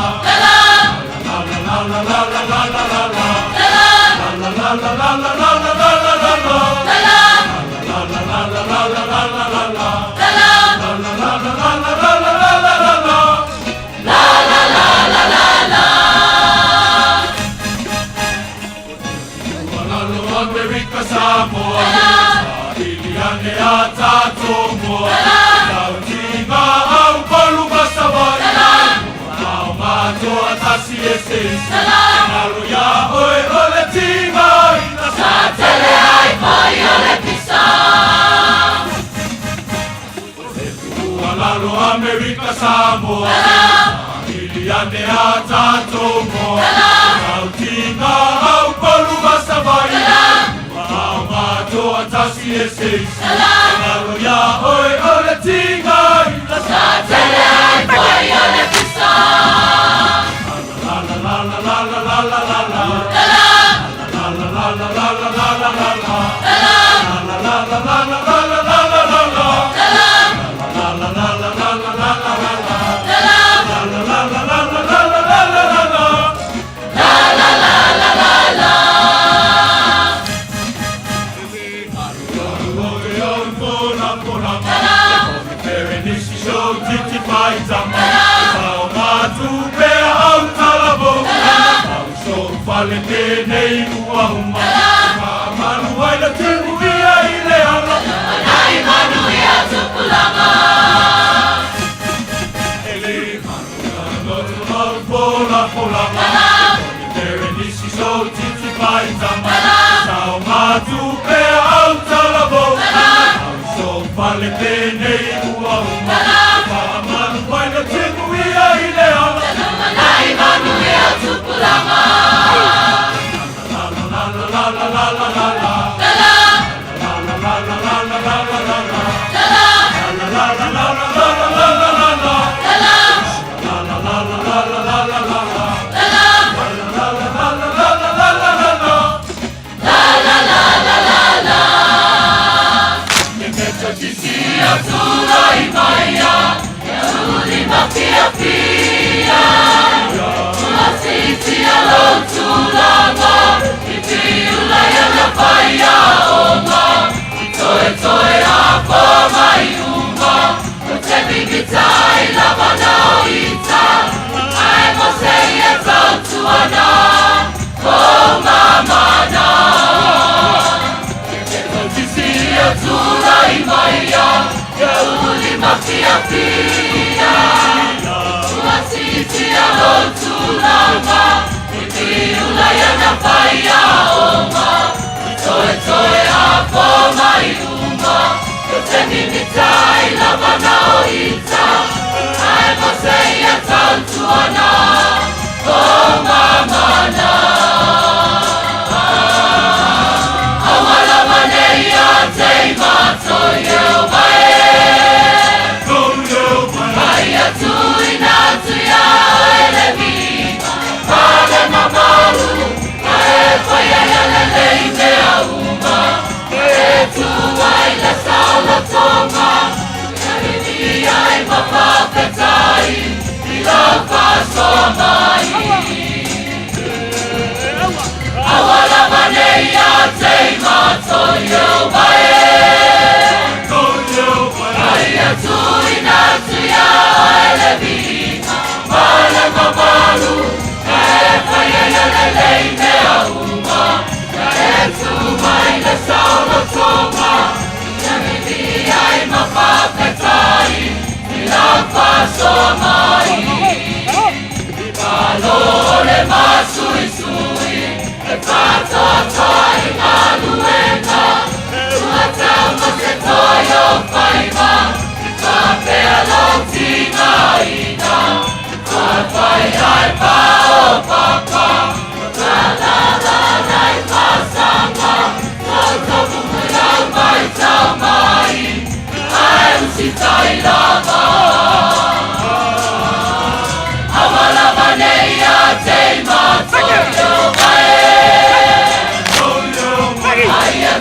La la la la la la la la la la. La la la la la la la la la la la. La la la la la la la la la la. La la la la la la la la la la la la. La la la la la la. Lalo Amerika Samoa Iliane a tātou moa Tautinga au palu masawai Ao mātoa tasi e seisi Ngalo ia oe o le tinga ina Sa tele ai foi o le pisa. Ua lalo Amerika Samoa Iliane a tātou moa Tautinga au palu masawai Ao mātoa tasi e seisi Ngalo ia oe o le tinga ina Sa tele ai foi o le pisa. La la la la la la la la la la. La la la la la la la la la la. La la la la la la la la la la la. La la la la la la la la la la. La la la la la la la la la la la la. La la la la la la. Fale tēnei ua uma Malu ai la temu ia i le ala Nai manu ia tupulaga. Ele manu mau pola pola Tere nisi so titi pai tama Sao matu pea au talavo So fale tēnei ua uma Malu ai la temu ia i le ala Nai manu ia tupulaga. La la la la la la la la la. La la la la la la la la la la. La la la la la la la la la la la. La la la la la la la la la la. La la la la la la la la la la. La la la la la la. Ia tulai maia, ia uli mafia fia. Ua sitia lo tulaga, i piula ia na paia oma. I toe toe a ko mai uma, o te bibitai lava na o ita. Ai mo se ia tautuana, o mamana. Ia tulai maia, ia uli mafia fia. Ua sitia lo tulaga, i piula ia na paia oma. I toe toe a ko mai uma, o te mimitai lava na o ita. Ai mo se ia tautuana, o mamana. Awala mane ia te mato iau mai. Ai tuina tuia ele mima, pale mamalu, ae whaia ia le lei mea uma. E tu ai le saula tonga, ia rini ai mawhawhetai, i lau whasoa mai. Awala mane ia te mato iau mai.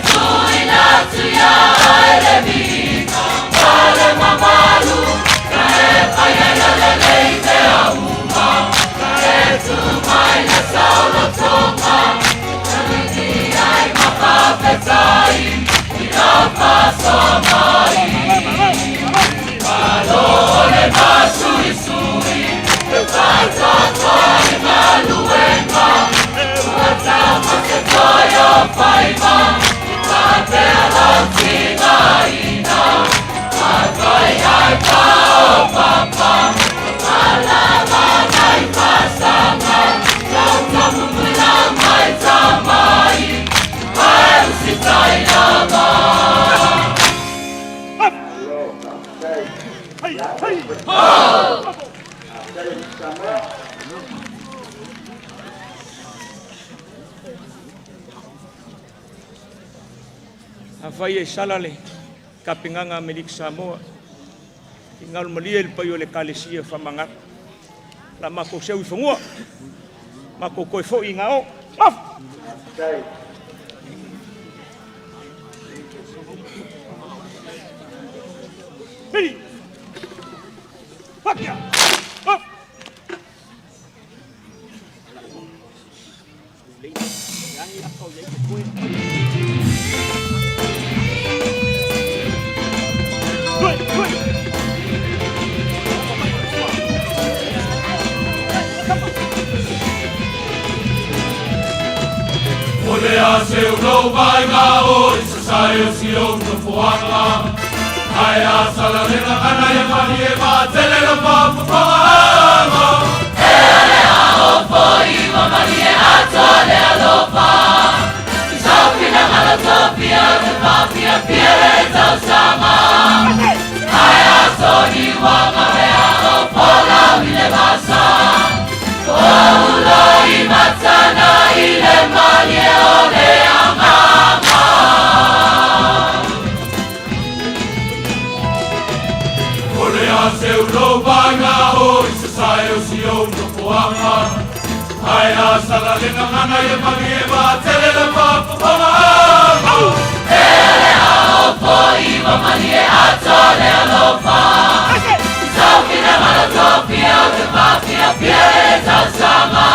tuina atu iā oe le viiga ma le mamalu na e fai ai aulelei mea uma na e tu mai le saolotoga na viia ai ma faafetai i lau faasoa mai. Malo o le masuisui e faatoatoa i galuega ua tau ma se toe o faiva faapea lau tigaina ma toe ai paopapa malama nai fasaga lau tamumula mai tamai ae usitai lava. Afai e sala le tapenaga a Amerika Samoa i galumalia i le paia o le Ekalesia faamagalo. La matou seu i fanua, matou toe foi i gao. Off! Ready! Fuck yeah! Up! O le a seu lou vaega o i sasae o si ou nofoaga Ae a salalega ana ia malie vaatele lau faafofogaaga E ale a ofoi ua malie atoa le alofa I sau finagalo tofia te faafiafia le tausaga Ae a soni ua mavea o folau i le vasa O ulo i matana i le malie o le agaga. O le a seu lou vaega o i sasae o si ou nofoaga Ae a salalega gana ia malie vaatele lau faafofogaaga E ale a ofoi ua malie atoa le alofa I sau finagalo tofia o te faafiafia le tausaga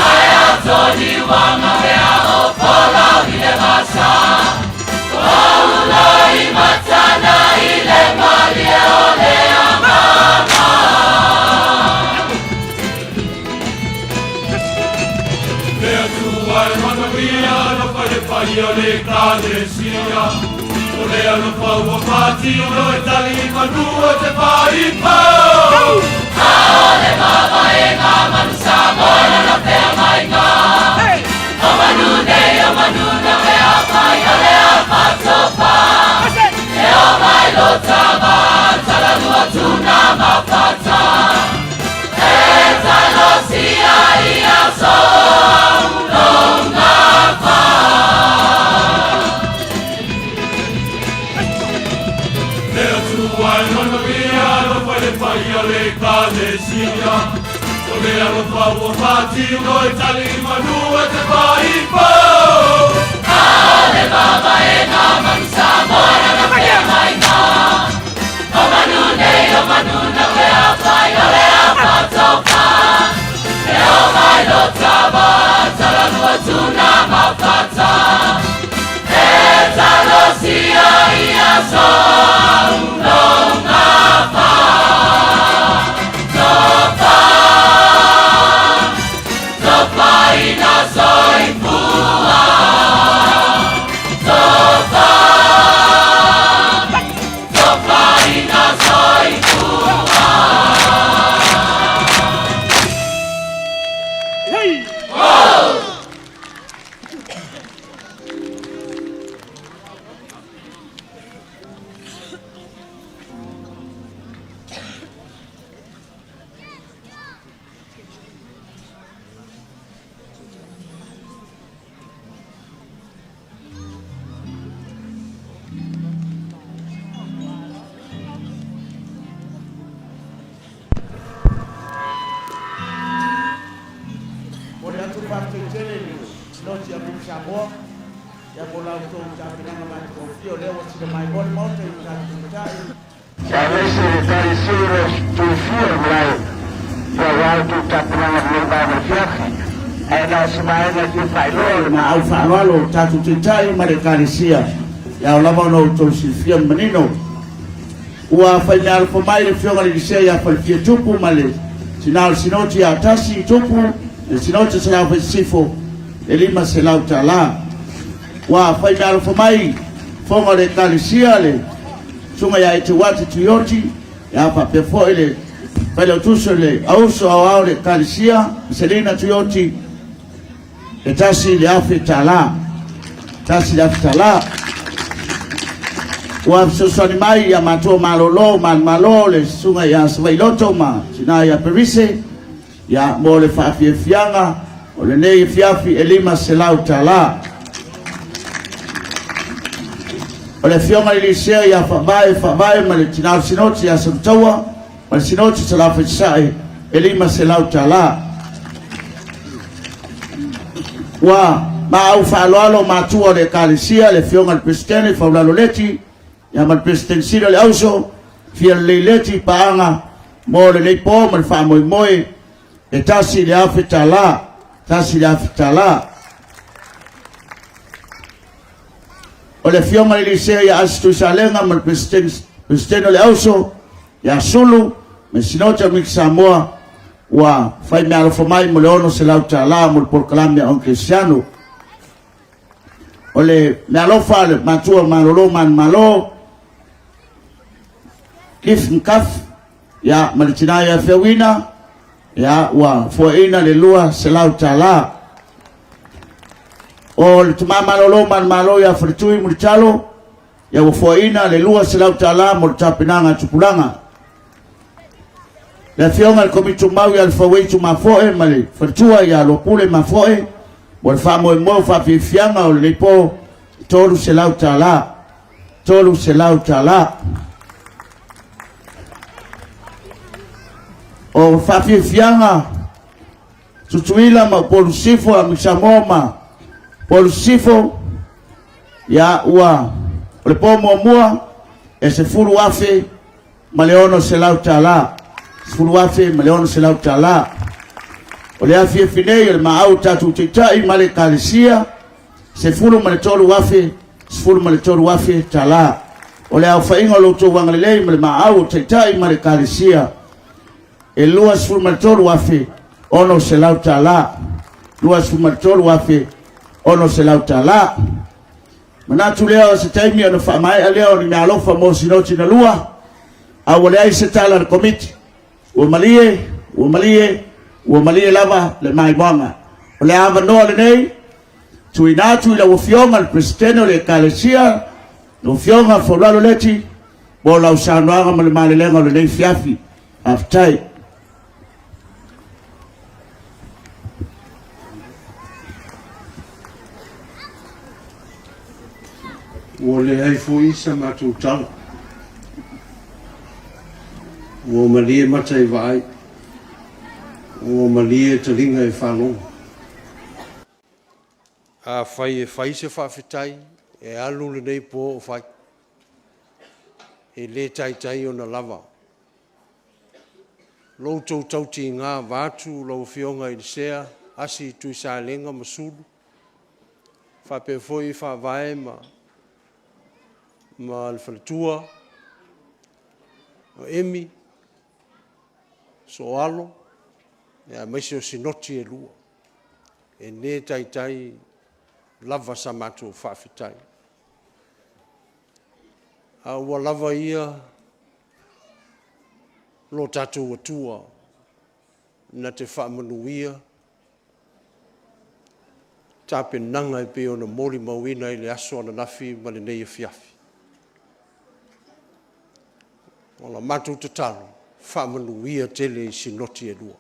Ae a toni ua gavea o folau i le vasa O ulo i matana i le malie o le agaga. Le Atua e manuia alofa i le paia o le Ekalesia. O le alofa ua faatino e tali i manu o te faipau. A o le mavaega manu Samoa lana feagaiga. O manu nei o manu na mea fai o le afatofa. E o mai lo tava talalua tuna mafata. E talosia ia soaulonga fa. Le Atua e manuia alofa i le paia o le Ekalesia. O le alofa ua faatino e tali i manu e te faipau. A o le mavaega manu Samoa lana feagaiga. O manu nei o manu na mea fai o le afatofa. E o mai lo tava talalua tuna mafata. E talosia ia soaulonga fa. Tofa, tofa ina soifua. Tofa, tofa ina soifua. Momoli atu le faafetai tele i le Sinoti a Amerika Samoa. Ia mo la outou tapenaga matagofie o lea ua sila maimoa le Maota i le tatou Taitai. Aemaise le Ekalesia o lo o tuifia le malae aua le tou tapenaga i lenei vaega o le afiafi. Ae na o se vaega e fia faailoa. Le maau faaaloalo o tatou Taitai ma le Ekalesia, e ao lava ona outou silafia ma manino. Ua fai meaalofa mai le Afioga i le Elisea ia Falefia Tupu ma le Tina o le Sinoti ia Tasi Tupu, le Sinoti o Salafai Sisifo, e $500. Ua fai meaalofa mai fofoga o le Ekalesia le Susuga ia Eteuati Tuioti, ia faapea foi le Failautusi o le Auso Aoao o le Ekalesia, Selina Tuioti, e $1,000. $1,000. Ua fesoasoani mai ia matua malolo manumalo le susuga ia Savailoto ma tina ia Perise, ia mo le faafiafiaga o lenei afiafi e $500. O le afioga i le Lisea ia Faavae Faavae ma le tina o le Sinoti ia Samataua ma le Sinoti Salafai Sasae e $500. Ua maau faaaloalo matua o le Ekalesia le afioga i le Peresetene Faulalo Leti ia ma le Peresetene Sili o le Auso Fia Lelei Leti paaga mo lenei po ma le faamoemoe e $1,000, $1,000. O le afioga i le Elisea ia Asi Tuisalega ma le Peresetene o le Auso ia Sulu ma le Sinoti o Miki Samoa ua fai meaalofa mai mo le $600 mo le polokalame a Kerisiano. O le meaalofa a le matua malolo manumalo Cliff Mccuff ia ma le tina ia Feauina ia ua foaiina le $200. O le tama malolo manumalo ia Faletui Mulitalo ia ua foaiina le $200 mo le tapenaga a tupulaga. Le afioga i le Komiti Tumau ia Lefauei Tumafoe ma le faletua ia Luapule Mafoe mo le faamoemoe o faafiafiaga o lenei po $300. $300. O faafiafiaga Tutuila ma Upolu Sisifo a Samoa ma Upolu Sisifo ia ua o le po muamua e $10,600. $10,600. O le afiafi nei o le maau tatou taitai ma le ekalesia, $13,000, $13,000. O le aofaiga o lo outou agalelei ma le maau o taitai ma le ekalesia, e $23,600. $23,600. Manatu lea o se taimi ona faamaea lea o ni meaalofa mo Sinoti na lua, a ua leai se tala a le Komiti. Ua malie, ua malie, ua malie lava le maimoaga. O le avanoa lenei, tuuina atu i lau Afioga le Peresetene o le Ekalesia, lau Afioga Faulalo Leti, mo lau saunoaga ma le malelega o lenei afiafi. Faafetai. Ua leai foi sa matou tala. Ua malie mata e vaai. Ua malie taliga e faalogo. Afai e fai se faafetai, e alu lenei po o fai. E le taitai ona lava. Lo outou tautiga vaeatu lau Afioga i le Sea, Asi Tuisalega ma Sulu, faapea foi Faavae ma ma le faletua o Emi, Soalo, aemaise o Sinoti e lua. E le taitai lava sa matou faafetai. A ua lava ia lo tatou Atua na te faamanuia tapenaga e pei ona molimauina i le aso ananafi ma lenei afiafi. O la matou tatalo, faamanuia tele i sinoti e lua.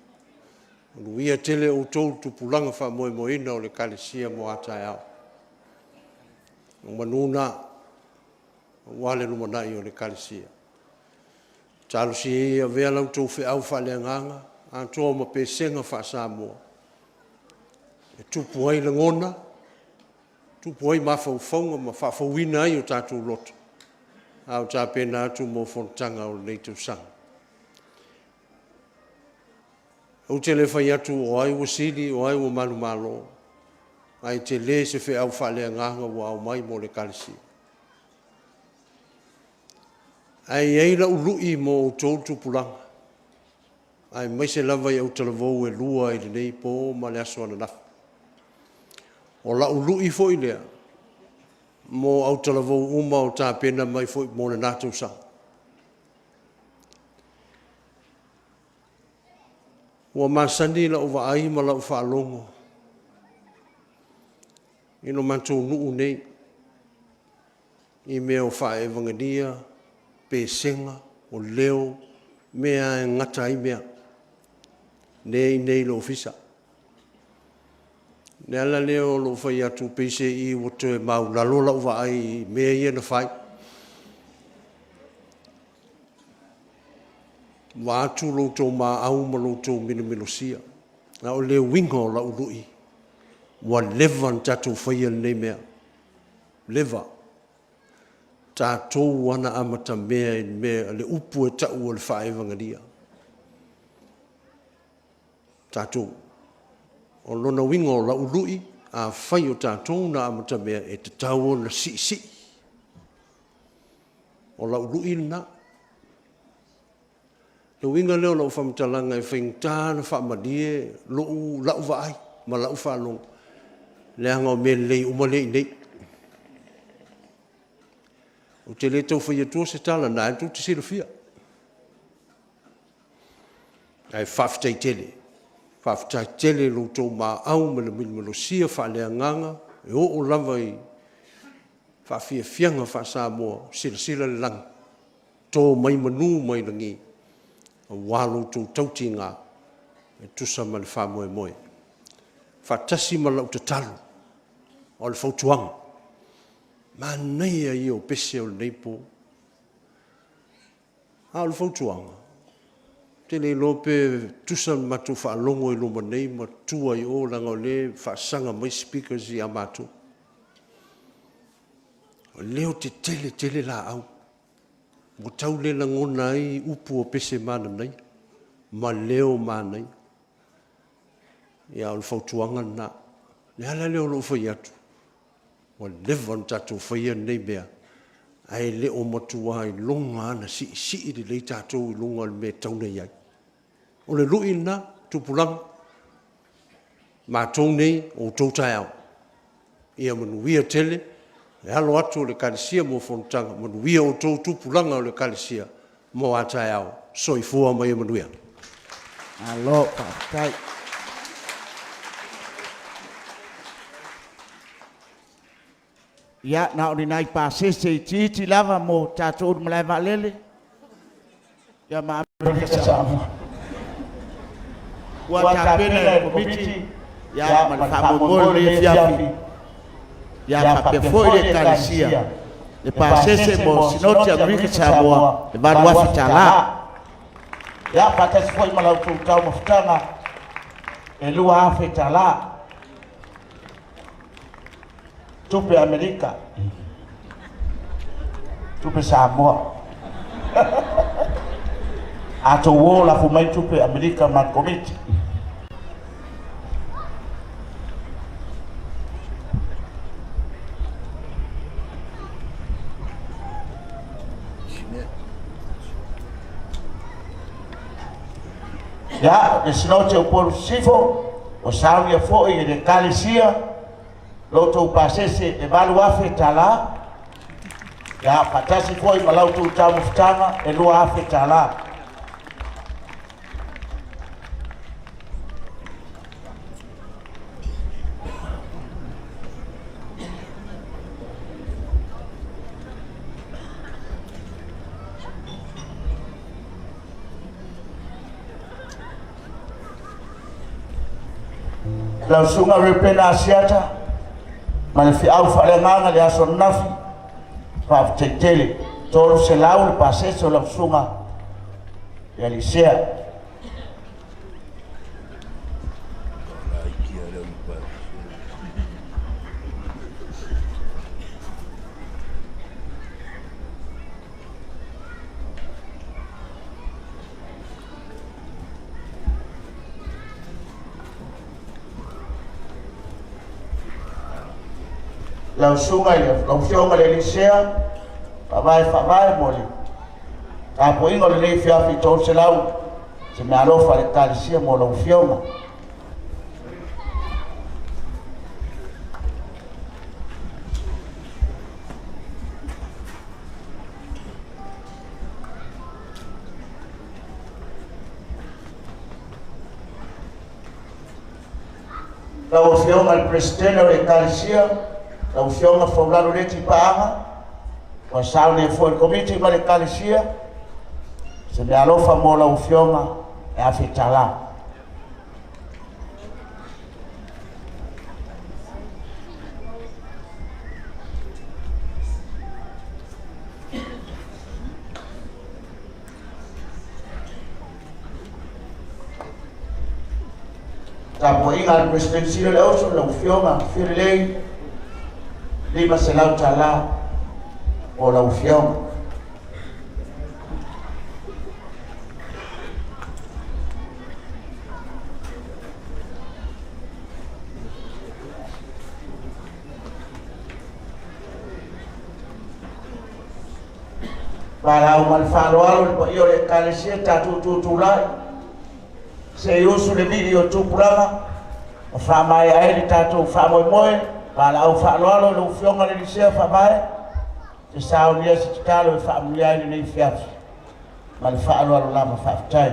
Manuia tele outou tupulaga faamoemoeina o le Ekalesia mo a taeao. O manu na aua le lumanai o le Ekalesia. Talosia ia e avea la outou feau faaleagaga atoa ma pesega faa-Samoa e tupu ai lagona, Tupu ai mafaufauga ma faafouina ai o tatou loto a o tapena atu mo fonotaga o lenei tausaga. Ou te le fai atu o ai ua sili o ai ua manumalo, ae tele se feau faaleagaga ua aumai mo le Ekalesia. Ae i ai lau lui mo outou tupulaga, aemaise lava i autalavou e lua i lenei po ma le aso ananafi. O lau lui foi lea mo autalavou uma o tapena mai foi mo lena tausaga. Ua masani lau vaai ma lau faalogo i lo matou nuu nei i mea o faa-evagenia, pesega, o leo, mea lava e gata ai mea, lea e i inei i le Ofisa. O le ala lea o lou fai atu peiseai ua toe maulalo lau vaai i mea ia na fai, vaeatu lo outou maau ma lo outou milomilosila. A o le uiga o lau lui, ua leva ona tatou faia lenei mea, leva. O tatou lava na amatamea i le mea, le upu e tau o le faa-evagenia. O tatou. O lona uiga o lau lui, afai o tatou na amatamea, e tatau ona siisii. O lau lui lena. O le uiga lea o lau faamatalaga e faigata ona faamalie lau vaai ma lau faalogo, leaga o mea lelei uma lea e i inei. Ou te le tau fai atua se tala, o lena tou te silafia. Ae faafetai tele, faafetai tele i lo outou maau ma le milomilosila faaleagaga e oo lava i faafiafiaga faa-Samoa, silasila le lagi, to mai manu mai lagi aua lo outou tautiga e tusa ma le faamoemoe. Faatasi ma lau tatalo, o le fautuaga, manaia ia o pese o lenei po. A o le fautuaga, ou te le iloa pe tutusa le matou faalogo i luma nei ma tua i o leaga o lea e faasaga mai speakers ia matou. O le leo tetele tele laau, ua tau le lagona ai upu o pese mananaia ma leo manaia. Ia a o le fautuaga lena. O le ala lea o lou fai atu, ua leva ona tatou faia lenei mea, ae le o matua iloga lava ona siisii lelei tatou i luga o le mea e tatau ona i ai. O le lui lena tupulaga, matou nei, o outou taeao. Ia manuia tele le alo atu o le Ekalesia mo fonotaga, manuia outou tupulaga o le Ekalesia mo a taeao. Soifua ma ia manuia. Malo faafetai. Ia, na o ni nai pasese itiiti lava mo tatou i le malae vaalele, ia ma Amerika Samoa. Ua tapena e le Komiti ia ma le faamoemoe o lenei afiafi, ia faapea foi le Ekalesia, le pasese mo Sinoti Amerika Samoa e $8,000. Ia, faatasi foi ma la outou taumafataga e $2,000. Tupe Amerika, tupe Samoa. A tou o lafo mai tupe Amerika ma le Komiti. Ia, le Sinote o Upolu Sisifo, ua saunia foi e le Ekalesia lo outou pasese e $8,000, ia, faatasi foi ma la outou taumafataga e $2,000. Lau Susuga Reupena Asiata ma le feau faaleagaga i le aso ananafi, faafetai tele. 300 le pasese o lau Susuga ia Lisea. Lau susuga i le lau Afioga i le alii sea, faavae faavae mo le tapuaiga o lenei afiafi $300 se meaalofa a le Ekalesia mo lau Afioga. Lau Afioga i le Peresetene o le Ekalesia, lau Afioga Faulalo Leti Paaga, ua saunia foi e le Komiti ma le Ekalesia se meaalofa mo lau Afioga e $1,000. Tapuaiga a le Peresetene Sili o le Auso, lau Afioga Fiulelei, $500 mo lau Afioga. Valaau ma le faaaloalo i le paia o le Ekalesia tatou tutulai se i usu le vii o tupulaga ma faamaea ai le tatou faamoemoe. Valaau faaaloalo i lau Afioga i le Lisea Faavae te saunia se tatalo e faamanuia ai lenei afiafi ma le faaaloalo lava. Faafetai.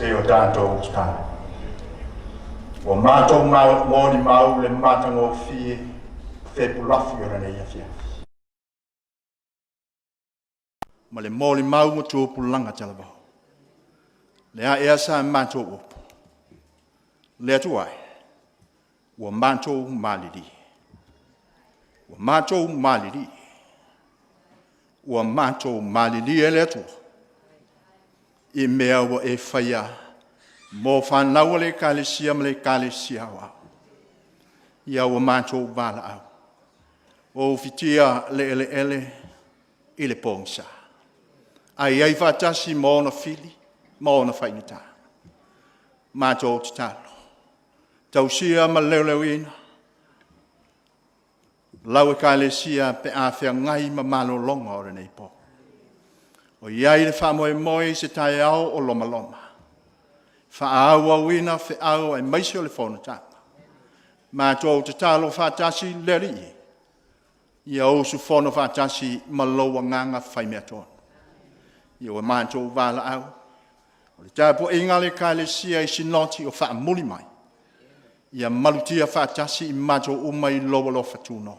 Se o tatou tatalo. Ua matou molimau le matagofie fepulafi o lenei afiafi. Ma le molimau o tupulaga talavou. Le a ea sa matou upu, le Atua e, ua matou malilie. Ua matou malilie. Ua matou malilie le Atua i mea ua e faia mo fanau a le Ekalesia ma le Ekalesia Aoao. Ia ua matou valaau, ua ufitia le eleele i le pogisa, ae i ai faatasi ma ona fili ma ona faigata. Matou tatalo, tausia ma leoleoina lau Ekalesia pe a feagai ma malologa o lenei po. O iai le faamoemoe i se taeao o lomaloma. Faaauauina feau aemaise o le fonotaga. Matou tatalo faatasi le Alii e, ia usufono faatasi ma lou agaga faimeatonu. Ia ua matou valaau, o le tapuaiga a le Ekalesia i Sinoti o faamuli mai, ia malutia faatasi i matou uma i lou alofa tunoa.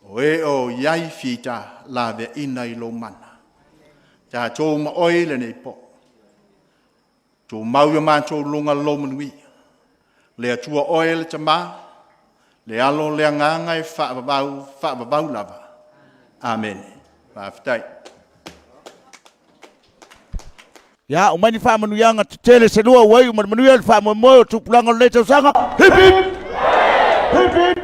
O e o i ai fita, laveaiina i lou mana. Tatou ma oe i lenei po, tumau i o matou luga lou manuia. Le Atua Oe le Tama, le Alo, le Agaga e faavavau, faavavau lava. Amene. Faafetai. Ia, aumai ni faamanuiaga tetele se lua ua iu ma le manuia le faamoemoe o tupulaga o lenei tausaga. Hip hip! Hip hip!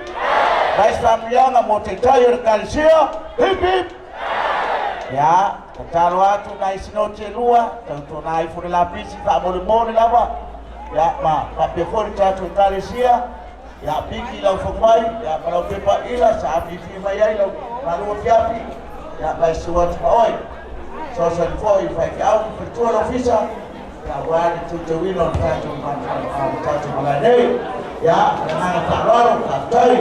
Mai se faamanuiaga mo taitai o le Ekalesia. Hip hip! Ia, tatalo atu nai sinoti e lua, tautuana ifo le lapisi faamolemole lava. Ia, ma faapea foi le tatou Ekalesia. Ia, piki lau fomai, ia, ma lau pepa ila, sa afifi mai ai lau malu afiafi. Ia, mai susu atu ma oe. Fesoasoani foi i faifeau ma faletua le ofisa, ia, aua le teuteuina o le tatou tatou malae nei. Ia, ma le agaga faaaloalo, faafetai.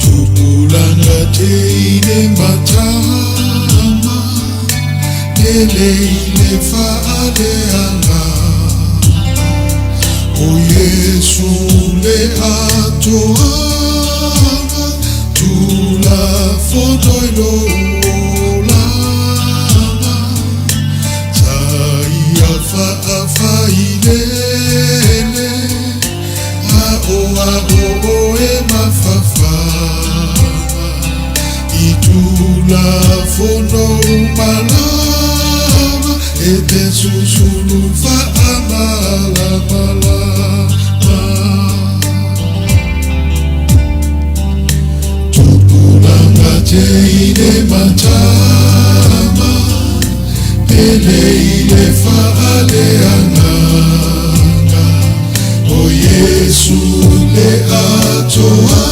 Tupulaga teine matama Ele i le faaleagaga O Iesu le atoaga Tulafono i lou olaga Sa ia faafailele Aoao oe mafafaga I Tulafono uma lava E te susulu faamalamalama Tupulaga teine matama Pele i le faaleagaga O Iesu le atoaga.